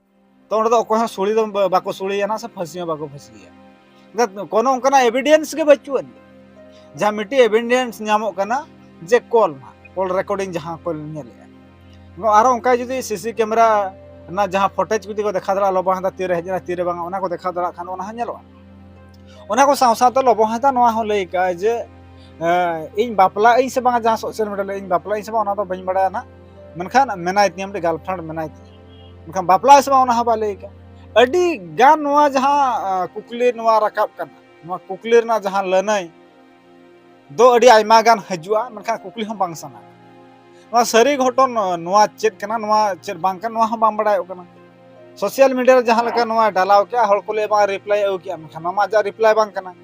ᱛᱚ ᱚᱸᱰᱮ ᱫᱚ ᱚᱠᱚᱭ ᱦᱚᱸ ᱥᱩᱲᱤ ᱫᱚ ᱵᱟ-, ᱵᱟᱠᱚ ᱥᱩᱲᱤᱭᱟ ᱱᱟᱜ, ᱥᱮ ᱯᱷᱟᱹᱥᱤ ᱦᱚᱸ ᱵᱟᱠᱚ ᱯᱷᱟᱹᱥᱤᱭᱟ᱾ ᱮᱱᱠᱷᱟᱱ ᱠᱳᱱᱳ ᱚᱱᱠᱟᱱᱟᱜ ᱮᱵᱷᱤᱰᱮᱱᱥ ᱜᱮ ᱵᱟᱹᱪᱩᱜ ᱟᱹᱱᱤᱡ᱾ ᱡᱟᱦᱟᱸ ᱢᱤᱫᱴᱤᱡ ᱮᱵᱷᱤᱰᱮᱱᱥ ᱧᱟᱢᱚᱜ ᱠᱟᱱᱟ ᱡᱮ ᱠᱚᱞ ᱱᱟᱜ, ᱠᱚᱞ ᱨᱮᱠᱚᱨᱰᱤᱝ ᱡᱟᱦᱟᱸ ᱠᱚ ᱧᱮᱞᱮᱫᱼᱟ᱾ ᱟᱨᱚ ᱚᱱᱠᱟ ᱡᱩᱫᱤ ᱥᱤᱥᱤ ᱠᱮᱢᱮᱨᱟ ᱨᱮᱱᱟᱜ ᱡᱟᱦᱟᱸ ᱯᱷᱚᱴᱮᱡᱽ ᱡᱩᱫᱤ ᱠᱚ ᱫᱮᱠᱷᱟᱣ ᱫᱟᱲᱮᱭᱟᱜᱼᱟ, ᱞᱚᱵᱚ ᱦᱟᱸᱥᱫᱟ ᱛᱤᱨᱮ ᱦᱮᱡ ᱮᱱᱟ, ᱛᱤᱨᱮ ᱵᱟᱝᱟ, ᱚᱱᱟ ᱠᱚ ᱫᱮᱠᱷᱟᱣ ᱫᱟᱲᱮᱭᱟᱜ ᱠᱷᱟᱱ ᱚᱱᱟ ᱦᱚᱸ ᱧᱮᱞᱚᱜᱼᱟ᱾ ᱚᱱᱟ ᱠᱚ ᱥᱟᱶ ᱥᱟᱶᱛᱮ ᱞᱚᱵᱚ ᱦᱟᱸᱥᱫᱟ ᱱᱚᱣᱟ ᱦᱚᱸ ᱞᱟᱹᱭ ᱠᱟᱜᱼᱟ ᱡᱮ, ᱮᱸ, ᱤᱧ ᱵᱟᱯᱞᱟᱜ ᱟᱹᱧ ᱥᱮ ᱵᱟᱝᱟ, ᱡᱟᱦᱟᱸ ᱥᱳᱥᱟᱞ ᱢᱤᱰᱤᱭᱟ ᱨᱮ ᱤᱧ ᱵᱟᱯᱞᱟᱜ ᱟᱹᱧ ᱥᱮ ᱵᱟᱝ, ᱚᱱᱟ ᱫᱚ ᱵᱟᱹᱧ ᱵᱟᱲᱟᱭᱟ ᱱᱟᱜ, ᱢᱮᱱᱠᱷᱟᱱ ᱢᱮᱱᱟᱭ ᱛᱤᱧᱟ, ᱢᱤᱫᱴᱮᱱ ᱜᱟᱨᱞᱯᱷᱨᱮᱱᱰ ᱢᱮᱱᱟᱭ ᱛᱤᱧᱟ᱾ ᱢᱮᱱᱠᱷᱟᱱ ᱵᱟᱯᱞᱟᱜ ᱟᱭ ᱥᱮ ᱵᱟᱝ, ᱚᱱᱟ ᱦᱚᱸ ᱵᱟᱭ ᱞᱟᱹᱭ ᱠᱟᱜᱼᱟ᱾ ᱟᱹᱰᱤ ᱜᱟᱱ ᱱᱚᱣᱟ ᱡᱟᱦᱟᱸ, ᱟᱸ, ᱠᱩᱠᱞᱤ ᱱᱚᱣᱟ ᱨᱟᱠᱟᱵ ᱠᱟᱱᱟ, ᱱᱚᱣᱟ ᱠᱩᱠᱞᱤ ᱨᱮᱱᱟᱜ ᱡᱟᱦᱟᱸ ᱞᱟᱹᱱᱟᱹᱭ ᱫᱚ ᱟᱹᱰᱤ ᱟᱭᱢᱟ ᱜᱟᱱ ᱦᱤᱡᱩᱜᱼᱟ, ᱢᱮᱱᱠᱷᱟᱱ ᱠᱩᱠᱞᱤ ᱦᱚᱸ ᱵᱟᱝ ᱥᱟᱱᱟ᱾ ᱱᱚᱣᱟ ᱥᱟᱹᱨᱤ ᱜᱷᱚᱴᱚᱱ, ᱱᱚᱣᱟ ᱪᱮᱫ ᱠᱟᱱᱟ, ᱱᱚᱣᱟ ᱪᱮᱫ ᱵᱟᱝ ᱠᱟᱱᱟ, ᱱᱚᱣᱟ ᱦᱚᱸ ᱵᱟᱝ ᱵᱟᱲᱟᱭᱚᱜ ᱠᱟᱱᱟ᱾ ᱥᱳᱥᱟᱞ ᱢᱤᱰᱤᱭᱟ ᱨᱮ ᱡᱟᱦᱟᱸ ᱞᱮᱠᱟ ᱱᱚᱣᱟ ᱰᱟᱞᱟᱣ ᱠᱮᱜᱼᱟ, ᱦᱚᱲ ᱠᱚ ᱞᱟᱹᱭ ᱵᱟᱝ ᱨᱤᱯᱞᱟᱭ ᱟᱹᱜᱩ ᱠᱮᱜᱼᱟ, ᱢᱮᱱᱠᱷᱟᱱ ᱱᱚᱣᱟ ᱢᱟ ᱟᱡᱟᱜ ᱨᱤᱯᱞᱟᱭ ᱵᱟᱝ ᱠᱟᱱᱟ᱾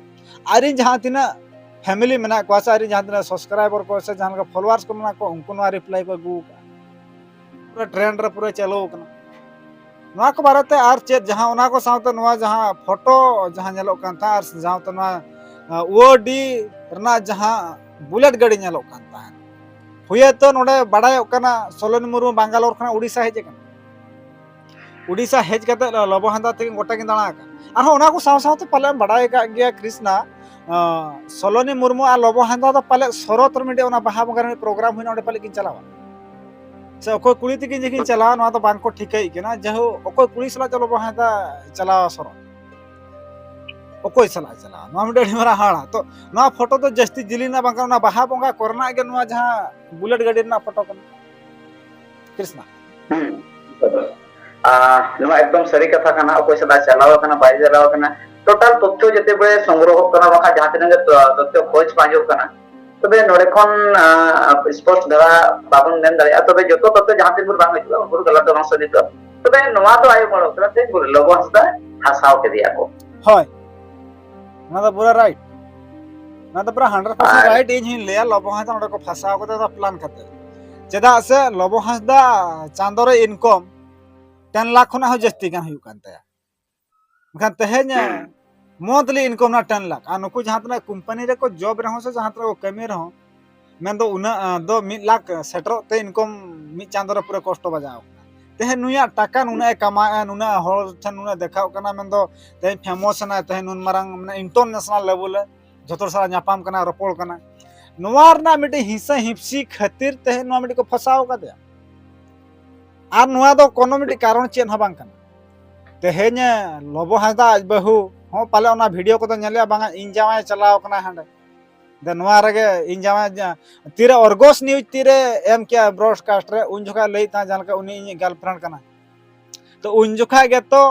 ᱟᱡᱨᱮᱱ ᱡᱟᱦᱟᱸ ᱛᱤᱱᱟᱹᱜ ᱯᱷᱮᱢᱤᱞᱤ ᱢᱮᱱᱟᱜ ᱠᱚᱣᱟ ᱥᱮ ᱟᱡᱨᱮᱱ ᱡᱟᱦᱟᱸ ᱛᱤᱱᱟᱹᱜ ᱥᱟᱵᱥᱠᱨᱟᱭᱵᱟᱨ ᱠᱚ ᱥᱮ ᱡᱟᱦᱟᱸ ᱞᱮᱠᱟ ᱯᱷᱚᱞᱳᱣᱟᱨᱥ ᱠᱚ ᱢᱮᱱᱟᱜ ᱠᱚᱣᱟ, ᱩᱱᱠᱩ ᱱᱚᱣᱟ ᱨᱤᱯᱞᱟᱭ ᱠᱚ ᱟᱹᱜᱩ ᱠᱟᱜᱼᱟ᱾ ᱯᱩᱨᱟᱹ ᱴᱨᱮᱱᱰ ᱨᱮ ᱯᱩᱨᱟᱹ ᱪᱟᱹᱞᱩ ᱟᱠᱟᱱᱟ᱾ ᱱᱚᱣᱟ ᱠᱚ ᱵᱟᱨᱮᱛᱮ ᱟᱨ ᱪᱮᱫ, ᱡᱟᱦᱟᱸ ᱚᱱᱟ ᱠᱚ ᱥᱟᱶᱛᱮ ᱱᱚᱣᱟ ᱡᱟᱦᱟᱸ ᱯᱷᱳᱴᱳ ᱡᱟᱦᱟᱸ ᱧᱮᱞᱚᱜ ᱠᱟᱱ ᱛᱟᱦᱮᱸᱫ, ᱟᱨ ᱥᱟᱶᱛᱮ ᱱᱚᱣᱟ, ᱟᱸ, ᱩᱣᱟᱹᱰᱤ ᱨᱮᱱᱟᱜ ᱡᱟᱦᱟᱸ ᱵᱩᱞᱮᱴ ᱜᱟᱹᱰᱤ ᱧᱮᱞᱚᱜ ᱠᱟᱱ ᱛᱟᱦᱮᱸᱫ, ᱦᱩᱭᱮᱛᱚ ᱱᱚᱰᱮ ᱵᱟᱲᱟᱭᱚᱜ ᱠᱟᱱᱟ ᱥᱚᱞᱚᱱᱤ ᱢᱩᱨᱢᱩ ᱵᱟᱝᱜᱟᱞᱳᱨ ᱠᱷᱚᱱᱟᱜ ᱩᱰᱤᱥᱟ ᱦᱮᱡ ᱟᱠᱟᱱᱟ᱾ ᱩᱰᱤᱥᱟ ᱦᱮᱡ ᱠᱟᱛᱮ ᱞᱚᱵᱚ ᱦᱟᱸᱥᱫᱟ ᱛᱟᱹᱠᱤᱱ ᱜᱚᱴᱟ ᱠᱤᱱ ᱫᱟᱬᱟ ᱟᱠᱟᱫ᱾ ᱟᱨᱦᱚᱸ ᱚᱱᱟ ᱠᱚ ᱥᱟᱶ ᱥᱟᱶᱛᱮ ᱯᱟᱞᱮ ᱮᱢ ᱵᱟᱲᱟᱭ ᱟᱠᱟᱫ ᱜᱮᱭᱟ ᱠᱨᱤᱥᱱᱟ, ᱟᱸ, ᱥᱚᱞᱚᱱᱤ ᱢᱩᱨᱢᱩ ᱟᱨ ᱞᱚᱵᱚ ᱦᱟᱸᱥᱫᱟ ᱫᱚ ᱯᱟᱞᱮ ᱥᱚᱨᱚᱛ ᱨᱮ ᱢᱤᱫᱴᱮᱡ ᱚᱱᱟ ᱵᱟᱦᱟ ᱵᱚᱸᱜᱟ ᱨᱮ ᱢᱤᱫ ᱯᱨᱳᱜᱨᱟᱢ ᱦᱩᱭᱱᱟ, ᱚᱸᱰᱮ ᱯᱟᱞᱮ ᱠᱤᱱ ᱪᱟᱞᱟᱣᱟ᱾ ᱥᱮ ᱚᱠᱚᱭ ᱠᱩᱲᱤ ᱛᱤᱠᱤᱱ ᱡᱮ ᱠᱤᱱ ᱪᱟᱞᱟᱣᱟ, ᱱᱚᱣᱟ ᱫᱚ ᱵᱟᱝ ᱠᱚ ᱴᱷᱤᱠᱟᱹᱭᱮᱫ ᱠᱟᱱᱟ᱾ ᱡᱟᱭᱦᱳᱠ, ᱚᱠᱚᱭ ᱠᱩᱲᱤ ᱥᱟᱞᱟᱜ ᱪᱚ ᱞᱚᱵᱚ ᱦᱟᱸᱥᱫᱟ ᱪᱟᱞᱟᱣᱟ ᱥᱚᱨᱚᱛ᱾ ᱚᱠᱚᱭ ᱥᱟᱞᱟᱜ ᱮ ᱪᱟᱞᱟᱜᱼᱟ? ᱱᱚᱣᱟ ᱢᱤᱫᱴᱮᱱ ᱟᱹᱰᱤ ᱢᱟᱨᱟᱝ ᱦᱟᱦᱟᱲᱟ᱾ ᱛᱚ ᱱᱚᱣᱟ ᱯᱷᱳᱴᱳ ᱫᱚ ᱡᱟᱹᱥᱛᱤ ᱡᱤᱞᱤᱧ ᱨᱮᱱᱟᱜ ᱵᱟᱝ ᱠᱟᱱᱟ, ᱚᱱᱟ ᱵᱟᱦᱟ ᱵᱚᱸᱜᱟ ᱠᱚᱨᱮᱱᱟᱜ ᱜᱮ ᱱᱚᱣᱟ ᱡᱟᱦᱟᱸ ᱵᱩᱞᱮᱴ ᱜᱟᱹᱰᱤ ᱨᱮᱱᱟᱜ ᱯᱷᱳᱴᱳ ᱠᱟᱱᱟ᱾ ᱠᱨᱤᱥᱱᱟ᱾ ᱦᱩᱸ᱾ ᱟᱨ ᱱᱚᱣᱟ ᱮᱠᱫᱚᱢ ᱥᱟᱹᱨᱤ ᱠᱟᱛᱷᱟ ᱠᱟᱱᱟ, ᱚᱠᱚᱭ ᱥᱟᱞᱟᱜ ᱪᱟᱞᱟᱣ ᱟᱠᱟᱱᱟ, ᱵᱟᱭ ᱪᱟᱞᱟᱣ ᱟᱠᱟᱱᱟ, ᱴᱳᱴᱟᱞ ᱛᱚᱛᱛᱷᱚ ᱡᱮᱛᱮ ᱵᱚᱭᱮ ᱥᱚᱝᱜᱨᱚᱦᱚᱜ ᱠᱟᱱᱟ, ᱵᱟᱠᱷᱟᱱ ᱡᱟᱦᱟᱸ ᱛᱤᱱᱟᱹᱜ ᱜᱮ ᱛᱚ-, ᱛᱚᱛᱛᱷᱚ ᱠᱷᱚᱡᱽ ᱯᱟᱸᱡᱚᱜ ᱠᱟᱱᱟ, ᱛᱚᱵᱮ ᱱᱚᱰᱮ ᱠᱷᱚᱱ, ᱟᱸ, ᱥᱯᱚᱥᱴ ᱫᱷᱟᱨᱟ ᱵᱟᱵᱚᱱ ᱢᱮᱱ ᱫᱟᱲᱮᱭᱟᱜᱼᱟ᱾ ᱛᱚᱵᱮ ᱡᱚᱛᱚ ᱛᱚᱛᱛᱷᱚ ᱡᱟᱦᱟᱸ ᱛᱤᱱ ᱵᱷᱳᱨ ᱵᱟᱝ ᱦᱤᱡᱩᱜᱼᱟ, ᱩᱱ ᱵᱷᱳᱨ ᱜᱟᱞᱟᱛ ᱫᱚ ᱵᱟᱝ ᱥᱟᱹᱵᱤᱛᱚᱜᱼᱟ᱾ ᱛᱚᱵᱮ ᱱᱚᱣᱟ ᱫᱚ ᱟᱭᱳ ᱵᱟᱲᱚ ᱠᱟᱱᱟ, ᱛᱮᱦᱮᱧ ᱵᱷᱳᱨ ᱞᱚᱵᱚ ᱦᱟᱸᱥᱫᱟ ᱯᱷᱟᱸᱥᱟᱣ ᱠᱮᱫᱮᱭᱟ ᱠᱚ᱾ ᱦᱳᱭ, ᱚᱱᱟ ᱫᱚ ᱯᱩᱨᱟᱹ ᱨᱟᱭᱤᱴ, ᱚᱱᱟ ᱫᱚ ᱯᱩᱨᱟᱹ ᱦᱟᱱᱰᱨᱮᱰ ᱯᱟᱨᱥᱮᱱᱴ ᱟᱨ ᱨᱟᱭᱤᱴ᱾ ᱤᱧ ᱦᱚᱸᱧ ᱞᱟᱹᱭᱟ, ᱞᱚᱵᱚ ᱦᱟᱸᱥᱫᱟ ᱚᱸᱰᱮ ᱠᱚ ᱯᱷᱟᱸᱥᱟᱣ ᱠᱟᱫᱟ ᱯᱞᱟᱱ ᱠᱟᱛᱮ᱾ ᱪᱮᱫᱟᱜ ᱥᱮ ᱞᱚᱵᱚ ᱦᱟᱸᱥᱫᱟ ᱪᱟᱸᱫᱳ ᱨᱮ ᱤᱱᱠᱚᱢ ᱴᱮᱱ ᱞᱟᱠᱷ ᱠᱷᱚᱱᱟᱜ ᱦᱚᱸ ᱡᱟᱹᱥᱛᱤ ᱜᱟᱱ ᱦᱩᱭᱩᱜ ᱠᱟᱱ ᱛᱟᱭᱟ᱾ ᱢᱮᱱᱠᱷᱟᱱ ᱛᱮᱦᱮᱧ ᱢᱚᱱᱛᱷᱞᱤ ᱤᱱᱠᱚᱢ ᱨᱮᱱᱟᱜ ᱴᱮᱱ ᱞᱟᱠᱷ, ᱟᱨ ᱱᱩᱠᱩ ᱡᱟᱦᱟᱸ ᱛᱤᱱᱟᱹᱜ ᱠᱳᱢᱯᱟᱱᱤ ᱨᱮᱠᱚ ᱡᱚᱵ ᱨᱮᱦᱚᱸ ᱥᱮ ᱡᱟᱦᱟᱸ ᱛᱤᱱᱟᱹᱜ ᱠᱚ ᱠᱟᱹᱢᱤ ᱨᱮᱦᱚᱸ, ᱢᱮᱱᱫᱚ ᱩᱱᱟᱹᱜ, ᱟᱸ, ᱫᱚ ᱢᱤᱫ ᱞᱟᱠᱷ ᱥᱮᱴᱮᱨᱚᱜ ᱛᱮ ᱤᱱᱠᱚᱢ ᱢᱤᱫ ᱪᱟᱸᱫᱳ ᱨᱮ ᱯᱩᱨᱟᱹ ᱠᱚᱥᱴᱚ ᱵᱟᱡᱟᱣ ᱠᱟᱱᱟ᱾ ᱛᱮᱦᱮᱧ ᱱᱩᱭᱟᱜ ᱴᱟᱠᱟ ᱱᱩᱱᱟᱹᱜ ᱮ ᱠᱟᱢᱟᱣᱮᱫᱼᱟ, ᱱᱩᱱᱟᱹᱜ ᱦᱚᱲ ᱴᱷᱮᱱ ᱱᱩᱱᱟᱹᱜ ᱫᱮᱠᱷᱟᱣ ᱠᱟᱱᱟ, ᱢᱮᱱᱫᱚ ᱛᱮᱦᱮᱧ ᱯᱷᱮᱢᱚᱥ ᱮᱱᱟᱭ, ᱛᱮᱦᱮᱧ ᱱᱩᱱ ᱢᱟᱨᱟᱝ, ᱢᱟᱱᱮ, ᱤᱱᱴᱟᱨᱱᱮᱥᱱᱟᱞ ᱞᱮᱵᱮᱞ ᱨᱮ ᱡᱚᱛᱚ ᱦᱚᱲ ᱥᱟᱞᱟᱜ ᱧᱟᱯᱟᱢ ᱠᱟᱱᱟ, ᱨᱚᱯᱚᱲ ᱠᱟᱱᱟ᱾ ᱱᱚᱣᱟ ᱨᱮᱱᱟᱜ ᱢᱤᱫᱴᱤᱡ ᱦᱤᱸᱥᱟᱹ ᱦᱤᱯᱥᱤ ᱠᱷᱟᱹᱛᱤᱨ ᱛᱮᱦᱮᱧ ᱱᱚᱣᱟ ᱢᱤᱫᱴᱤᱡ ᱠᱚ ᱯᱷᱟᱸᱥᱟᱣ ᱠᱟᱫᱮᱭᱟ᱾ ᱟᱨ ᱱᱚᱣᱟ ᱫᱚ ᱠᱳᱱᱳ ᱢᱤᱫᱴᱤᱡ ᱠᱟᱨᱚᱱ ᱪᱮᱫ ᱦᱚᱸ ᱵᱟᱝ ᱠᱟᱱᱟ᱾ ᱛᱮᱦᱮᱧ ᱞᱚᱵᱚ ᱦᱟᱸᱥᱫᱟ ᱟᱡ ᱵᱟᱹᱦᱩ ᱦᱚᱸ ᱯᱟᱞᱮ ᱚᱱᱟ ᱵᱷᱤᱰᱤᱭᱳ ᱠᱚᱫᱚ ᱧᱮᱞᱮᱜᱼᱟ, ᱵᱟᱝᱟ ᱤᱧ ᱡᱟᱶᱟᱭ ᱪᱟᱞᱟᱣ ᱠᱟᱱᱟ ᱦᱟᱸᱰᱮ, ᱫᱮ ᱱᱚᱣᱟ ᱨᱮᱜᱮ ᱤᱧ ᱡᱟᱶᱟᱭ ᱡᱟ-, ᱛᱤᱨᱮ ᱚᱨᱜᱚᱥ ᱱᱤᱭᱩᱡᱽ ᱛᱤᱨᱮ ᱮᱢ ᱠᱮᱜᱼᱟ ᱵᱨᱚᱰᱠᱟᱥᱴ ᱨᱮ, ᱩᱱ ᱡᱚᱠᱷᱟᱡ ᱞᱟᱹᱭᱮᱫ ᱛᱟᱦᱮᱸᱫ ᱡᱟᱦᱟᱸ ᱞᱮᱠᱟ ᱩᱱᱤ ᱤᱧᱤᱡ ᱜᱟᱨᱞᱯᱷᱨᱮᱱᱰ ᱠᱟᱱᱟ᱾ ᱛᱚ ᱩᱱ ᱡᱚᱠᱷᱟᱡ ᱜᱮᱛᱚ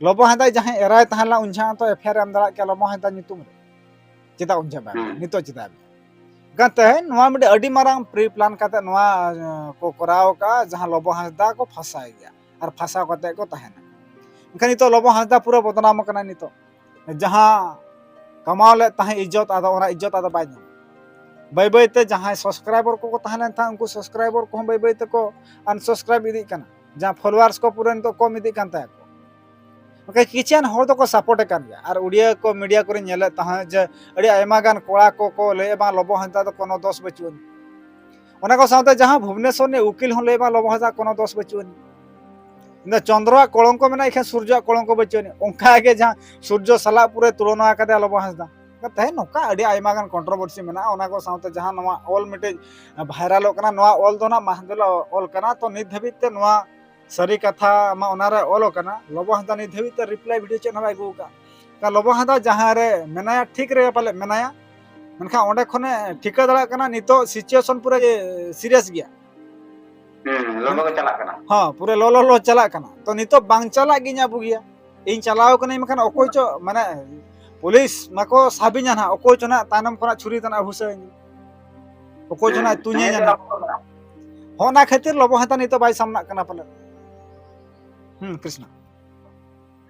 ᱞᱚᱵᱚ ᱦᱟᱸᱥᱫᱟ ᱡᱟᱦᱟᱸᱭ ᱮᱨᱟᱭ ᱛᱟᱦᱮᱸ ᱞᱮᱱᱟ, ᱩᱱ ᱡᱚᱠᱷᱟᱡ ᱛᱚ ᱮᱯᱷ ᱟᱭ ᱟᱨ ᱮᱢ ᱫᱟᱲᱮᱭᱟᱜ ᱠᱮᱭᱟ ᱞᱚᱵᱚ ᱦᱟᱸᱥᱫᱟ ᱧᱩᱛᱩᱢ ᱨᱮ᱾ ᱪᱮᱫᱟᱜ ᱩᱱ ᱡᱚᱠᱷᱟᱡ ᱵᱟᱭ ᱮᱢ ᱞᱮᱫᱟ? ᱦᱩᱸ᱾ ᱱᱤᱛᱚᱜ ᱪᱮᱫᱟᱜ ᱮᱢ ᱞᱮᱫᱟ? ᱛᱮᱦᱮᱧ ᱱᱚᱣᱟ ᱢᱤᱫᱴᱮᱡ ᱟᱹᱰᱤ ᱢᱟᱨᱟᱝ ᱯᱨᱤ ᱯᱞᱟᱱ ᱠᱟᱛᱮ ᱱᱚᱣᱟ, ᱮᱸ, ᱠᱚ ᱠᱚᱨᱟᱣ ᱟᱠᱟᱫᱼᱟ, ᱡᱟᱦᱟᱸ ᱞᱚᱵᱚ ᱦᱟᱸᱥᱫᱟ ᱠᱚ ᱯᱷᱟᱸᱥᱟᱭ ᱜᱮᱭᱟ ᱟᱨ ᱯᱷᱟᱸᱥᱟᱣ ᱠᱟᱛᱮ ᱠᱚ ᱛᱟᱦᱮᱱᱟ᱾ ᱮᱱᱠᱷᱟᱱ ᱱᱤᱛᱚᱜ ᱞᱚᱵᱚ ᱦᱟᱸᱥᱫᱟ ᱯᱩᱨᱟᱹ ᱵᱚᱫᱱᱟᱢ ᱟᱠᱟᱱᱟ᱾ ᱱᱤᱛᱚᱜ ᱡᱟᱦᱟᱸ ᱠᱟᱢᱟᱣ ᱞᱮᱫ ᱛᱟᱦᱮᱸ ᱤᱡᱽᱡᱚᱛ, ᱟᱫᱚ ᱚᱱᱟ ᱤᱡᱽᱡᱚᱛ ᱟᱫᱚ ᱵᱟᱭ ᱧᱟᱢᱟ᱾ ᱵᱟᱹᱭ ᱵᱟᱹᱭ ᱛᱮ ᱡᱟᱦᱟᱸᱭ ᱥᱟᱵᱥᱠᱨᱟᱭᱵᱟᱨ ᱠᱚᱠᱚ ᱛᱟᱦᱮᱸ ᱞᱮᱱ ᱛᱟᱦᱮᱸᱫ, ᱩᱱᱠᱩ ᱥᱟᱵᱥᱠᱨᱟᱭᱵᱟᱨ ᱠᱚᱦᱚᱸ ᱵᱟᱹᱭ ᱵᱟᱹᱭ ᱛᱮᱠᱚ ᱟᱱᱥᱟᱵᱥᱠᱨᱟᱭᱤᱵ ᱤᱫᱤᱜ ᱠᱟᱱᱟ, ᱡᱟᱦᱟᱸ ᱯᱷᱚᱞᱳᱣᱟᱨᱥ ᱠᱚ ᱯᱩᱨᱟᱹ ᱱᱤᱛᱚᱜ ᱠᱚᱢ ᱤᱫᱤᱜ ᱠᱟᱱ ᱛᱟᱭᱟ ᱠᱚ᱾ ᱚᱱᱠᱟ ᱠᱤᱪᱷᱩᱜᱟᱱ ᱦᱚᱲ ᱫᱚᱠᱚ ᱥᱟᱯᱳᱨᱴ ᱮ ᱠᱟᱱ ᱜᱮᱭᱟ, ᱟᱨ ᱩᱲᱤᱭᱟ ᱠᱚ ᱢᱤᱰᱤᱭᱟ ᱠᱚᱨᱮᱧ ᱧᱮᱞᱮᱫ ᱛᱟᱦᱮᱸᱫ ᱡᱮ ᱟᱹᱰᱤ ᱟᱭᱢᱟ ᱜᱟᱱ ᱠᱚᱲᱟ ᱠᱚᱠᱚ ᱞᱟᱹᱭᱮᱫ, "ᱵᱟᱝ, ᱞᱚᱵᱚ ᱦᱟᱸᱥᱫᱟ ᱫᱚ ᱠᱳᱱᱳ ᱫᱳᱥ ᱵᱟᱹᱪᱩᱜ ᱟᱹᱱᱤᱡ᱾" ᱚᱱᱟ ᱠᱚ ᱥᱟᱶᱛᱮ ᱡᱟᱦᱟᱸ ᱵᱷᱩᱵᱽᱱᱮᱥᱚᱨ ᱨᱤᱱᱤᱡ ᱩᱠᱤᱞ ᱦᱚᱸ ᱞᱟᱹᱭᱮᱫ, "ᱵᱟᱝ, ᱞᱚᱵᱚ ᱦᱟᱸᱥᱫᱟ ᱠᱳᱱᱳ ᱫᱳᱥ ᱵᱟᱹᱪᱩᱜ ᱟᱹᱱᱤᱡ᱾" ᱤᱧ ᱫᱚ ᱪᱚᱱᱫᱨᱚᱣᱟᱜ ᱠᱚᱲᱚᱝᱠᱚ ᱢᱮᱱᱟᱜᱼᱟ, ᱮᱱᱠᱷᱟᱱ ᱥᱩᱨᱡᱚᱣᱟᱜ ᱠᱚᱲᱚᱝᱠᱚ ᱵᱟᱹᱪᱩᱜ ᱟᱹᱱᱤᱡ᱾ ᱚᱱᱠᱟ ᱜᱮ ᱡᱟᱦᱟᱸ ᱥᱩᱨᱡᱚ ᱥᱟᱞᱟᱜ ᱯᱩᱨᱟᱹ ᱛᱩᱞᱚᱱᱟ ᱟᱠᱟᱫᱮᱭᱟ ᱞᱚᱵᱚ ᱦᱟᱸᱥᱫᱟ᱾ ᱛᱮᱦᱮᱧ ᱱᱚᱝᱠᱟ ᱟᱹᱰᱤ ᱟᱭᱢᱟ ᱜᱟᱱ ᱠᱚᱱᱴᱨᱳᱵᱷᱟᱨᱥᱤ ᱢᱮᱱᱟᱜᱼᱟ᱾ ᱚᱱᱟ ᱠᱚ ᱥᱟᱶᱛᱮ ᱡᱟᱦᱟᱸ ᱱᱚᱣᱟ ᱚᱞ ᱢᱤᱫᱴᱮᱡ ᱵᱷᱟᱭᱨᱟᱞᱚᱜ ᱠᱟᱱᱟ, ᱱᱚᱣᱟ ᱚᱞ ᱫᱚ ᱱᱟᱜ ᱢᱟᱦᱫᱮᱨ ᱚᱞ ᱠᱟᱱᱟ᱾ ᱛᱚ ᱱᱤᱛ ᱫᱷᱟᱹᱵᱤᱡ ᱛᱮ ᱱᱚᱣᱟ ᱥᱟᱹᱨᱤ ᱠᱟᱛᱷᱟ ᱢᱟ ᱚᱱᱟᱨᱮ ᱚᱞ ᱟᱠᱟᱱᱟ, ᱞᱚᱵᱚ ᱦᱟᱸᱥᱫᱟ ᱱᱤᱛ ᱫᱷᱟᱹᱵᱤᱡ ᱛᱮ ᱨᱤᱯᱞᱟᱭ ᱵᱷᱤᱰᱤᱭᱳ ᱪᱮᱫ ᱦᱚᱸ ᱵᱟᱭ ᱟᱹᱜᱩ ᱟᱠᱟᱫᱼᱟ᱾ ᱞᱚᱵᱚ ᱦᱟᱸᱥᱫᱟ ᱡᱟᱦᱟᱸ ᱨᱮ ᱢᱮᱱᱟᱭᱟ, ᱴᱷᱤᱠ ᱨᱮ ᱯᱟᱞᱮ ᱢᱮᱱᱟᱭᱟ, ᱢᱮᱱᱠᱷᱟᱱ ᱚᱸᱰᱮ ᱠᱷᱚᱱᱮ ᱴᱷᱤᱠᱟᱹ ᱫᱟᱲᱮᱭᱟᱜ ᱠᱟᱱᱟ ᱱᱤᱛᱚᱜ situation ᱯᱩᱨᱟᱹ ᱥᱤᱨᱤᱭᱟᱥ ᱜᱮᱭᱟ᱾ ᱦᱩᱸ, ᱞᱚᱞᱚ ᱜᱮ ᱪᱟᱞᱟᱜ ᱠᱟᱱᱟ᱾ ᱦᱚᱸ, ᱯᱩᱨᱟᱹ ᱞᱚᱞᱚ ᱞᱚᱞᱚ ᱪᱟᱞᱟᱜ ᱠᱟᱱᱟ᱾ ᱛᱚ ᱱᱤᱛᱚᱜ ᱵᱟᱝ ᱪᱟᱞᱟᱜ ᱜᱤᱧ ᱟᱹᱵᱩᱜᱮᱭᱟ᱾ ᱤᱧ ᱪᱟᱞᱟᱣ ᱠᱟᱹᱱᱟᱹᱧ, ᱢᱮᱱᱠᱷᱟᱱ ᱚᱠᱚᱭ ᱪᱚ, ᱢᱟᱱᱮ, ᱯᱩᱞᱤᱥ ᱢᱟᱠᱚ ᱥᱟᱵᱤᱧᱟ ᱱᱟᱦᱟᱜ, ᱚᱠᱚᱭ ᱪᱚ ᱱᱟᱦᱟᱜ ᱛᱟᱭᱱᱚᱢ ᱠᱷᱚᱱᱟᱜ ᱪᱷᱩᱨᱤ ᱛᱟᱱᱟᱜ ᱦᱩᱥᱟᱹ ᱟᱹᱧᱟ᱾ ᱚᱠᱚᱭ ᱪᱚ ᱱᱟᱦᱟᱜ ᱛᱩᱧᱟᱹᱧᱟ ᱱᱟᱦᱟᱜ᱾ ᱦᱚᱸ, ᱚᱱᱟ ᱠᱷᱟᱹᱛᱤᱨ ᱞᱚᱵᱚ ᱦᱟᱸᱥᱫᱟ ᱱᱤᱛᱚᱜ ᱵᱟᱭ ᱥᱟᱢᱱᱟᱜ ᱠᱟᱱᱟ ᱯᱟᱞᱮ᱾ ᱦᱩᱸ, ᱠᱨᱤᱥᱱᱟ᱾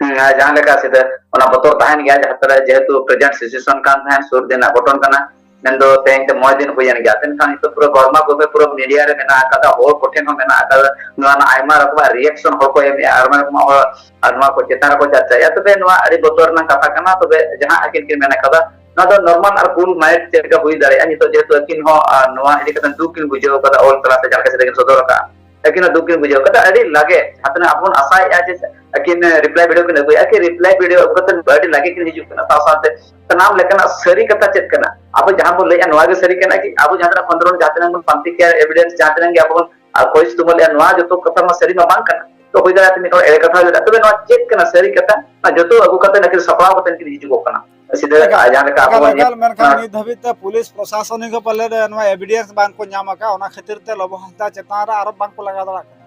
ᱦᱩᱸ, ᱟᱨ ᱡᱟᱦᱟᱸ ᱞᱮᱠᱟ ᱥᱤᱫᱷᱟᱹ ᱚᱱᱟ ᱵᱚᱛᱚᱨ ᱛᱟᱦᱮᱱ ᱜᱮᱭᱟ, ᱡᱟᱦᱟᱸ ᱛᱚᱨᱟ ᱡᱮᱦᱮᱛᱩ present situation ᱠᱟᱱ ᱛᱟᱦᱮᱸᱱ, ᱥᱩᱨ ᱫᱤᱱ ᱨᱮᱱᱟᱜ ᱜᱷᱚᱴᱚᱱ ᱠᱟᱱᱟ, ᱢᱮᱱᱫᱚ ᱛᱮᱦᱮᱧ ᱛᱮ ᱢᱚᱬᱮ ᱫᱤᱱ ᱦᱩᱭᱮᱱ ᱜᱮᱭᱟ, ᱢᱮᱱᱠᱷᱟᱱ ᱱᱤᱛᱚᱜ ᱯᱩᱨᱟᱹ ᱜᱚᱨᱢᱟ ᱜᱚᱨᱢᱤ ᱯᱩᱨᱟᱹ media ᱨᱮ ᱢᱮᱱᱟᱜ ᱟᱠᱟᱫᱟ, ᱦᱚᱲ ᱠᱚᱴᱷᱮᱱ ᱦᱚᱸ ᱢᱮᱱᱟᱜ ᱟᱠᱟᱫᱟ, ᱱᱚᱣᱟ ᱨᱮᱱᱟᱜ ᱟᱭᱢᱟ ᱨᱚᱠᱚᱢᱟᱜ reaction ᱦᱚᱲ ᱠᱚ ᱮᱢᱮᱜᱼᱟ, ᱟᱭᱢᱟ ᱨᱚᱠᱚᱢᱟᱜ ᱦᱚᱲ ᱟᱨ ᱱᱚᱣᱟ ᱠᱚ ᱪᱮᱛᱟᱱ ᱨᱮᱠᱚ ᱪᱟᱨᱪᱟᱭᱮᱫᱼᱟ᱾ ᱛᱚᱵᱮ ᱱᱚᱣᱟ ᱟᱹᱰᱤ ᱵᱚᱛᱚᱨ ᱨᱮᱱᱟᱜ ᱠᱟᱛᱷᱟ ᱠᱟᱱᱟ᱾ ᱛᱚᱵᱮ ᱡᱟᱦᱟᱸ ᱟᱹᱠᱤᱱ ᱠᱤᱱ ᱢᱮᱱ ᱟᱠᱟᱫᱟ, ᱱᱚᱣᱟ ᱫᱚ normal ᱟᱨ cool mind ᱪᱮᱫ ᱞᱮᱠᱟ ᱦᱩᱭ ᱫᱟᱲᱮᱭᱟᱜᱼᱟ? ᱱᱤᱛᱚᱜ ᱡᱮᱦᱮᱛᱩ ᱟᱹᱠᱤᱱ ᱦᱚᱸ, ᱟᱨ ᱱᱚᱣᱟ ᱤᱫᱤ ᱠᱟᱛᱮ ᱫᱩᱠ ᱠᱤᱱ ᱵᱩᱡᱷᱟᱹᱣ ᱠᱟᱫᱟ, ᱚᱞ ᱛᱟᱞᱟᱛᱮ ᱡᱟᱦᱟᱸ ᱞᱮᱠᱟ ᱥᱮᱫᱟᱭ ᱠᱤᱱ ᱥᱚᱫᱚᱨ ᱟᱠᱟᱫᱼᱟ, ᱟᱹᱠᱤᱱ ᱦᱚᱸ ᱫᱩᱠ ᱠᱤᱱ ᱵᱩᱡᱷᱟᱹᱣ ᱠᱟᱫᱟ᱾ ᱟᱹᱰᱤ ᱞᱟᱜᱮ ᱡᱟᱦᱟᱸ ᱛᱤᱱᱟᱹᱜ ᱟᱵᱚ ᱵᱚᱱ ᱟᱥᱟᱭᱮᱫᱼᱟ ᱡᱮ ᱟᱹᱠᱤᱱ reply video ᱠᱤᱱ ᱟᱹᱜᱩᱭᱟ, ᱟᱹᱠᱤᱱ reply video ᱟᱹᱜᱩ ᱠᱟᱛᱮ ᱟᱹᱰᱤ ᱞᱟᱜᱮ ᱠᱤᱱ ᱦᱤᱡᱩᱜ ᱠᱟᱱᱟ᱾ ᱥᱟᱶ ᱥᱟᱶᱛᱮ ᱥᱟᱱᱟᱢ ᱞᱮᱠᱟᱱᱟᱜ ᱥᱟᱹᱨᱤ ᱠᱟᱛᱷᱟ ᱪᱮᱫ ᱠᱟᱱᱟ, ᱟᱵᱚ ᱡᱟᱦᱟᱸ ᱵᱚᱱ ᱞᱟᱹᱭᱮᱫᱼᱟ, ᱱᱚᱣᱟ ᱜᱮ ᱥᱟᱹᱨᱤ ᱠᱟᱱᱟ ᱠᱤ? ᱟᱵᱚ ᱡᱟᱦᱟᱸ ᱛᱤᱱᱟᱹᱜ ᱠᱷᱚᱸᱫᱽᱨᱚᱱ, ᱡᱟᱦᱟᱸ ᱛᱤᱱᱟᱹᱜ ᱵᱚᱱ ᱯᱟᱱᱛᱮ ᱠᱮᱭᱟ, evidence ᱡᱟᱦᱟᱸ ᱛᱤᱱᱟᱹᱜ ᱜᱮ ᱟᱵᱚ ᱵᱚᱱ, ᱟᱨ, ᱠᱷᱚᱡᱽ ᱛᱩᱢᱟᱹᱞᱮᱫᱼᱟ, ᱱᱚᱣᱟ ᱡᱚᱛᱚ ᱠᱟᱛᱷᱟ ᱢᱟ ᱥᱟᱹᱨᱤ ᱢᱟ ᱵᱟᱝ ᱠᱟᱱᱟ᱾ ᱛᱚ ᱦᱩᱭ ᱫᱟᱲᱮᱭᱟᱜᱼᱟ ᱢᱤᱫ ᱦᱚᱲ ᱮᱲᱮ ᱠᱟᱛᱷᱟ ᱦᱩᱭ ᱫᱟᱲᱮᱭᱟᱜᱼᱟ᱾ ᱛᱚᱵᱮ ᱱᱚᱣᱟ ᱪᱮᱫ ᱠᱟᱱᱟ ᱥᱟᱹᱨᱤ ᱠᱟᱛᱷᱟ? ᱱᱚᱣᱟ ᱡᱚᱛᱚ ᱟᱹᱜᱩ ᱠᱟᱛᱮ ᱟᱹᱠᱤᱱ ᱥᱟᱯᱲᱟᱣ ᱠᱟᱛᱮ ᱠᱤᱱ ᱦᱤᱡᱩᱜᱚᱜ ᱠᱟᱱᱟ᱾ ᱥᱤᱫᱷᱟᱹ ᱮᱠᱟᱞ, ᱟᱡ ᱡᱟᱦᱟᱸ ᱞᱮᱠᱟ ᱟᱵᱚ ᱮᱠᱟᱞ, ᱵᱚᱱ ᱧᱮᱞ ᱮᱠᱟᱞ, ᱢᱮᱱᱠᱷᱟᱱ ᱱᱤᱛ ᱫᱷᱟᱹᱵᱤᱡ ᱛᱮ ᱯᱩᱞᱤᱥ ᱯᱨᱚᱥᱟᱥᱚᱱᱤᱠ ᱦᱚᱸ ᱯᱟᱞᱮᱫ ᱱᱚᱣᱟ evidence ᱵᱟᱝ ᱠᱚ ᱧᱟᱢ ᱟᱠᱟᱫ, ᱚᱱᱟ ᱠᱷᱟᱹᱛᱤᱨ ᱛᱮ ᱞᱚᱵᱚ ᱦᱟᱸᱥᱫᱟ ᱪᱮᱛᱟᱱ ᱨᱮ ᱟᱨᱚ ᱵᱟᱝ ᱠᱚ ᱞᱟᱜᱟᱣ ᱫᱟᱲᱮᱭᱟᱜ ᱠᱟᱱᱟ᱾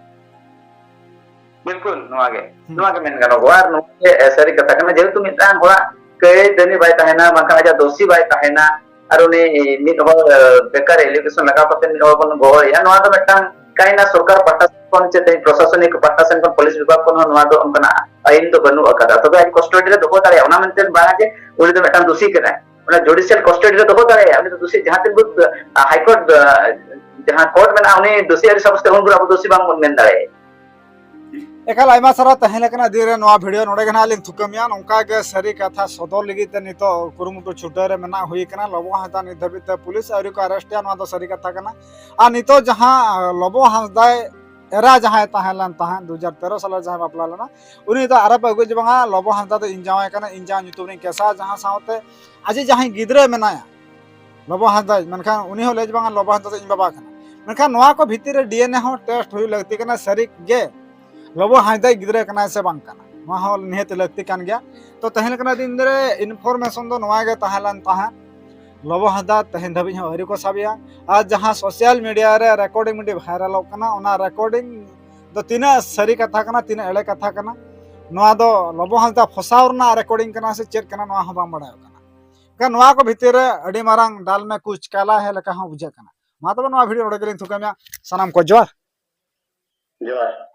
ᱵᱤᱞᱠᱩᱞ, ᱱᱚᱣᱟ ᱜᱮ, ᱦᱩᱸ᱾ ᱱᱚᱣᱟ ᱜᱮ ᱢᱮᱱ ᱜᱟᱱᱚᱜᱚᱜᱼᱟ᱾ ᱟᱨ ᱱᱚᱣᱟ ᱜᱮ, ᱮ, ᱥᱟᱹᱨᱤ ᱠᱟᱛᱷᱟ ᱠᱟᱱᱟ, ᱡᱮᱦᱮᱛᱩ ᱢᱤᱫᱴᱟᱝ ᱦᱚᱲᱟᱜ ᱠᱟᱹᱭ ᱫᱟᱹᱢᱤ ᱵᱟᱭ ᱛᱟᱦᱮᱱᱟ, ᱵᱟᱝᱠᱷᱟᱱ ᱟᱡᱟᱜ ᱫᱳᱥᱤ ᱵᱟᱭ ᱛᱟᱦᱮᱱᱟ, ᱟᱨ ᱩᱱᱤ ᱢᱤᱫ ᱦᱚᱲ, ᱮ, ᱵᱮᱠᱟᱨ allegation ᱞᱟᱜᱟᱣ ᱠᱟᱛᱮ ᱢᱤᱫ ᱦᱚᱲ ᱵᱚᱱ ᱜᱚᱦᱚᱲᱮᱭᱟ, ᱱᱚᱣᱟ ᱫᱚ ᱢᱤᱫᱴᱟᱝ ᱠᱟᱭᱱᱟ ᱥᱚᱨᱠᱟᱨ ᱯᱟᱦᱴᱟ ᱠᱷᱚᱱ ᱪᱮᱫ ᱯᱨᱚᱥᱟᱥᱚᱱᱤᱠ ᱯᱟᱦᱴᱟ ᱥᱮᱱ ᱠᱷᱚᱱ, ᱯᱩᱞᱤᱥ ᱵᱤᱵᱷᱟᱜᱽ ᱠᱷᱚᱱ ᱦᱚᱸ ᱱᱚᱣᱟ ᱫᱚ ᱚᱱᱠᱟᱱᱟᱜ ᱟᱹᱭᱤᱱ ᱫᱚ ᱵᱟᱹᱱᱩᱜ ᱟᱠᱟᱫᱟ᱾ ᱛᱚᱵᱮ ᱟᱡ custody ᱨᱮ ᱫᱚᱦᱚ ᱫᱟᱲᱮᱭᱟᱜᱼᱟ, ᱚᱱᱟ ᱢᱮᱱᱛᱮ ᱵᱟᱝᱟ ᱡᱮ ᱩᱱᱤ ᱫᱚ ᱢᱤᱫᱴᱟᱝ ᱫᱳᱥᱤ ᱠᱟᱱᱟᱭ᱾ ᱚᱱᱟ judicial custody ᱨᱮ ᱫᱚᱦᱚ ᱫᱟᱲᱮᱭᱟᱜᱼᱟ, ᱩᱱᱤ ᱫᱚ ᱫᱳᱥᱤ ᱡᱟᱦᱟᱸ ᱛᱤᱱ ᱵᱷᱳᱨ, ᱟ, High Court, ᱟ, ᱡᱟᱦᱟᱸ court ᱢᱮᱱᱟᱜᱼᱟ, ᱩᱱᱤ ᱫᱳᱥᱤ ᱟᱹᱣᱨᱤ ᱥᱟᱵᱥᱛᱮ ᱩᱱ ᱵᱷᱳᱨ ᱟᱵᱚ ᱫᱳᱥᱤ ᱵᱟᱝ ᱵᱚᱱ ᱢᱮᱱ ᱫᱟᱲᱮᱭᱟᱭᱟ᱾ ᱮᱠᱟᱞ, ᱟᱭᱢᱟ ᱥᱟᱨᱦᱟᱣ ᱛᱟᱦᱮᱸ ᱞᱮᱠᱟᱱᱟᱜ ᱫᱤᱱ ᱨᱮ᱾ ᱱᱚᱣᱟ video ᱱᱚᱰᱮ ᱜᱮ ᱱᱟᱦᱟᱜ ᱞᱤᱧ ᱛᱷᱩᱠᱟᱹᱢᱮᱜᱼᱟ᱾ ᱱᱚᱝᱠᱟ ᱜᱮ ᱥᱟᱹᱨᱤ ᱠᱟᱛᱷᱟ ᱥᱚᱫᱚᱨ ᱞᱟᱹᱜᱤᱫ ᱛᱮ ᱱᱤᱛᱚᱜ ᱠᱩᱨᱩᱢᱩᱴᱩ ᱪᱷᱩᱴᱟᱹᱣ ᱨᱮ ᱢᱮᱱᱟᱜ ᱦᱩᱭ ᱠᱟᱱᱟ᱾ ᱞᱚᱵᱚ ᱦᱟᱸᱥᱫᱟ ᱱᱤᱛ ᱫᱷᱟᱹᱵᱤᱡ ᱛᱮ ᱯᱩᱞᱤᱥ ᱟᱹᱣᱨᱤ ᱠᱚ arrest ᱮᱭᱟ, ᱱᱚᱣᱟ ᱫᱚ ᱥᱟᱹᱨᱤ ᱠᱟᱛᱷᱟ ᱠᱟᱱᱟ᱾ ᱟᱨ ᱱᱤᱛᱚᱜ ᱡᱟᱦᱟᱸ, ᱞᱚᱵᱚ ᱦᱟᱸᱥᱫᱟᱭ ᱮᱨᱟ ᱡᱟᱦᱟᱸᱭ ᱛᱟᱦᱮᱸ ᱞᱮᱱ ᱛᱟᱦᱮᱸᱫ, ᱫᱩ ᱦᱟᱡᱟᱨ ᱛᱮᱨᱚ ᱥᱟᱞ ᱨᱮ ᱡᱟᱦᱟᱸᱭ ᱵᱟᱯᱞᱟ ᱞᱮᱱᱟ, ᱩᱱᱤ ᱫᱚ ᱟᱨᱚ ᱯᱮ ᱟᱹᱜᱩ ᱡᱮ ᱵᱟᱝᱟ, ᱞᱚᱵᱚ ᱦᱟᱸᱥᱫᱟ ᱫᱚ ᱤᱧ ᱡᱟᱶᱟᱭ ᱠᱟᱱᱟ, ᱤᱧ ᱡᱟᱶᱟᱭ ᱧᱩᱛᱩᱢ ᱨᱤᱧ ᱠᱮᱥᱟ, ᱡᱟᱦᱟᱸ ᱥᱟᱶᱛᱮ ᱟᱡ ᱡᱟᱦᱟᱸᱭ ᱜᱤᱫᱽᱨᱟᱹ ᱢᱮᱱᱟᱭᱟ, ᱞᱚᱵᱚ ᱦᱟᱸᱥᱫᱟ, ᱢᱮᱱᱠᱷᱟᱱ ᱩᱱᱤ ᱦᱚᱸ ᱞᱟᱹᱭ ᱡᱮ ᱵᱟᱝᱟ, ᱞᱚᱵᱚ ᱦᱟᱸᱥᱫᱟ ᱫᱚ ᱤᱧ ᱵᱟᱵᱟ ᱠᱟᱱᱟ᱾ ᱢᱮᱱᱠᱷᱟᱱ ᱱᱚᱣᱟ ᱠᱚ ᱵᱷᱤᱛᱤᱨ ᱨᱮ DNA ᱦᱚᱸ test ᱦᱩᱭᱩᱜ ᱞᱟᱹᱠᱛᱤ ᱠᱟᱱᱟ, ᱥᱟᱹᱨᱤ ᱜᱮ ᱞᱚᱵᱚ ᱦᱟᱸᱥᱫᱟᱭ ᱜᱤᱫᱽᱨᱟᱹ ᱠᱟᱱᱟᱭ ᱥᱮ ᱵᱟᱝ ᱠᱟᱱᱟ᱾ ᱱᱚᱣᱟ ᱦᱚᱸ ᱱᱤᱦᱟᱹᱛ ᱞᱟᱹᱠᱛᱤ ᱠᱟᱱ ᱜᱮᱭᱟ᱾ ᱛᱚ ᱛᱮᱦᱮᱧ ᱞᱮᱠᱟᱱᱟᱜ ᱫᱤᱱ ᱨᱮ ᱤᱱᱯᱷᱚᱨᱢᱮᱥᱚᱱ ᱫᱚ ᱱᱚᱣᱟ ᱜᱮ ᱛᱟᱦᱮᱸ ᱞᱮᱱ ᱛᱟᱦᱮᱸᱫ᱾ ᱞᱚᱵᱚ ᱦᱟᱸᱥᱫᱟ ᱛᱮᱦᱮᱧ ᱫᱷᱟᱹᱵᱤᱡ ᱦᱚᱸ ᱟᱹᱣᱨᱤ ᱠᱚ ᱥᱟᱵᱮᱭᱟ᱾ ᱟᱨ ᱡᱟᱦᱟᱸ ᱥᱳᱥᱟᱞ ᱢᱤᱰᱤᱭᱟ ᱨᱮ ᱨᱮᱠᱚᱨᱰᱤᱝ ᱢᱤᱫᱴᱤᱡ ᱵᱷᱟᱭᱨᱟᱞᱚᱜ ᱠᱟᱱᱟ, ᱚᱱᱟ ᱨᱮᱠᱚᱨᱰᱤᱝ ᱫᱚ ᱛᱤᱱᱟᱹᱜ ᱥᱟᱹᱨᱤ ᱠᱟᱛᱷᱟ ᱠᱟᱱᱟ, ᱛᱤᱱᱟᱹᱜ ᱮᱲᱮ ᱠᱟᱛᱷᱟ ᱠᱟᱱᱟ, ᱱᱚᱣᱟ ᱫᱚ ᱞᱚᱵᱚ ᱦᱟᱸᱥᱫᱟ ᱯᱷᱚᱥᱟᱣ ᱨᱮᱱᱟᱜ ᱨᱮᱠᱚᱨᱰᱤᱝ ᱠᱟᱱᱟ ᱥᱮ ᱪᱮᱫ ᱠᱟᱱᱟ, ᱱᱚᱣᱟ ᱦᱚᱸ ᱵᱟᱝ ᱵᱟᱲᱟᱭᱚᱜ ᱠᱟᱱᱟ᱾ ᱮᱱᱠᱷᱟᱱ ᱱᱚᱣᱟ ᱠᱚ ᱵᱷᱤᱛᱤᱨ ᱨᱮ ᱟᱹᱰᱤ ᱢᱟᱨᱟᱝ ᱰᱟᱞ ᱢᱮ ᱠᱩᱪ ᱠᱟᱞᱟ ᱦᱮ ᱞᱮᱠᱟ ᱦᱚᱸ ᱵᱩᱡᱷᱟᱹᱜ ᱠᱟᱱᱟ᱾ ᱢᱟ ᱛᱚᱵᱮ ᱱᱚᱣᱟ ᱵᱷᱤᱰᱤᱭᱳ ᱱᱚᱰᱮ ᱜᱮᱞᱤᱧ ᱛᱷᱩᱠᱟᱹᱢᱮᱜᱼᱟ᱾ ᱥᱟᱱᱟᱢ ᱠᱚ ᱡᱚᱦᱟᱨ᱾ ᱡᱚᱦᱟᱨ᱾